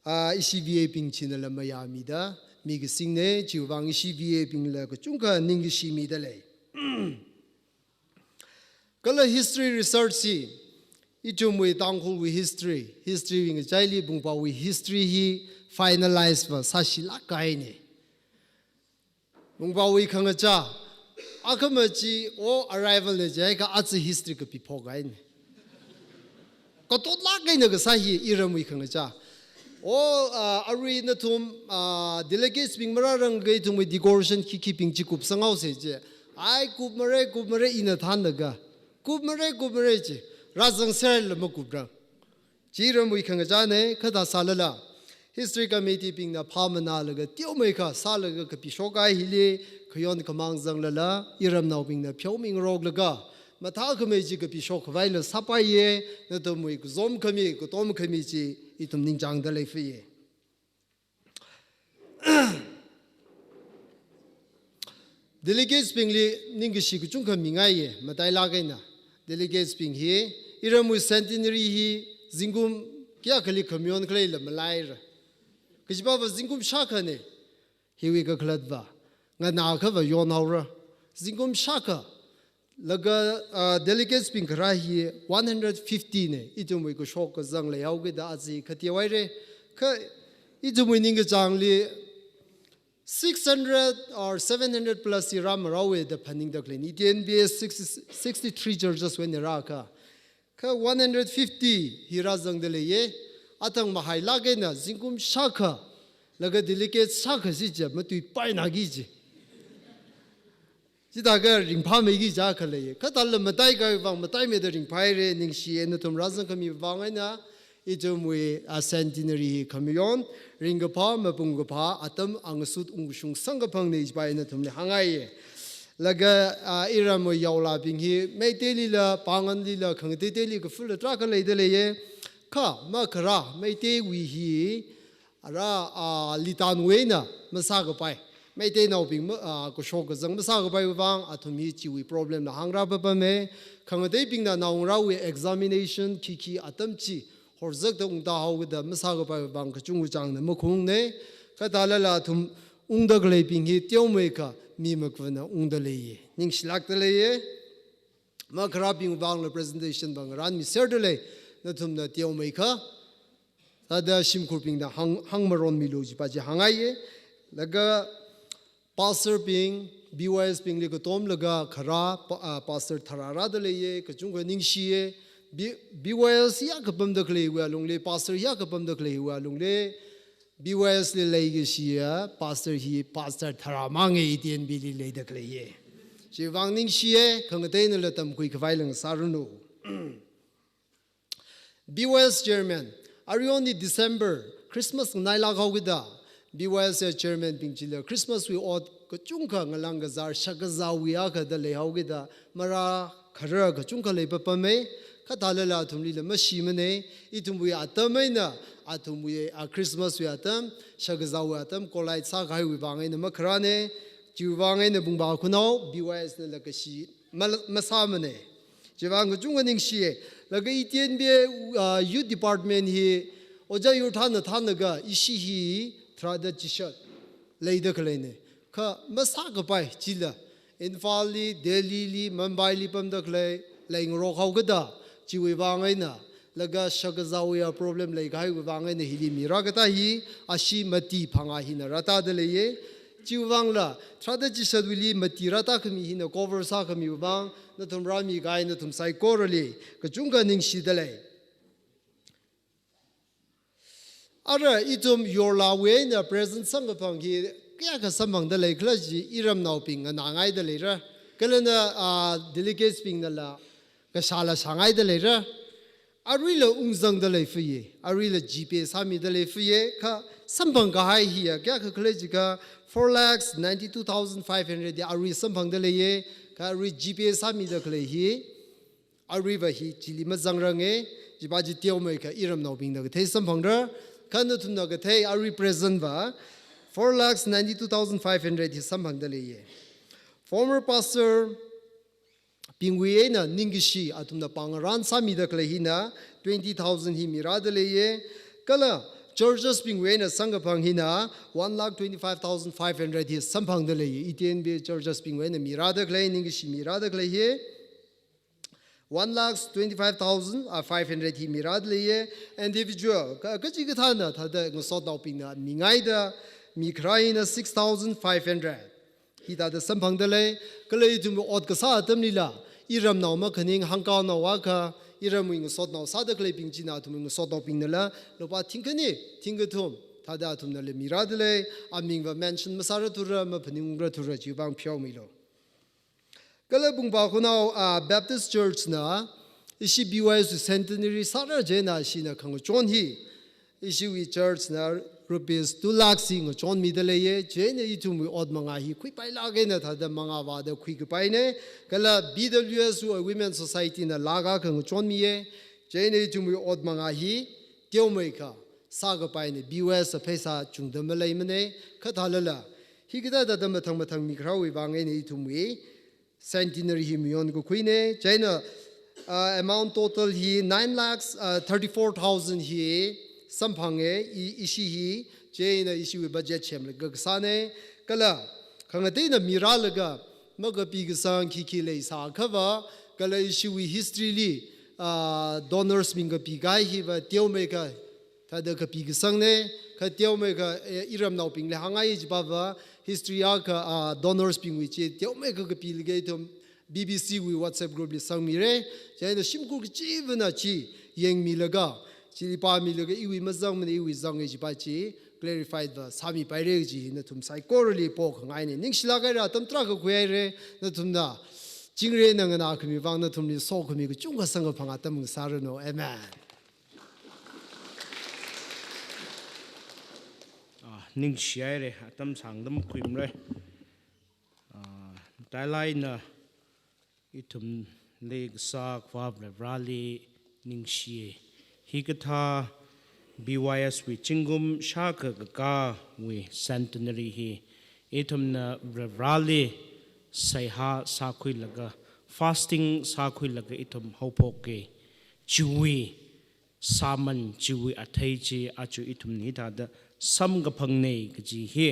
a, ishi V A bing chinala mayāmida, mikasingna, chiwui vang ishi V A bingla kachungkha ningkashi mida lei. Kala history research chi, ithumwui Tangkhulwui history, history wui ngachaili Bungpawui history hi finalize va sāshilāk kahaina. Bungpawui khangachā, akhama chi, o arrival na jiakha aja history kapiphok kahaina. Katotlāk eina kasā hi iramwui khangachā. O, ah, arui nathum, ah, delegates bing marārangakha ithumwui decoration khikhibing chi kupsanghaosa chi. Ai, kupmara, kupmara ina thānlaga. Kupmara, kupmara chi. Rāzangserla makuprang. Chi iramwui khangachāna, kha thāsālala. History committee bingna phāmanālaga teomeikha sālaga kapishok kahai hili, khayon khamāng zanglala, iramnaobingna pheomingaroklaga, mathākhamei chi kapishok khavaila sāpaiya, nathumwui kazom khami, katom khami chi, ithum ningchāngda leifaye. Delegates bingli ningkashi kachungkha mingaiya, matailāk eina. Delegates bing hi, iramwui centenary hi, zingkum kayākhali khamayon khaleila malaira. Kachipava zingkum shākhana, hiwui kakhalatva. Nganākhava yonhaora. Zingkum shākha. Laga, ah, delegates bing kharā hi one hundred fifty na, ithumwui kashok kazang leihaokida aja khateohaira. Kha ithumwui ningkachāngli six hundred or seven hundred plus hi rāmarāowa da phaningda khaleina. E T N B A sixty, sixty-three churches wui eina rākha. Kha one hundred fifty hi rāzangda leiya. Athang mahailāk eina zingkum shākha, laga delegates shākha si chi matuipaināki chi. Chithākha ringphāmeiki jiakha leiya. Kha thālala mataikahai vang mataimeida ringphāhaira, ningshiya nathum rāzangkhami vang eina, ithumwui, ah, centenary hi khamayon, ringkaphā, mapung kaphā, atam angasut ungkashung samkaphangna chiwui vang eina nathumli hāngngaiya. Laga, ah, iramwui yaolabing hi, Meiteilila, Panganlila, khangateiteili kafula tarākha leida leiya. Kha, makharā, Meiteiwui hi, ara, ah, litanwui eina masākapai. Meiteinaobing ma, ah, kashok kazang masākapaiwui vang, athum hi chiwui problemla hāngrā papame. Khangateibingna naongarāwui examination, khikhi atam chi, horzakta ungtāhaokida masākapaiwui vang kachungkachāngna makhungna. Kha thālala athum ungda khaleibing hi teomeikha mi makvana ungda leiya. Ningshilākda leiya. Makharābing vangla presentation vang rānmiserda lei, nathumna teomeikha. Thāda shimkhurbingna hāng, hāngmaronmilu chiwui vang chi hāngngaiya. Laga pastor bing, B Y S bingli katomlaga kharā pa-, ah, pastor tharā rāda leiye, kachungkha ningshiye. B-, B Y S ya kapamda khaleiwui alungli, pastor ya kapamda khaleiwui alungli, B Y S li leikashiya pastor hi pastor tharā mange, E T N B li leida khaleiye. Chiwuivang ningshiye, khangateinala tamkhui khavai lang sāranu. B Y S chairman, aruihon hi December, Christmas nganailāk haokida, B Y S chairman bing chila Christmas wui ot kachungkha ngalang kazār shakazāwui akha da leihaokida, marākharar kachungkha leipapame, kha thālala athumlila mashimane, ithumwui atam eina, athumwui a Christmas wui atam, shakazāwui atam, collide sākahaiwui vang eina makharāne, chiwuivang eina bungba khunao, B Y S nala kashi mal-, masāmane. Chiwuivang kachungkha ningshiye. Laga E T N B, ah, Youth Department hi, ojā yur thāna thānaga ishi hi tharāda chishat leida khaleine. Kha masākapai chila, Imphalli, Delhili, Mumbaili pamda khalei, leingarok haokida, chiwuivang eina, laga shakazāwui a problem leikahaiwui vang eina hili mirā katā hi, ashi mati phangā hina rātāda leiye. Chiwuivangla, tharāda chishatwuili mati rātākhami hina cover sākhamiwui vang, nathum rāmikahai nathum saikorali, kachungkha ningshida lei. Ara ithum yorlāwui eina present samkaphang hi kayākha samphangda leikhala chi iramnaobing nganāngaida leira. Kalana, ah, delegates bingnala kashāla shāngaida leira. Aruila ungzangda leifuye, aruila GPay sāmida leifuye, kha samphangkahai hiya kayākha khala jiakha four lakhs ninety-two thousand five hundred ya arui samphangda leiye, kha arui GPay sāmida khalei hi, aruiva hi chili mazangrange, chiva chi teomeikha iramnaobingna kathei samphangra, kha nathumna kathei arui present va four lakhs ninety-two thousand five hundred hi samphangda leiye. Former pastor bingwui eina ningkashi athumna pāngarān sāmida khalei hina twenty thousand hi mirāda leiye. Kala churches bingwui eina samkaphang hina one lakh twenty-five thousand five hundred hi samphangda leiye. E T N B churches bingwui eina mirāda khalei, ningkashi mirāda khalei hi one lakh twenty-five thousand five hundred hi mirāda leiye. Individual, ka-, kachikathāna thāda ngasotnaobingna mingaida, mikharā hina six thousand five hundred. Hithāda samphangda lei, kala ithum ot kasā atamlila, iramnao makhaning hangkaonao akha, iramwui ngasotnao sāda khaleibing china athumwui ngasotnaobingnala, lupā thingkhani, thingkathum, thāda athumnala mirāda lei, amingva mention masāra thura, maphaningra thura, chiwuivang pheomilu. Kala bungba khunao, ah, Baptist Church na, ishi B Y S centenary sāra chieina ishina khangachon hi, ishiwui church na rupees two lakhs hi ngachonmida leiye, chieina ithumwui ot mangā hi khuipailāk eina thāda mangā vāda khuikapaine, kala B W S wui Women Society na lakh akha ngachonmiye, chieina ithumwui ot mangā hi teomeikha sākapaine, B Y S a pheisā chungda maleimane, kha thālala, hikathāda mathang mathang mikharāwui vang eina ithumwui centenary hi mayonkakhuine, chieina, ah, amount total hi nine lakhs, ah, thirty-four thousand hi samphange, i-, ishi hi, chieina ishiwui budget semlaga kasāne, kala khangateina mirālaga makapi kasang khikhi leisākhava, kala ishiwui history li, ah, donors bing kapikahai hiva teomeikha thāda kapi kasangne, kha teomeikha, eh, iramnaobingli hāngngai chiva va, history akha, ah, donors bingwui chi teomeikha kapilaga ithum B B C wui WhatsApp group li sangmire, chieina shimkhur kachivana chi yangmilaga, chili pāmilaga iwui mazangmane iwui zange chiva chi clarified va sāmipaire kaji hi nathum saikorali pokhangaine. Ningshilāk haira, atam tarākha khuihaire, nathumna chingri eina nganākhami vang nathumli sokhami kachungkha samkaphang atam ngasāranu. Amen. Ah, ningshihaire, atam sāngda makhuimare. Ah, matailāk eina ithumli kasā Akhava Varivarāli ningshiye. Hikathā B Y S wui zingkum shākha kakāwui centenary hi ithumna Varivarāli seihā sākhuilaga, fasting sākhuilaga ithum haophoke. Chiwui sāman, chiwui athei chi aja ithumna hithāda samkaphangne kaji hi,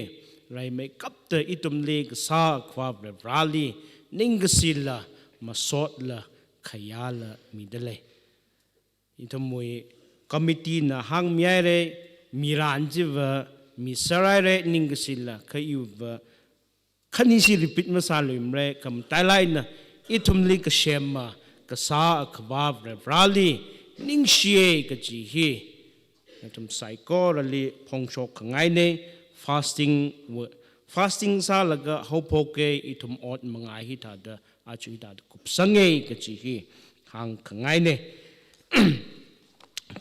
rimeikapta ithumli kasā Akhava Varivarāli ningkashila, masotla, khayāla mida lei. Ithumwui committee na hāngmihaire, miran chiva miserhaire, ningkashila, kha iwuiva Khanishi repeat masāluimara, kha matailāk eina ithumli kasem ma kasā Akhava Varivarāli ningshiya kaji hi nathum saikorali phongshok khangaina. Fasting wa-, fasting sālaga haophoka, ithum ot manga hithāda, aja hithāda kupsanga kaji hi hāngkhangaina.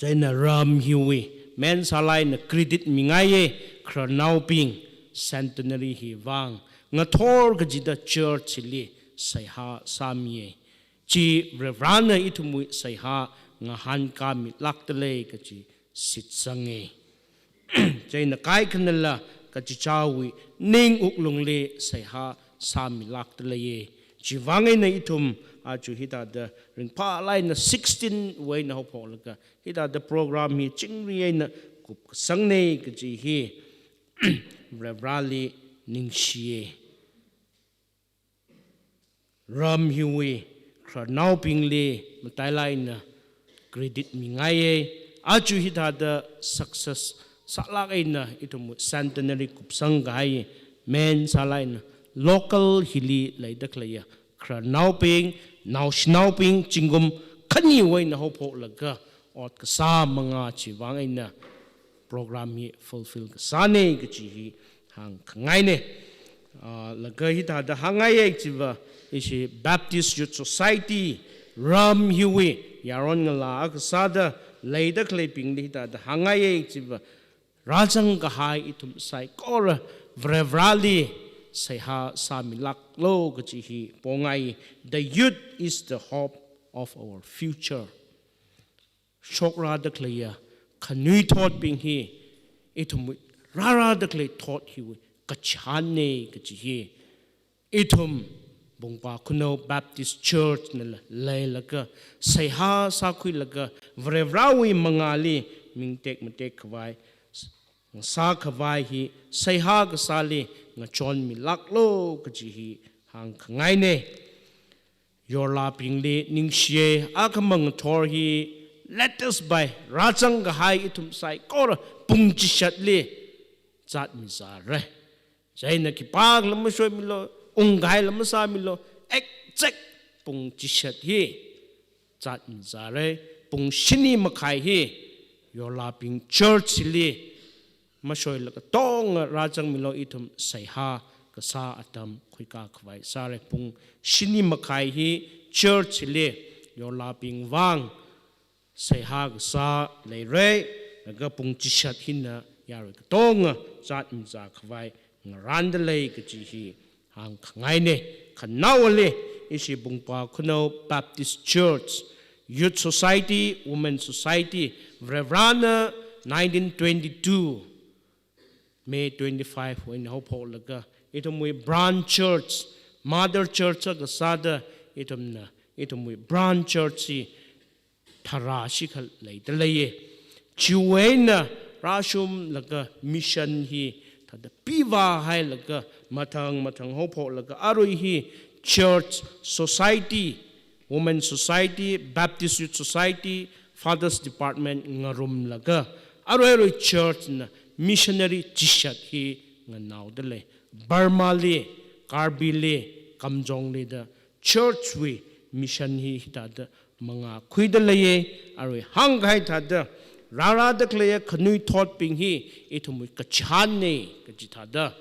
Chieina ram hiwui main sālāk eina credit mingaiya, khararnaobing centenary hi vang ngathor kachida church hili seihā sāmiya. Chi Varivarāna ithumwui seihā ngahānkāmilākdalei kaji shitsanga. Chieina kaikhanala kachichāwui ning wuklungli seihā sāmilākdaleiya. Chivang eina ithum aja hithāda ringphālāk eina sixteen wui eina haophoklaga hithāda program hi chingri eina kupkasangna kaji hi Varivarāli ningshiya. Ram hiwui khararnaobingli matailāk eina credit mingaiya. Aja hithāda success sālāk eina ithumwui centenary kupsang kahai main sālāk eina local hili leida khaleiya khararnaobing, naoshinaobing, zingkum khaniwui eina haophoklaga ot kasā manga chivang eina program hi fulfill kasāna kaji hi hāngkhangaina. Ah, laga hithāda hāngngaiya chiva, ishi Baptist Youth Society ram hiwui yaron ngalā akha sāda leida khaleibingli hithāda hāngngaiya chiva, rāzang kahai ithum saikora Varivarāli seihā sāmilāklu kaji hi pongai. The youth is the hope of our future. Shokrāda khaleiya khanuithotbing hi ithumwui rārāda khalei thot hiwui kachihānna kaji hi ithum Bungpa Khunou Baptist Church nala leilaga seihā sākhuilaga Varivarāwui mangāli mingtek matek khavai, sākhavai hi seihā kasāli ngachonmilāklu kaji hi hāngkhangaina. Yorlābingli ningshiya, akhamang ngathor hi let us by rāzang kahai ithum saikora pung chishatli zatmizāra. Chieina khipākhala mashoimilu, ungkahaila masāmilu, exact pung chishat hi zatmizāra. Pung shini makhai hi Yorlābing Church hili mashoila katonga rāzangmilu, ithum seihā kasā atam khuikā khavai sāra. Pung shini makhai hi church hili Yorlābing vang seihā kasā leira, laga pung chishat hina yarui katonga zatmizā khavai ngarāndalei kaji hi hāngkhangaina. Khanaowali ishi Bungpa Khunou Baptist Church, Youth Society, Women Society, Varivarāna nineteen twenty-two May twenty-five wui eina haophoklaga ithumwui branch church, mother church akha sāda ithumna ithumwui branch church hi tharā shikha leida leiya. Chiwui eina rāshunglaga mission hi thāda pivāhailaga mathang mathang haophoklaga arui hi church, society, Women Society, Baptist Youth Society, Fathers Department ngarumlaga arui arui church na missionary chishat hi nganaodalei. Burma li, Karbi li, Kamjong li da church wui mission hi hithāda mangā khuida leiya. Arui hāngkahai thāda rārāda khaleiya khanuithotbing hi ithumwui kachihānna kaji thāda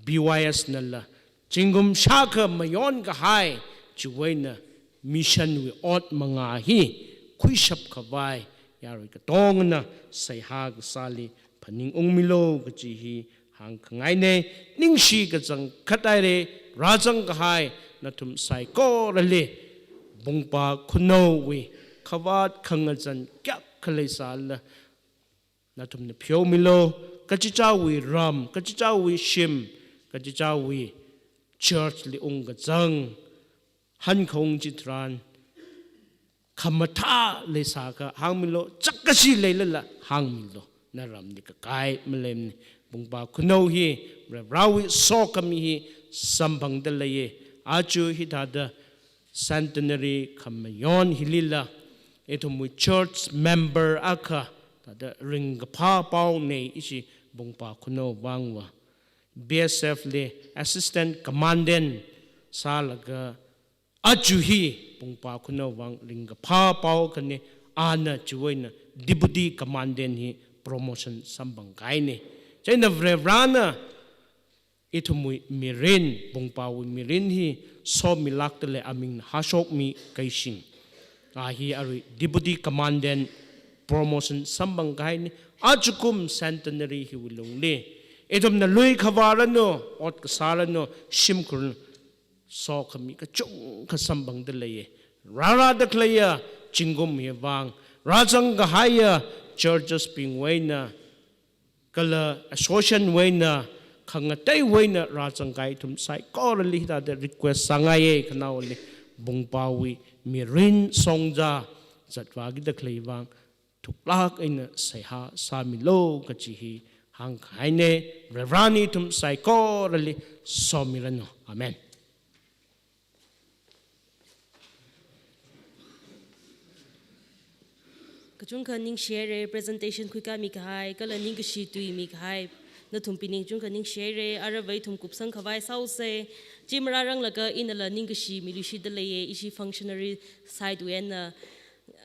B Y S nala zingkum shākha mayon kahai chiwui eina mission wui ot mangā hi khuishap khavai yarui katongana seihā kasāli phaningungmilu kaji hi hāngkhangaina. Ningshi kachangkhat haira, rāzang kahai nathum saikorali Bungpa Khunou wui khavāt khangazan kayākha leisālala nathumna pheomilu. Kachichāwui ram, kachichāwui shim, kachichāwui church li ungkazang hankhaung chitharan khamathā leisākha hāngmilu, chakkashi leilala hāngmilu. Naramli kakai maleimana. Bungpa Khunou hi Varivarāwui sokhami hi samphangda leiya. Aja hithāda centenary khamayon hilila ithumwui church member akha thāda ringkaphā paona ishi Bungpa Khunou vangva. B S F li Assistant Commandant sālaga, aja hi Pungpa Khunou vang ringkaphā pao akhana, ana chiwui eina Deputy Commandant hi promotion samphang kahaina. Chieina Varivarana ithumwui mirin, Pungpawui mirin hi somilākdalei aming hāshokmi kahaising. A hi arui Deputy Commandant promotion samphang kahaina. Ajakum centenary hiwui lungli ithumna lui khavāranu, ot kasāranu, shimkhur sokhami kachungkha samphangdalei. Rārāda khaleiya zingkum hi vang, rāzang kahaiya churches bingwui eina, kala association wui eina, khangateiwui eina rāzang kahai ithum saikorali hithāda request sāngaiya, khanaoli Pungpawui mirin shongza zatvākida khalei vang thuklāk eina seihā sāmilu kaji hi hāngkahaina. Varivarana ithum saikorali somiranu. Amen. Kachungkha ningshihaira, presentation khuikāmi kahai, kala ningkashi tuimi kahai, nathum pāning kachungkha ningshihaira. Aruiva ithum kupsang khavai sāusa. Chi marāranglaga inala ningkashi miluishitdalei, ishi functionary side wui eina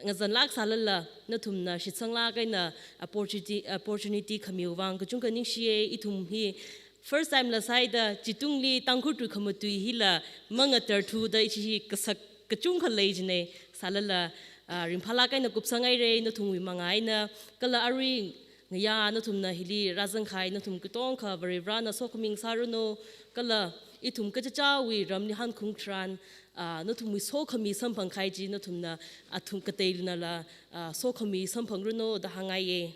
ngazanlāk sālala, nathumna shitsanglāk eina opportunity, opportunity khamiwui vang kachungkha ningshiya. Ithum hi first time la sāhaida, chitungli Tangkhul tui khamatui hila mangatarthuda ishi hi kasak kachungkha lei jina. Sālala, ah, ringphālāk eina kupsanghaira, nathumwui manga eina, kala arui ngayā nathumna hili rāzang kahai nathum katongkha Varivarana sokhami ngasāranu, kala ithum kachichāwui ramli hankhaung tharan, ah, nathumwui sokhami samphang kahai chi nathumna athum kateinala, ah, sokhami samphangranu da hāngngaiya.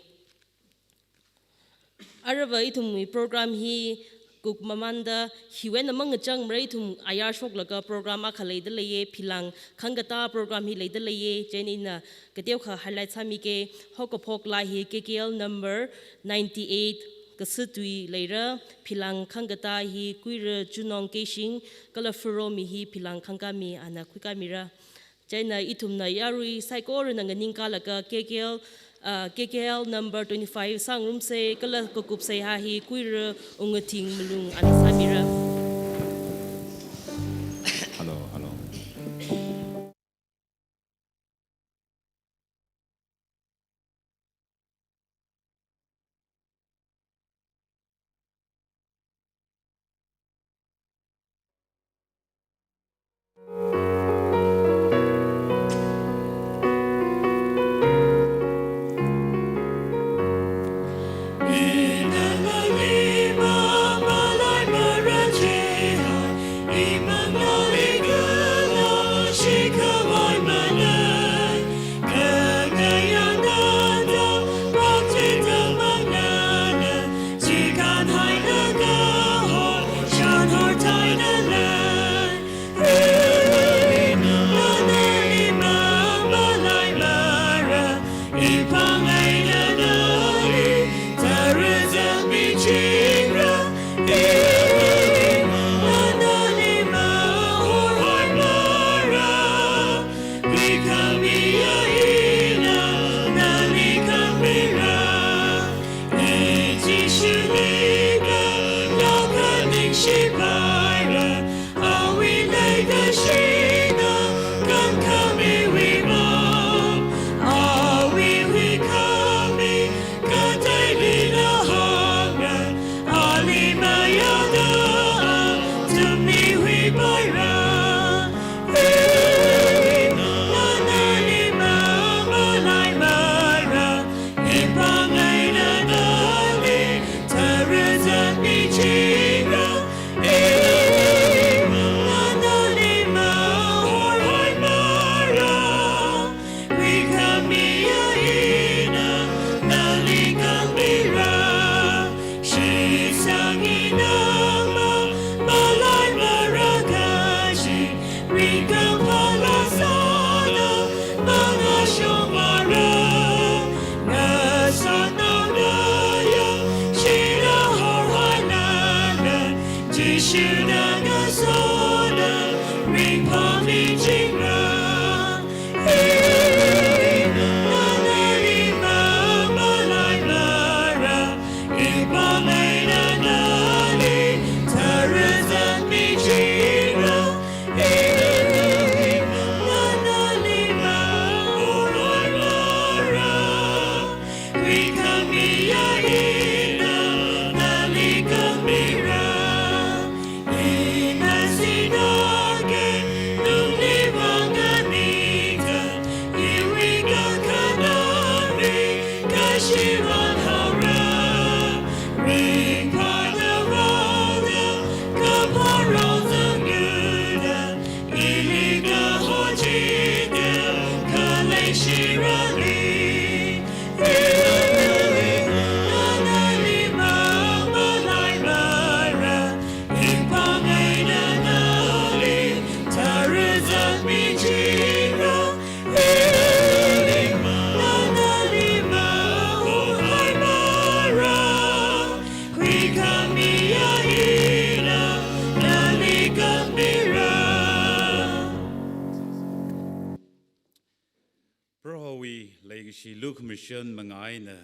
Aruiva ithumwui program hi kukmamanda hiwui eina mangachangmara, ithum ayar shoklaga program akha leidalei, Philang Khangkatā program hi leidalei, chieina ina kateokha highlight sāmika. Haokaphok laa hi K K L number ninety-eight Kasatui leira, Philang Khangkatā hi Kuira Chunong Keishing, kala Furomi hi Philang Khangkami ana khuikāmira. Chieina ithumna yarui saikorana nganingkālaga K K L, ah, K K L number twenty-five sāngarumsa, kala kakup seihā hi Kuira Ungathing Malung ana sāmira. Hello, hello. Chiran haora, ringphāda vāda, kapharao zangluda, ili kahor chida, khalei shirali, ili nali, nali mapalai mara, ringphāngaida nali, tharazak michira, Prohowui leikashi lukhamashan manga eina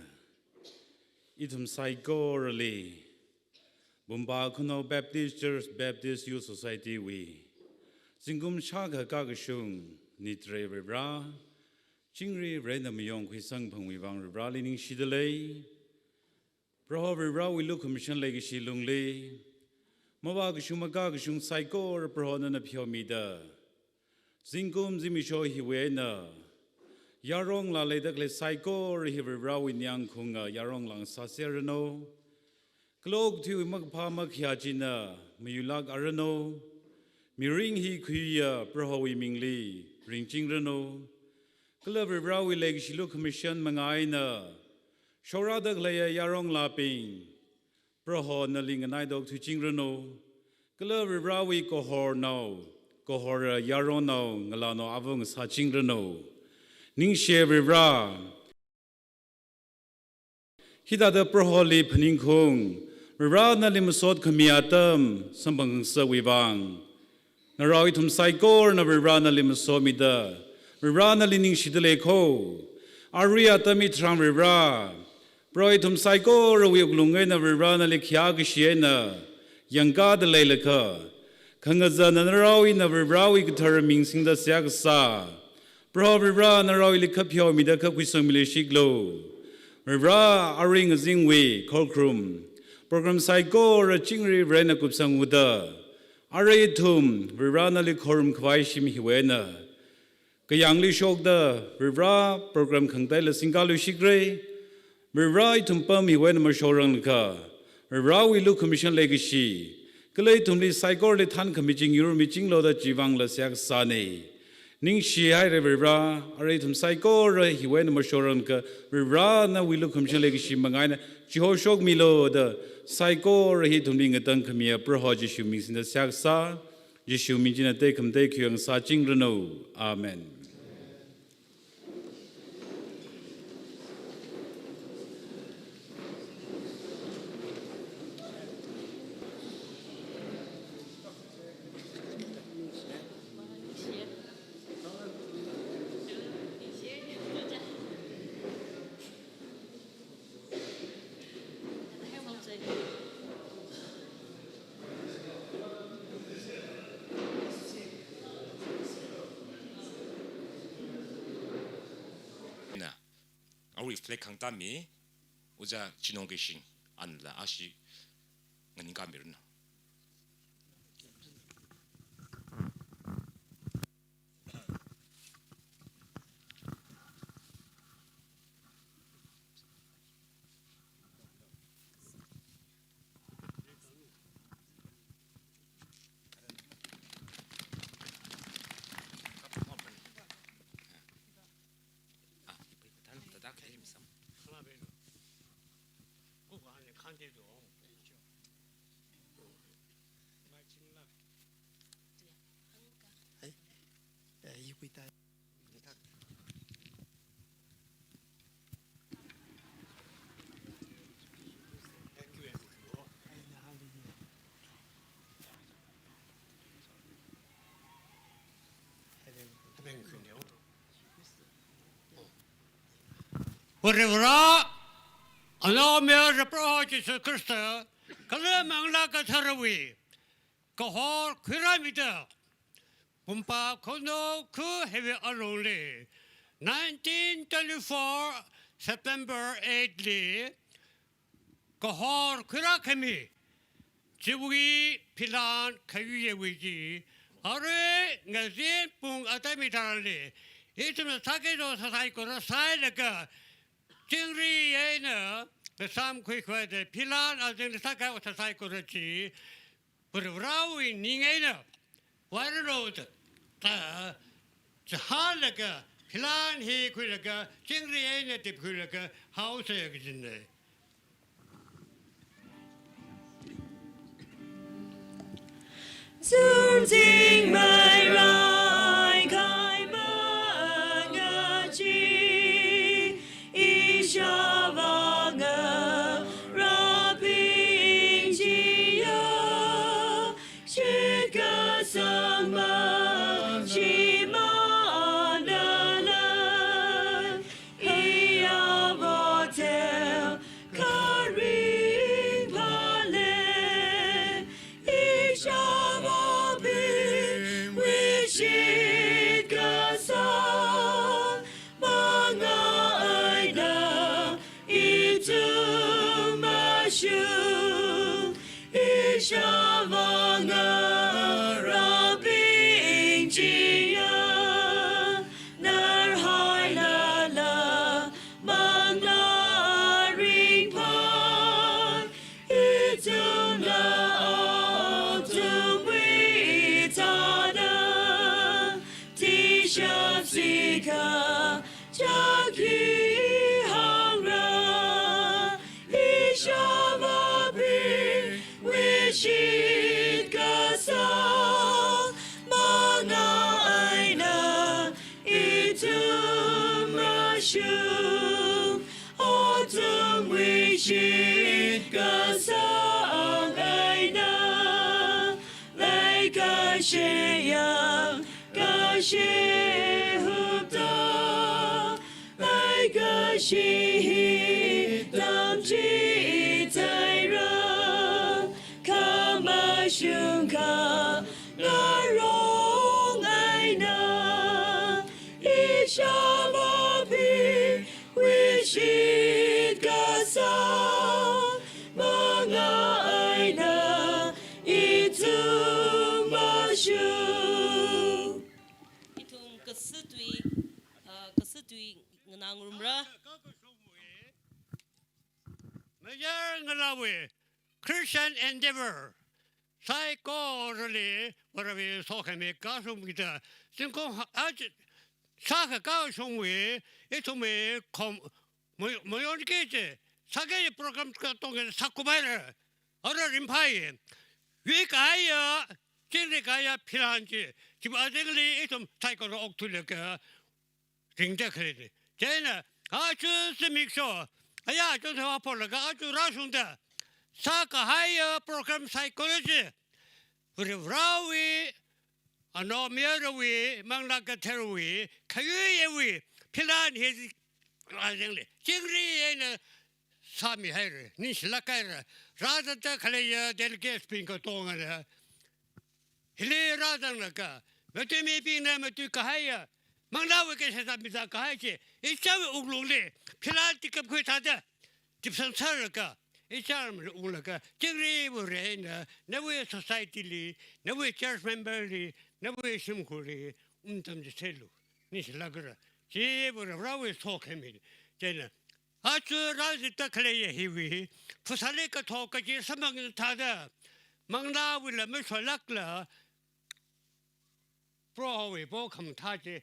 ithum saikorali, Vumba Khunao Baptist Church, Baptist Youth Society wui zingkum shākha kakashung nitre Varivara, chingri Varena mayong khuisang phangwui vang Varivarali ningshida lei. Proho Varivarawui lukhamashan leikashi lungli, mavākashung makakashung saikora Proho nana pheomida, zingkum zimiksho hiwui eina, yaronglā leida khalei saikora hi Varivarawui ningyāng khaunga yaronglā ngasāserranu. Kala okathuiwui makaphā makhayā china mayuilāk aranu. Mirin hi khuiya Prohowui mingli ringchingranu. Kala Varivarawui leikashi lukhamashan manga eina, shokra da khaleiya yaronglābing, Proho nali nganaido thuichingranu. Kala Varivarawui kahornao, kahora yaronao, ngalānao ava ngasāchingranu. Ningshiya Varivara, hithāda Proholi phaningkhaung, Varivara nali masot khami atam samphang khangasawui vang, narao ithum saikorana Varivara nali masomida, Varivara nali ningshida lei kho. Arui atam hitharan Varivara, Proho ithum saikorawui wuklung eina Varivara nali khayā kashi eina yangkāda leilakha, khangazana narao eina Varivarawui kathara ming singda seihā kasā, Proho Varivara naraoli kha pheomida kha khuisangmilu shiklu. Varivara, arui ngazingwui khokharum program saikora chingri Varena kupsanghaoda, arui ithum Varivara nali khorum khavai shim hiwui eina kayāngli shokda Varivara program khangateila singkalu shikra. Varivara ithum pam hiwui eina mashokranglakha, Varivarawui lukhamashan leikashi kala ithumli saikorali thankhami chingyur michinglu da chivangla seihā kasāna. Ningshihaira Varivara, arui ithum saikora hiwui eina mashokranglakha, Varivara nawui lukhamashan leikashi manga eina chihoshokmilu da, saikora hi ithumli ngatang khamiya Proho Jishu ming singda seihā kasā, Jishu ming china tekhamatei khuiya ngasāchingranu. Amen. Na, arui flag khangatami, Ojā Chinong Keishing, anla ashi nganingkamiranu. Varivara, anaomayara Proho Jishu Khrista, kala Manglā Katharawui kahor khuirāmida, Vumba Khunao Khu hiwui alungli, nineteen twenty-four September eight li kahor khuirākhami, chiwui philan khayuiwui chi, arui ngazin pung atam hitharanli, ithumna sākado sāsaikora sālaga, chingri eina kasam khuikhuida philan azingli sākahai otsak saikora chi, Varivarāwui ning eina, Varena ta, chihānlaga, philan hi khuilaga, chingri eina tipkhuilaga, haosa kajina. Zungzing mairai kaimanga chi, ishāvāngarabing chiya, shitkasang machimānala, iyavotel karingphāla, ishāvābingwui shitkasang manga eina ithum mashung, ishāvāngarabing chiya, narhailala manglā ringphā, ithumna athumwui thāda, tishap sikha chaki hāngra, ishāvābingwui shitkasang manga eina ithum mashung, athumwui shitkasang eina, leikashi yangkashi hupta, leikashi hi tamchitheira, khamashung khangarong eina, ishāvābingwui shitkasang manga eina ithum mashung. Ithum kasā tui, ah, kasā tui nganāngarumra. Mayar ngalāwui Christian Endeavor saikorali Varewui sokhami kashung mida, zingkum ha-, aja, sākha kashungwui, ithumwui khom, mo-, moyon kaji, sākahai program katonga sākhuipaira, ara ringphāya, yuikahaiya, chingri kahaiya philan chi, chiwui azingli ithum saikora okthuilaga, ringda khaleina. Chieina, aja zimiksho, aya chungtha pholaga aja rāshungda, sākahaiya program saikora chi, Varivarāwui, Anaomayarawui, Manglā Katharawui, khayuiwui philan hi azingli chingri eina sāmihaira, ningshilāk haira, rāzatda khaleiya delegatesbing katongana, hili rāzanglaga, matuimibingna matuikahaiya, manglāwui kasā sāmida kahai chi, ishāwui wuklungli, philan tikapkhui thāda, tipsang sālaga, ishāwui wuklunglaga, chingri Vare eina, nawui society li, nawui church member li, nawui shimkhurli, ungtam chisailu, ningshilākra, chi Varivarāwui sokhami, chieina, aja rāzatda khaleiya hiwui, phasāli kathok kachi samphang thāda, manglāwuila mashoilākla, Prohowui pao khamathā chi,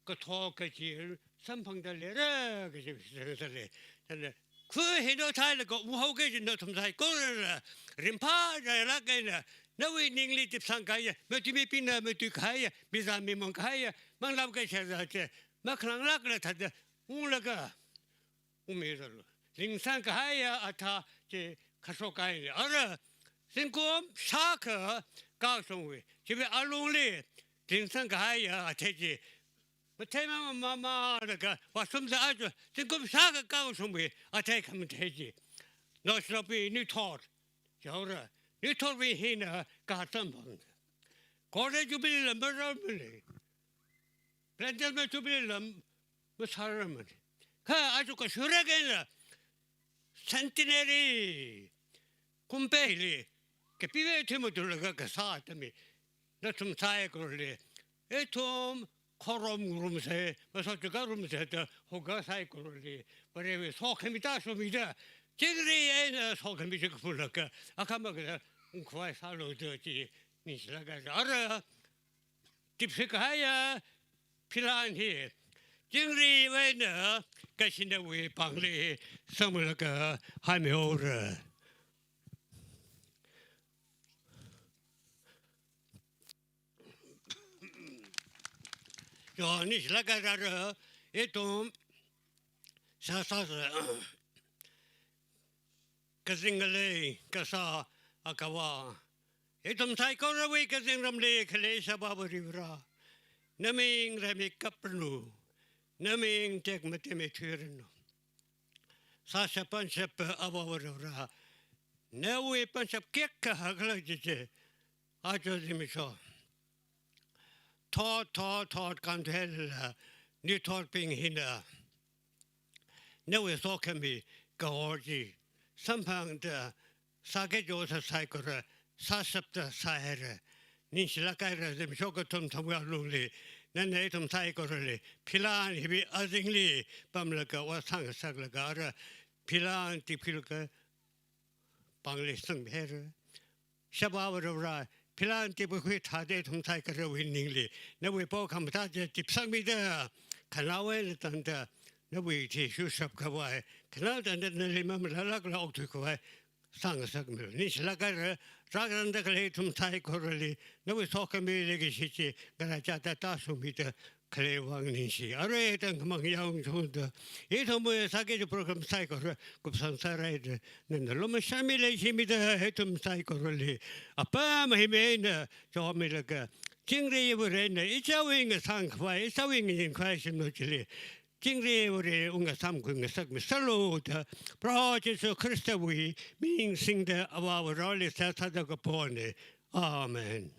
kathok kachi samphangda leira kaji sāsālei. Chieina, khuihai no thailaga unghaoki kaji nathum saikorala, ringphālāk eina, nawui ningli tipsang kahaiya, matuimibingna matuikahaiya, mizā mimang kahaiya, manglāwui kasā chi, makhalanglākla thāda, unglaga, ungmiralu. Lingsang kahaiya athā chi kashok kahaina. Ara, zingkum shākha kashungwui, chiwui alungli, lingsang kahaiya athei chi, mathei mama mama laga, vāshungda aja, zingkum shākha kashungwui athei khamathei chi, North Slope wui nuithot, yaora, nuithotwui hina kasamphang. Golden Jubilee la marāmana, Platinum Jubilee la masārarmana. Kha aja kashura eina Centenary kumpeili kapiwui thimatuilaga kasā atam hi nathum saikorali, ithum khorum ngarumsa, masot chukarumsa da hoga saikorali, Varewui sokhami tāshungmida, chingri eina sokhami chi kaphunglāka, akhama kala ungkhavai sālu da chi ningshilāka. Ara, tipsi kahaiya philan hi, chingri eina kashinawui pāngli sangmilaga haimihaora. Yo, ningshilāka rāra, ithum sāsāsa, kazing ngalei kasā akhavā, ithum saikorawui kazingramli khalei Ishāvā Varivara, naming raimikapranu, naming tekmatei meithuiranu. Sāshap pānshap Avā Varivara, nawui pānshap kayākha hakhala chichi, aja zimiksho thot, thot, thot kānthuihailala, ngathotbing hina nawui sokhami kahor chi samphangda, sāki kajosa saikora sāshapta sāhaira. Ningshilāk haira, zimiksho kathum thangwui alungli, nana ithum saikorali philan hiwui azingli pamlaga vāsāngasaklaga ara philan tipkhuilaga pāngli sangmihaira. Ishāvā Varivara, philan tipkhui thāda ithum saikorawui ningli nawui pao khamathā chi tipsangmida, khanaowa eina tangda nawui thi shushap khavai, khanaowa tangda nali mamalālākla okthui khavai sāngasakmilu. Ningshilāk haira, rākazangda khalei ithum saikorali nawui sokhami leikashi chi ngaraichāda tāshungmida khalei vang ningshi. Arui tangkhamang yangchungda, ithumwui sāki kaji program saikora kupsang sārai da, nana lumashanmi leishimida ithum saikorali apam hi eina chommilaga, chingri Vare eina ichāwui ngasāngkhavai, ichāwui ngayinkhavai shimnao chili chingri Vare ungngasāmkhui ngasakmisalu da, Proho Jesu Khristawui ming singda Avā Vareli seihā sāda kapona. Amen.